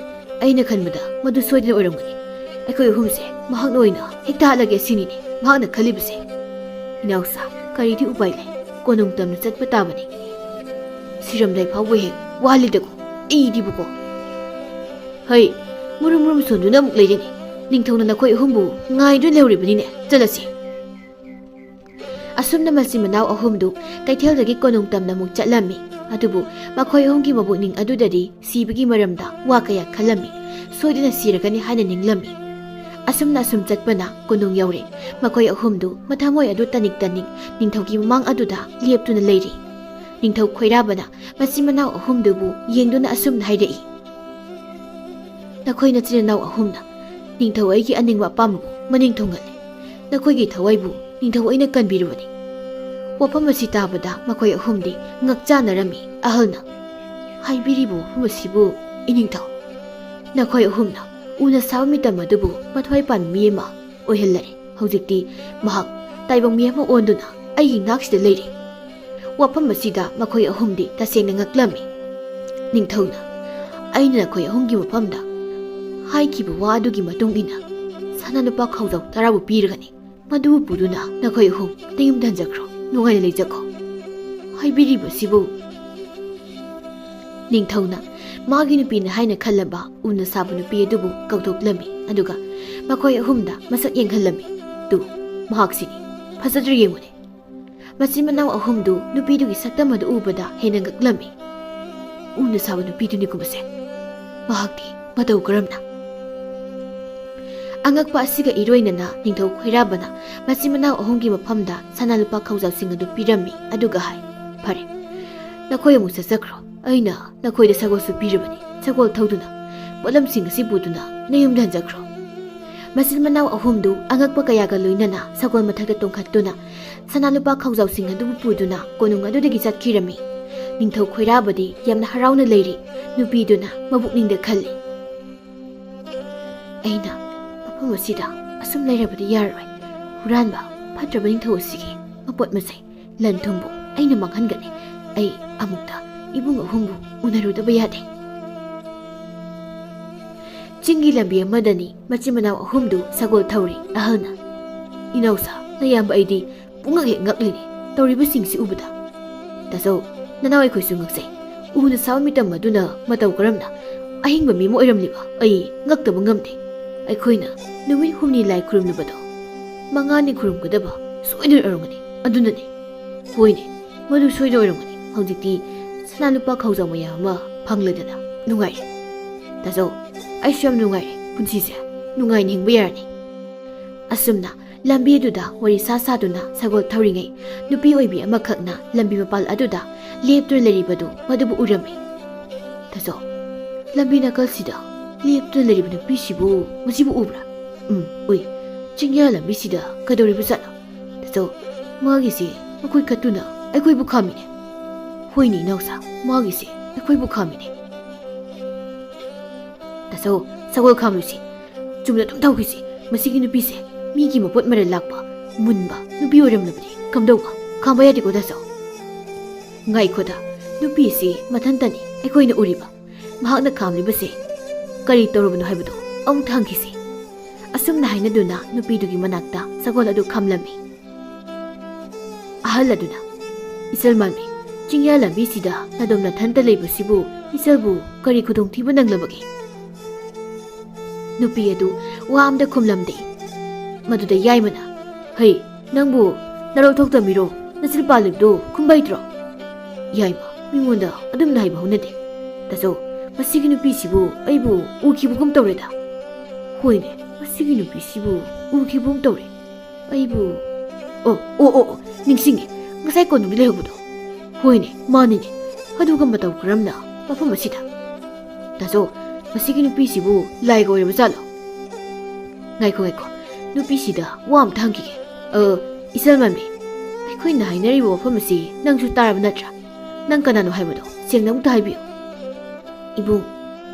ꯑꯩꯅ ꯈꯟꯕꯗ ꯃꯗꯨ ꯁꯣꯏꯗꯅ ꯑꯣꯏꯔꯝꯒꯅꯤ꯫ ꯑꯩꯈꯣꯏ ꯑꯍꯨꯝꯁꯦ ꯃꯍꯥꯛꯅ ꯑꯣꯏꯅ ꯍꯦꯛꯇ ꯍꯥꯠꯂꯒꯦ ꯁꯤꯅꯤꯅꯦ ꯃꯍꯥꯛꯅ ꯈꯜꯂꯤꯕꯁꯦ꯫ ꯏꯅꯥꯎꯁꯥ, ꯀꯔꯤꯗꯤ ꯎꯄꯥꯏ ꯂꯩ? ꯀꯣꯅꯨꯡ ꯇꯝꯅ ꯆꯠꯄ ꯇꯥꯕꯅꯤ꯫ ꯁꯤꯔꯝꯗꯥꯏ ꯐꯥꯎꯕ ꯍꯦꯛ ꯋꯥꯍꯜꯂꯤꯗꯀꯣ ꯑꯩꯗꯤꯕꯨꯀꯣ꯫ ꯍꯩ, ꯃꯨꯔꯨꯝ ꯃꯨꯔꯨꯝ ꯁꯣꯟꯗꯨꯅ ꯑꯃꯨꯛ ꯂꯩꯔꯦꯅꯦ꯫ ꯅꯤꯡꯊꯧꯅ ꯅꯈꯣꯏ ꯑꯍꯨꯝꯕꯨ ꯉꯥꯏꯗꯨꯅ ꯂꯩꯍꯧꯔꯤꯕꯅꯤꯅꯦ꯫ ꯆꯠꯂꯁꯤ꯫" ꯑꯁꯨꯝꯅ ꯃꯆꯤꯟ ꯃꯅꯥꯎ ꯑꯍꯨꯝꯗꯨ ꯀꯩꯊꯦꯜꯗꯒꯤ ꯀꯣꯅꯨꯡ ꯇꯝꯅ ꯑꯃꯨꯛ ꯆꯠꯂꯝꯃꯤ꯫ ꯑꯗꯨꯕꯨ ꯃꯈꯣꯏ ꯑꯍꯨꯝꯒꯤ ꯃꯕꯨꯛꯅꯤꯡ ꯑꯗꯨꯗꯗꯤ ꯁꯤꯕꯒꯤ ꯃꯔꯝꯗ ꯋꯥ ꯀꯌꯥ ꯈꯜꯂꯝꯃꯤ꯫ ꯁꯣꯏꯗꯅ ꯁꯤꯔꯒꯅꯤ ꯍꯥꯏꯅ ꯅꯤꯡꯂꯝꯃꯤ꯫ ꯑꯁꯨꯝꯅ ꯑꯁꯨꯝ ꯆꯠꯄꯅ ꯀꯣꯅꯨꯡ ꯌꯧꯔꯦ꯫ ꯃꯈꯣꯏ ꯑꯍꯨꯝꯗꯨ ꯃꯊꯃꯣꯏ ꯑꯗꯨ ꯇꯅꯤꯛ ꯇꯅꯤꯛ ꯅꯤꯡꯊꯧꯒꯤ ꯃꯃꯥꯡ ꯑꯗꯨꯗ ꯂꯦꯞꯇꯨꯅ ꯂꯩꯔꯤ꯫ ꯅꯤꯡꯊꯧ ꯈꯣꯏꯔꯥꯕꯅ ꯃꯆꯤꯟ ꯃꯅꯥꯎ ꯑꯍꯨꯝꯗꯨꯕꯨ ꯌꯦꯡꯗꯨꯅ ꯑꯁꯨꯝꯅ ꯍꯥꯏꯔꯛꯏ, "ꯅꯈꯣꯏ ꯅꯆꯤꯟ ꯅꯅꯥꯎ ꯑꯍꯨꯝꯅ ꯅꯤꯡꯊꯧ ꯑꯩꯒꯤ ꯑꯅꯤꯡꯕ ꯑꯄꯥꯝꯕꯕꯨ ꯃꯅꯤꯡ ꯊꯨꯡꯍꯜꯂꯦ꯫ ꯅꯈꯣꯏꯒꯤ ꯊꯋꯥꯏꯕꯨ ꯅꯤꯡꯊꯧ ꯑꯩꯅ ꯀꯟꯕꯤꯔꯕꯅꯤ꯫" ꯋꯥꯐꯝ ꯑꯁꯤ ꯇꯥꯕꯗ ꯃꯈꯣꯏ ꯑꯍꯨꯝꯗꯤ ꯉꯛꯆꯥꯅꯔꯝꯃꯤ꯫ ꯑꯍꯜꯅ, "ꯍꯥꯏꯕꯤꯔꯤꯕ ꯋꯥꯐꯝ ꯑꯁꯤꯕꯨ ꯏꯅꯤꯡꯊꯧ, ꯅꯈꯣꯏ ꯑꯍꯨꯝꯅ ꯎꯅ ꯁꯥꯕ ꯃꯤꯇꯝ ꯑꯗꯨꯕꯨ ꯃꯊ꯭ꯋꯥꯏ ꯄꯥꯟꯕ ꯃꯤ ꯑꯃ ꯑꯣꯏꯍꯜꯂꯔꯦ꯫ ꯍꯧꯖꯤꯛꯇꯤ ꯃꯍꯥꯛ ꯇꯥꯏꯕꯪ ꯃꯤ ꯑꯃ ꯑꯣꯟꯗꯨꯅ ꯑꯩꯒꯤ ꯏꯅꯥꯛꯁꯤꯗ ꯂꯩꯔꯦ꯫" ꯋꯥꯐꯝ ꯑꯁꯤꯗ ꯃꯈꯣꯏ ꯑꯍꯨꯝꯗꯤ ꯇꯁꯦꯡꯅ ꯉꯛꯂꯝꯃꯤ꯫ ꯅꯤꯡꯊꯧꯅ, "ꯑꯩꯅ ꯅꯈꯣꯏ ꯑꯍꯨꯝꯒꯤ ꯃꯐꯝꯗ ꯍꯥꯏꯈꯤꯕ ꯋꯥ ꯑꯗꯨꯒꯤ ꯃꯇꯨꯡ ꯏꯟꯅ ꯁꯅꯥ ꯂꯨꯄꯥ ꯈꯥꯎꯖꯥꯎ ꯇꯔꯥꯕꯨ ꯄꯤꯔꯒꯅꯤ꯫ ꯃꯗꯨꯕꯨ ꯄꯨꯗꯨꯅ ꯅꯈꯣꯏ ꯑꯍꯨꯝ ꯅꯌꯨꯝꯗ ꯍꯟꯖꯈ꯭ꯔꯣ, ꯅꯨꯡꯉꯥꯏꯅ ꯂꯩꯖꯈꯣ꯫ ꯍꯥꯏꯕꯤꯔꯤꯕꯁꯤꯕꯨ ꯅꯤꯡꯊꯧꯅ ꯃꯥꯒꯤ ꯅꯨꯄꯤꯅ ꯍꯥꯏꯅ ꯈꯜꯂꯕ ꯎꯅ ꯁꯥꯕ ꯅꯨꯄꯤ ꯑꯗꯨꯕꯨ ꯀꯧꯊꯣꯛꯂꯝꯃꯤ, ꯑꯗꯨꯒ ꯃꯈꯣꯏ ꯑꯍꯨꯝꯗ ꯃꯁꯛ ꯌꯦꯡꯍꯜꯂꯝꯃꯤ꯫ "ꯇꯨ, ꯃꯍꯥꯛꯁꯤꯅꯤ꯫ ꯐꯖꯗ꯭ꯔꯥ ꯌꯦꯡꯉꯨꯅꯦ꯫" ꯃꯆꯤꯟ ꯃꯅꯥꯎ ꯑꯍꯨꯝꯗꯨ ꯅꯨꯄꯤꯗꯨꯒꯤ ꯁꯛꯇꯝ ꯑꯗꯨ ꯎꯕꯗ ꯍꯦꯟꯅ ꯉꯛꯂꯝꯃꯤ꯫ "ꯎꯅ ꯁꯥꯕ ꯅꯨꯄꯤꯗꯨꯅꯤꯀꯣ ꯃꯁꯦ꯫ ꯃꯍꯥꯛꯇꯤ ꯃꯇꯧ ꯀꯔꯝꯅ?" ꯑꯉꯛꯄ ꯑꯁꯤꯒ ꯏꯔꯣꯏꯅꯅ ꯅꯤꯡꯊꯧ ꯈꯣꯏꯔꯥꯕꯅ ꯃꯆꯤꯟ ꯃꯅꯥꯎ ꯑꯍꯨꯝꯒꯤ ꯃꯐꯝꯗ ꯁꯅꯥ ꯂꯨꯄꯥ ꯈꯧꯖꯥꯎꯁꯤꯡ ꯑꯗꯨ ꯄꯤꯔꯝꯃꯤ, ꯑꯗꯨꯒ ꯍꯥꯏ, "ꯐꯔꯦ, ꯅꯈꯣꯏ ꯑꯃꯨꯛ ꯆꯠꯆꯈ꯭ꯔꯣ꯫ ꯑꯩꯅ ꯅꯈꯣꯏꯗ ꯁꯒꯣꯜꯁꯨ ꯄꯤꯔꯕꯅꯤ꯫ ꯁꯒꯣꯜ ꯊꯧꯗꯨꯅ ꯄꯣꯠꯂꯝꯁꯤꯡ ꯑꯁꯤ ꯄꯨꯗꯨꯅ ꯅꯌꯨꯝꯗ ꯍꯟꯖꯈ꯭ꯔꯣ꯫" ꯃꯆꯤꯟ ꯃꯅꯥꯎ ꯑꯍꯨꯝꯗꯨ ꯑꯉꯛꯄ ꯀꯌꯥꯒ ꯂꯣꯏꯅꯅ ꯁꯒꯣꯜ ꯃꯊꯛꯇ ꯇꯣꯡꯈꯠꯇꯨꯅ ꯁꯅꯥ ꯂꯨꯄꯥ ꯈꯧꯖꯥꯎꯁꯤꯡ ꯑꯗꯨꯕꯨ ꯄꯨꯗꯨꯅ ꯀꯣꯅꯨꯡ ꯑꯗꯨꯗꯒꯤ ꯆꯠꯈꯤꯔꯝꯃꯤ꯫ ꯅꯤꯡꯊꯧ ꯈꯣꯏꯔꯥꯕꯗꯤ ꯌꯥꯝꯅ ꯍꯔꯥꯎꯅ ꯂꯩꯔꯤ꯫ ꯅꯨꯄꯤꯗꯨꯅ ꯃꯕꯨꯛꯅꯤꯡꯗ ꯈꯜꯂꯤ, "ꯑꯩꯅ ꯃꯐꯝ ꯑꯁꯤꯗ ꯑꯁꯨꯝ ꯂꯩꯔꯕꯗꯤ ꯌꯥꯔꯔꯣꯏ꯫ ꯍꯨꯔꯥꯟꯕ ꯐꯠꯇ꯭ꯔꯕ ꯅꯤꯡꯊꯧ ꯑꯁꯤꯒꯤ ꯃꯄꯣꯠ ꯃꯆꯩ, ꯂꯟ ꯊꯨꯝꯕꯨ ꯑꯩꯅ ꯃꯥꯡꯍꯟꯒꯅꯤ꯫ ꯑꯩ ꯑꯃꯨꯛꯇ ꯏꯕꯨꯡ ꯑꯍꯨꯝꯕꯨ ꯎꯅꯔꯨꯗꯕ ꯌꯥꯗꯦ꯫" ꯆꯤꯡꯒꯤ ꯂꯝꯕꯤ ꯑꯃꯗꯅꯤ ꯃꯆꯤꯟ ꯃꯅꯥꯎ ꯑꯍꯨꯝꯗꯨ ꯁꯒꯣꯜ ꯊꯧꯔꯤ꯫ ꯑꯍꯜꯅ, "ꯏꯅꯥꯎꯁꯥ, ꯅꯌꯥꯝꯕ ꯑꯩꯗꯤ ꯄꯨꯡꯉꯛ ꯍꯦꯛ ꯉꯛꯂꯤꯅꯦ ꯇꯧꯔꯤꯕꯁꯤꯡꯁꯤ ꯎꯕꯗ꯫ ꯇꯥꯆꯧ, ꯅꯅꯥꯎ ꯑꯩꯈꯣꯏꯁꯨ ꯉꯛꯆꯩ꯫ ꯎꯅ ꯁꯥꯕ ꯃꯤꯇꯝ ꯑꯗꯨꯅ ꯃꯇꯧ ꯀꯔꯝꯅ ꯑꯍꯤꯡꯕ ꯃꯤ ꯑꯃ ꯑꯣꯏꯔꯝꯂꯤꯕ ꯑꯩ ꯉꯛꯇꯕ ꯉꯝꯗꯦ꯫ ꯑꯩꯈꯣꯏꯅ ꯅꯨꯃꯤꯠ ꯍꯨꯝꯅꯤ ꯂꯥꯏ ꯈꯨꯔꯨꯝꯂꯨꯕꯗꯣ ꯃꯉꯥꯅꯤ ꯈꯨꯔꯨꯝꯒꯗꯕ ꯁꯣꯏꯗꯅ ꯑꯣꯏꯔꯝꯒꯅꯤ꯫ ꯑꯗꯨꯅꯅꯤ꯫" "ꯍꯣꯏꯅꯦ, ꯃꯗꯨ ꯁꯣꯏꯗꯅ ꯑꯣꯏꯔꯝꯒꯅꯤ꯫ ꯍꯧꯖꯤꯛꯇꯤ ꯁꯅꯥ ꯂꯨꯄꯥ ꯈꯧꯖꯥꯎ ꯃꯌꯥꯝ ꯑꯃ ꯐꯪꯂꯗꯅ ꯅꯨꯡꯉꯥꯏꯔꯦ꯫ ꯇꯥꯆꯧ, ꯑꯩꯁꯨ ꯌꯥꯝ ꯅꯨꯡꯉꯥꯏꯔꯦ꯫ ꯄꯨꯟꯁꯤꯁꯦ ꯅꯨꯡꯉꯥꯏꯅ ꯍꯤꯡꯕ ꯌꯥꯔꯅꯤ꯫" ꯑꯁꯨꯝꯅ ꯂꯝꯕꯤ ꯑꯗꯨꯗ ꯋꯥꯔꯤ ꯁꯥ ꯁꯥꯗꯨꯅ ꯁꯒꯣꯜ ꯊꯧꯔꯤꯉꯩ, ꯅꯨꯄꯤ ꯑꯣꯏꯕꯤ ꯑꯃꯈꯛꯅ ꯂꯝꯕꯤ ꯃꯄꯥꯜ ꯑꯗꯨꯗ ꯂꯦꯞꯇꯨꯅ ꯂꯩꯔꯤꯕꯗꯨ ꯃꯗꯨꯕꯨ ꯎꯔꯝꯃꯤ꯫ "ꯇꯥꯆꯧ, ꯂꯝꯕꯤ ꯅꯥꯀꯜꯁꯤꯗ ꯂꯦꯞꯇꯨꯅ ꯂꯩꯔꯤꯕ ꯅꯨꯄꯤꯁꯤꯕꯨ, ꯃꯁꯤꯕꯨ ꯎꯕ꯭ꯔꯥ?" "ꯎꯝ, ꯎꯏ꯫ ꯆꯤꯡꯌꯥ ꯂꯝꯕꯤꯁꯤꯗ ꯀꯩꯗꯧꯔꯤꯕ ꯖꯥꯠꯅꯣ? ꯇꯥꯆꯧ, ꯃꯥꯒꯤꯁꯦ ꯃꯈꯨꯠ ꯀꯠꯇꯨꯅ ꯑꯩꯈꯣꯏꯕꯨ ꯈꯥꯝꯃꯤꯅꯦ꯫" "ꯍꯣꯏꯅꯦ ꯏꯅꯥꯎꯁꯥ, ꯃꯥꯒꯤꯁꯦ ꯑꯩꯈꯣꯏꯕꯨ ꯈꯥꯝꯃꯤꯅꯦ꯫" "ꯇꯥꯆꯧ, ꯁꯒꯣꯜ ꯈꯥꯝꯂꯨꯁꯤ꯫ ꯆꯨꯝꯅ ꯑꯗꯨꯝ ꯊꯧꯈꯤꯁꯤ꯫ ꯃꯁꯤꯒꯤ ꯅꯨꯄꯤꯁꯦ ꯃꯤꯒꯤ ꯃꯄꯣꯠ ꯃꯔꯜ ꯂꯥꯛꯄ, ꯃꯨꯟꯕ ꯅꯨꯄꯤ ꯑꯣꯏꯔꯝꯂꯕꯗꯤ ꯀꯝꯗꯧꯕ? ꯈꯥꯝꯕ ꯌꯥꯗꯦꯀꯣ ꯇꯥꯆꯧ?" "ꯉꯥꯏꯈꯣꯗ, ꯅꯨꯄꯤꯁꯤ ꯃꯊꯟꯇꯅꯤ ꯑꯩꯈꯣꯏꯅ ꯎꯔꯤꯕ꯫ ꯃꯍꯥꯛꯅ ꯈꯥꯝꯂꯤꯕꯁꯦ ꯀꯔꯤ ꯇꯧꯔꯕꯅꯣ ꯍꯥꯏꯕꯗꯨ ꯑꯃꯨꯛꯇ ꯍꯪꯈꯤꯁꯤ꯫" ꯑꯁꯨꯝꯅ ꯍꯥꯏꯅꯗꯨꯅ ꯅꯨꯄꯤꯗꯨꯒꯤ ꯃꯅꯥꯛꯇ ꯁꯒꯣꯜ ꯑꯗꯨ ꯈꯥꯝꯂꯝꯃꯤ꯫ ꯑꯍꯜ ꯑꯗꯨꯅ, "ꯏꯆꯜ ꯃꯥꯟꯕꯤ, ꯆꯤꯡꯌꯥ ꯂꯝꯕꯤꯁꯤꯗ ꯅꯥꯗꯣꯝ ꯅꯥꯊꯟꯇ ꯂꯩꯕꯁꯤꯕꯨ ꯏꯆꯜꯕꯨ ꯀꯔꯤ ꯈꯨꯗꯣꯡꯊꯤꯕ ꯅꯪꯂꯕꯒꯦ?" ꯅꯨꯄꯤ ꯑꯗꯨ ꯋꯥ ꯑꯝꯇ ꯈꯨꯝꯂꯝꯗꯦ꯫ ꯃꯗꯨꯗ ꯌꯥꯏꯃꯅ, "ꯍꯩ, ꯅꯪꯕꯨ ꯅꯔꯧ ꯊꯣꯛꯇ ꯃꯤꯔꯣ? ꯅꯆꯤꯜ ꯄꯥꯜꯂꯤꯕꯗꯨ ꯈꯨꯝꯕ ꯍꯩꯇ꯭ꯔꯣ?" ꯌꯥꯏꯃ, ꯃꯤꯉꯣꯟꯗ ꯑꯗꯨꯝꯅ ꯍꯥꯏꯕ ꯍꯧꯅꯗꯦ꯫ ꯇꯥꯆꯧ, ꯃꯁꯤꯒꯤ ꯅꯨꯄꯤꯁꯤꯕꯨ ꯑꯩꯕꯨ ꯎꯈꯤꯕꯒꯨꯝ ꯇꯧꯔꯦꯗ꯫ ꯍꯣꯏꯅꯦ, ꯃꯁꯤꯒꯤ ꯅꯨꯄꯤꯁꯤꯕꯨ ꯎꯈꯤꯕꯒꯨꯝ ꯇꯧꯔꯦ꯫ ꯑꯩꯕꯨ, ꯑꯣ, ꯑꯣ, ꯑꯣ, ꯑꯣ, ꯅꯤꯡꯁꯤꯡꯉꯦ, ꯉꯁꯥꯏ ꯀꯣꯅꯨꯡꯗ ꯂꯩꯍꯧꯕꯗꯣ꯫ ꯍꯣꯏꯅꯦ, ꯃꯥꯅꯤꯅꯦ꯫ ꯑꯗꯨꯒ ꯃꯇꯧ ꯀꯔꯝꯅ ꯃꯐꯝ ꯑꯁꯤꯗ? ꯇꯥꯆꯧ, ꯃꯁꯤꯒꯤ ꯅꯨꯄꯤꯁꯤꯕꯨ ꯂꯥꯏꯒ ꯑꯣꯏꯔꯕ ꯖꯥꯠꯂꯣ? ꯉꯥꯏꯈꯣ, ꯉꯥꯏꯈꯣ, ꯅꯨꯄꯤꯁꯤꯗ ꯋꯥ ꯑꯝꯇ ꯍꯪꯈꯤꯒꯦ꯫ ꯑ, ꯏꯆꯜ ꯃꯥꯟꯕꯤ, ꯑꯩꯈꯣꯏꯅ ꯍꯥꯏꯅꯔꯤꯕ ꯋꯥꯐꯝ ꯑꯁꯤ ꯅꯪꯁꯨ ꯇꯥꯔꯕ ꯅꯠꯇ꯭ꯔꯥ? ꯅꯪ ꯀꯅꯥꯅꯣ ꯍꯥꯏꯕꯗꯣ ꯁꯦꯡꯅ ꯑꯃꯨꯛꯇ ꯍꯥꯏꯕꯤꯌꯨ꯫ ꯏꯕꯨꯡ,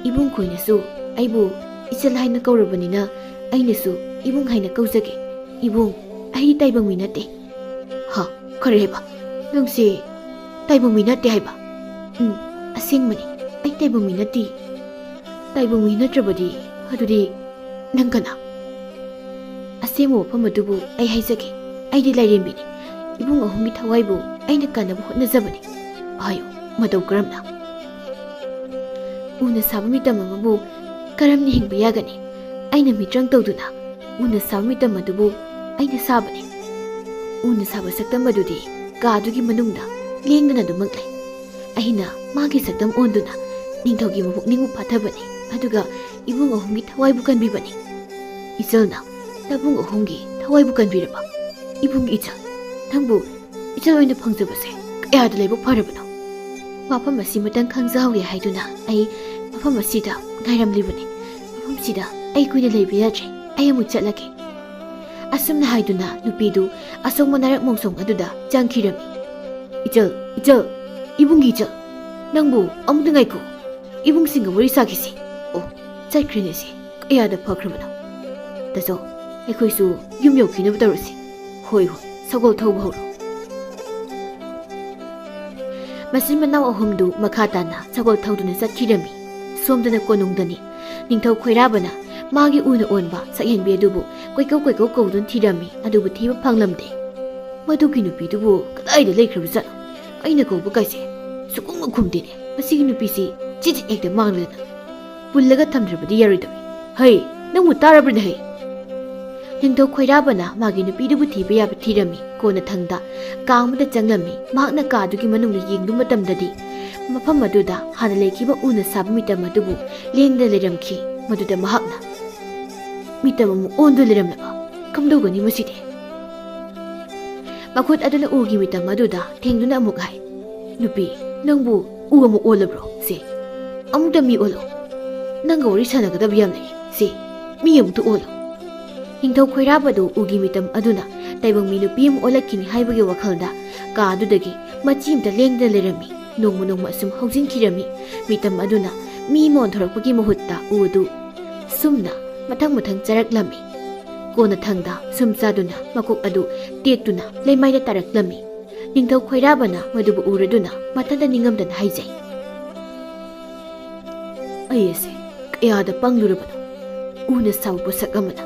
ꯏꯕꯨꯡ ꯈꯣꯏꯅꯁꯨ ꯑꯩꯕꯨ ꯏꯆꯜ ꯍꯥꯏꯅ ꯀꯧꯔꯕꯅꯤꯅ ꯑꯩꯅꯁꯨ ꯏꯕꯨꯡ ꯍꯥꯏꯅ ꯀꯧꯖꯒꯦ꯫ ꯏꯕꯨꯡ, ꯑꯩ ꯇꯥꯏꯕꯪ ꯃꯤ ꯅꯠꯇꯦ꯫ ꯍꯥ? ꯀꯔꯤ ꯍꯥꯏꯕ? ꯅꯪꯁꯦ ꯇꯥꯏꯕꯪ ꯃꯤ ꯅꯠꯇꯦ ꯍꯥꯏꯕ? ꯎꯝ, ꯑꯁꯦꯡꯕꯅꯤ, ꯑꯩ ꯇꯥꯏꯕꯪ ꯃꯤ ꯅꯠꯇꯦ꯫ ꯇꯥꯏꯕꯪ ꯃꯤ ꯅꯠꯇ꯭ꯔꯕꯗꯤ ꯑꯗꯨꯗꯤ ꯅꯪ ꯀꯅꯥ? ꯑꯁꯦꯡꯕ ꯋꯥꯐꯝ ꯑꯗꯨꯕꯨ ꯑꯩ ꯍꯥꯏꯖꯒꯦ, ꯑꯩꯗꯤ ꯂꯥꯏꯔꯦꯝꯕꯤꯅꯤ꯫ ꯏꯕꯨꯡ ꯑꯍꯨꯝꯒꯤ ꯊꯋꯥꯏꯕꯨ ꯑꯩꯅ ꯀꯟꯅꯕ ꯍꯣꯠꯅꯖꯕꯅꯤ꯫ ꯍꯥꯏꯌꯨ, ꯃꯇꯧ ꯀꯔꯝꯅ? ꯎꯅ ꯁꯥꯕ ꯃꯤꯇꯝ ꯑꯃꯕꯨ ꯀꯔꯝꯅ ꯍꯤꯡꯕ ꯌꯥꯒꯅꯤ? ꯑꯩꯅ ꯃꯤꯇ꯭ꯔꯪ ꯇꯧꯗꯨꯅ ꯎꯅ ꯁꯥꯕ ꯃꯤꯇꯝ ꯑꯗꯨꯕꯨ ꯑꯩꯅ ꯁꯥꯕꯅꯤ꯫ ꯎꯅ ꯁꯥꯕ ꯁꯛꯇꯝ ꯑꯗꯨꯗꯤ ꯀꯥ ꯑꯗꯨꯒꯤ ꯃꯅꯨꯡꯗ ꯂꯦꯡꯗꯅ ꯑꯗꯨꯃꯛ ꯂꯩ꯫ ꯑꯩꯅ ꯃꯥꯒꯤ ꯁꯛꯇꯝ ꯑꯣꯟꯗꯨꯅ ꯅꯤꯡꯊꯧꯒꯤ ꯃꯄꯨꯛꯅꯤꯡꯕꯨ ꯐꯥꯊꯕꯅꯤ, ꯑꯗꯨꯒ ꯏꯕꯨꯡ ꯑꯍꯨꯝꯒꯤ ꯊꯋꯥꯏꯕꯨ ꯀꯟꯕꯤꯕꯅꯤ꯫ ꯏꯆꯜꯅ ꯅꯕꯨꯡ ꯑꯍꯨꯝꯒꯤ ꯊꯋꯥꯏꯕꯨ ꯀꯟꯕꯤꯔꯕ? ꯏꯕꯨꯡꯒꯤ ꯏꯆꯜ, ꯅꯪꯕꯨ ꯏꯆꯜ ꯑꯣꯏꯅ ꯐꯪꯖꯕꯁꯦ ꯀꯌꯥꯗ ꯂꯥꯏꯕꯛ ꯐꯔꯕꯅꯣ? ꯃꯐꯝ ꯑꯁꯤꯃꯇꯪ ꯈꯪꯖꯍꯧꯒꯦ ꯍꯥꯏꯗꯨꯅ ꯑꯩ ꯃꯐꯝ ꯑꯁꯤꯗ ꯉꯥꯏꯔꯝꯂꯤꯕꯅꯤ꯫ ꯃꯐꯝꯁꯤꯗ ꯑꯩ ꯀꯨꯏꯅ ꯂꯩꯕ ꯌꯥꯗ꯭ꯔꯦ꯫ ꯑꯩ ꯑꯃꯨꯛ ꯆꯠꯂꯒꯦ꯫ ꯑꯁꯨꯝꯅ ꯍꯥꯏꯗꯨꯅ ꯅꯨꯄꯤꯗꯨ ꯑꯁꯣꯡꯕ ꯅꯥꯔꯛ ꯃꯣꯡꯁꯣꯡ ꯑꯗꯨꯗ ꯆꯪꯈꯤꯔꯝꯃꯤ꯫ "ꯏꯆꯜ, ꯏꯆꯜ, ꯏꯕꯨꯡꯒꯤ ꯏꯆꯜ, ꯅꯪꯕꯨ ꯑꯃꯨꯛꯇ ꯉꯥꯏꯈꯣ꯫ ꯏꯕꯨꯡꯁꯤꯡꯒ ꯋꯥꯔꯤ ꯁꯥꯈꯤꯁꯤ꯫ ꯑꯣ, ꯆꯠꯈ꯭ꯔꯦꯅꯦ ꯁꯤ꯫ ꯀꯌꯥꯗ ꯐꯈ꯭ꯔꯕꯅꯣ? ꯇꯥꯆꯧ, ꯑꯩꯈꯣꯏꯁꯨ ꯌꯨꯝ ꯌꯧꯈꯤꯅꯕ ꯇꯧꯔꯁꯤ꯫ ꯍꯣꯏ, ꯍꯣꯏ, ꯁꯒꯣꯜ ꯊꯧꯕ ꯍꯧꯔꯣ꯫" ꯃꯆꯤꯟ ꯃꯅꯥꯎ ꯑꯍꯨꯝꯗꯨ ꯃꯈꯥ ꯇꯥꯅ ꯁꯒꯣꯜ ꯊꯧꯗꯨꯅ ꯆꯠꯈꯤꯔꯝꯃꯤ꯫ ꯁꯣꯝꯗꯅ ꯀꯣꯅꯨꯡꯗꯅꯤ꯫ ꯅꯤꯡꯊꯧ ꯈꯣꯏꯔꯥꯕꯅ ꯃꯥꯒꯤ ꯎꯅ ꯑꯣꯟꯕ ꯁꯛꯍꯦꯟꯕꯤ ꯑꯗꯨꯕꯨ ꯀꯣꯏꯀꯧ ꯀꯣꯏꯀꯧ ꯀꯧꯗꯨꯅ ꯊꯤꯔꯝꯃꯤ, ꯑꯗꯨꯕꯨ ꯊꯤꯕ ꯐꯪꯂꯝꯗꯦ꯫ "ꯃꯗꯨꯒꯤ ꯅꯨꯄꯤꯗꯨꯕꯨ ꯀꯗꯥꯏꯗ ꯂꯩꯈ꯭ꯔꯕꯖꯥꯠꯅꯣ? ꯑꯩꯅ ꯀꯧꯕ ꯀꯥꯏꯁꯦ ꯁꯨꯛꯈꯨꯝ ꯈꯨꯝꯗꯦꯅꯦ꯫ ꯃꯁꯤꯒꯤ ꯅꯨꯄꯤꯁꯤ ꯆꯤꯠ ꯆꯤꯠ ꯍꯦꯛꯇ ꯃꯥꯡꯂꯗꯅ꯫ ꯄꯨꯜꯂꯒ ꯊꯝꯗ꯭ꯔꯕꯗꯤ ꯌꯥꯔꯣꯏꯗꯧꯔꯤ꯫ ꯍꯩ, ꯅꯪꯕꯨ ꯇꯥꯔꯕ꯭ꯔꯅꯦ ꯍꯩ?" ꯅꯤꯡꯊꯧ ꯈꯣꯏꯔꯥꯕꯅ ꯃꯥꯒꯤ ꯅꯨꯄꯤꯗꯨꯕꯨ ꯊꯤꯕ ꯌꯥꯕ ꯊꯤꯔꯝꯃꯤ꯫ ꯀꯣꯟꯅꯊꯪꯗ ꯀꯥ ꯑꯃꯗ ꯆꯪꯂꯝꯃꯤ꯫ ꯃꯍꯥꯛꯅ ꯀꯥꯗꯨꯒꯤ ꯃꯅꯨꯡꯗ ꯌꯦꯡꯂꯨꯕ ꯃꯇꯝꯗꯗꯤ, ꯃꯐꯝ ꯑꯗꯨꯗ ꯍꯥꯟꯅ ꯂꯩꯈꯤꯕ ꯎꯅ ꯁꯥꯕ ꯃꯤꯇꯝ ꯑꯗꯨꯕꯨ ꯂꯦꯡꯗꯅ ꯂꯩꯔꯝꯈꯤ꯫ ꯃꯗꯨꯗ ꯃꯍꯥꯛꯅ, "ꯃꯤꯇꯝ ꯑꯃꯨꯛ ꯑꯣꯟꯗꯨꯅ ꯂꯩꯔꯝꯂꯕ? ꯀꯝꯗꯧꯒꯅꯤ ꯃꯁꯤꯗꯤ?" ꯃꯈꯨꯠ ꯑꯗꯨꯅ ꯎꯒꯤ ꯃꯤꯇꯝ ꯑꯗꯨꯗ ꯊꯦꯡꯗꯨꯅ ꯑꯃꯨꯛ ꯍꯥꯏ, "ꯅꯨꯄꯤ, ꯅꯪꯕꯨ ꯎ ꯑꯃꯨꯛ ꯑꯣꯜꯂꯕ꯭ꯔꯣ? ꯁꯦ, ꯑꯃꯨꯛꯇ ꯃꯤ ꯑꯣꯜꯂꯣ꯫ ꯅꯪꯒ ꯋꯥꯔꯤ ꯁꯥꯟꯅꯒꯗꯕ ꯌꯥꯝ ꯂꯩ꯫ ꯁꯦ, ꯃꯤ ꯑꯃꯨꯛꯇ ꯑꯣꯜꯂꯣ꯫" ꯅꯤꯡꯊꯧ ꯈꯣꯏꯔꯥꯕꯗꯨ ꯎꯒꯤ ꯃꯤꯇꯝ ꯑꯗꯨꯅ ꯇꯥꯏꯕꯪ ꯃꯤ ꯅꯨꯄꯤ ꯑꯃ ꯑꯣꯜꯂꯛꯈꯤꯅꯤ ꯍꯥꯏꯕꯒꯤ ꯋꯥꯈꯜꯗ ꯀꯥ ꯑꯗꯨꯗꯒꯤ ꯃꯆꯤ ꯑꯃꯇ ꯂꯦꯡꯗꯅ ꯂꯩꯔꯝꯃꯤ꯫ ꯅꯣꯡꯃ ꯅꯣꯡꯃ ꯑꯁꯨꯝ ꯍꯧꯖꯤꯟꯈꯤꯔꯝꯃꯤ꯫ ꯃꯤꯇꯝ ꯑꯗꯨꯅ ꯃꯤ ꯑꯃ ꯑꯣꯟꯊꯣꯔꯛꯄꯒꯤ ꯃꯍꯨꯠꯇ ꯎ ꯑꯗꯨ ꯁꯨꯝꯅ ꯃꯊꯪ ꯃꯊꯪ ꯆꯔꯛꯂꯝꯃꯤ꯫ ꯀꯣꯟꯅꯊꯪꯗ ꯁꯨꯝ ꯆꯥꯗꯨꯅ ꯃꯀꯣꯛ ꯑꯗꯨ ꯇꯦꯛꯇꯨꯅ ꯂꯩꯃꯥꯏꯗ ꯇꯥꯔꯛꯂꯝꯃꯤ꯫ ꯅꯤꯡꯊꯧ ꯈꯣꯏꯔꯥꯕꯅ ꯃꯗꯨꯕꯨ ꯎꯔꯗꯨꯅ ꯃꯊꯟꯇ ꯅꯤꯡꯉꯝꯗꯅ ꯍꯥꯏꯖꯩ, "ꯑꯩ ꯑꯁꯦ ꯀꯌꯥꯗ ꯄꯪꯂꯨꯔꯕꯅꯣ? ꯎꯅ ꯁꯥꯕ ꯄꯣꯠꯁꯛ ꯑꯃꯅ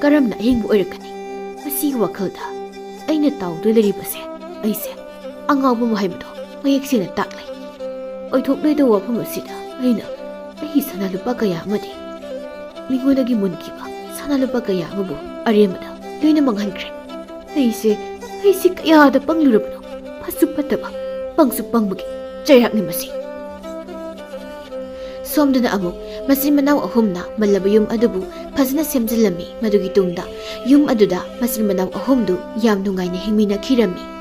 ꯀꯔꯝꯅ ꯑꯍꯤꯡꯕ ꯑꯣꯏꯔꯛꯀꯅꯤ? ꯃꯁꯤꯒꯤ ꯋꯥꯈꯜꯗ ꯑꯩꯅ ꯇꯥꯎꯗꯨꯅ ꯂꯩꯔꯤꯕꯁꯦ, ꯑꯩꯁꯦ ꯑꯉꯥꯎꯕ ꯑꯃ ꯍꯥꯏꯕꯗꯣ ꯃꯌꯦꯛ ꯁꯦꯡꯅ ꯇꯥꯛꯂꯦ꯫ ꯑꯣꯏꯊꯣꯛꯂꯣꯏꯗꯕ ꯋꯥꯐꯝ ꯑꯁꯤꯗ ꯑꯩꯅ ꯑꯩꯒꯤ ꯁꯅꯥ ꯂꯨꯄꯥ ꯀꯌꯥ ꯑꯃꯗꯤ ꯃꯤꯉꯣꯟꯗꯒꯤ ꯃꯨꯟꯈꯤꯕ ꯁꯅꯥ ꯂꯨꯄꯥ ꯀꯌꯥ ꯑꯃꯕꯨ ꯑꯔꯦꯝꯕꯗ ꯂꯣꯏꯅ ꯃꯥꯡꯍꯟꯈ꯭ꯔꯦ꯫ ꯑꯩꯁꯦ, ꯑꯩꯁꯦ ꯀꯌꯥꯗ ꯄꯪꯂꯨꯔꯕꯅꯣ! ꯐꯠꯁꯨ ꯐꯠꯇꯕ, ꯄꯪꯁꯨ ꯄꯪꯕꯒꯤ ꯆꯩꯔꯥꯛꯅꯤ ꯃꯁꯤ꯫" ꯁꯣꯝꯗꯅ ꯑꯃꯨꯛ ꯃꯆꯤꯟ ꯃꯅꯥꯎ ꯑꯍꯨꯝꯅ ꯃꯜꯂꯕ ꯌꯨꯝ ꯑꯗꯨꯕꯨ ꯐꯖꯅ ꯁꯦꯝꯖꯤꯜꯂꯝꯃꯤ꯫ ꯃꯗꯨꯒꯤ ꯇꯨꯡꯗ ꯌꯨꯝ ꯑꯗꯨꯗ ꯃꯆꯤꯟ ꯃꯅꯥꯎ ꯑꯍꯨꯝꯗꯨ ꯌꯥꯝ ꯅꯨꯡꯉꯥꯏꯅ ꯍꯤꯡꯃꯤꯟꯅꯈꯤꯔꯝꯃꯤ꯫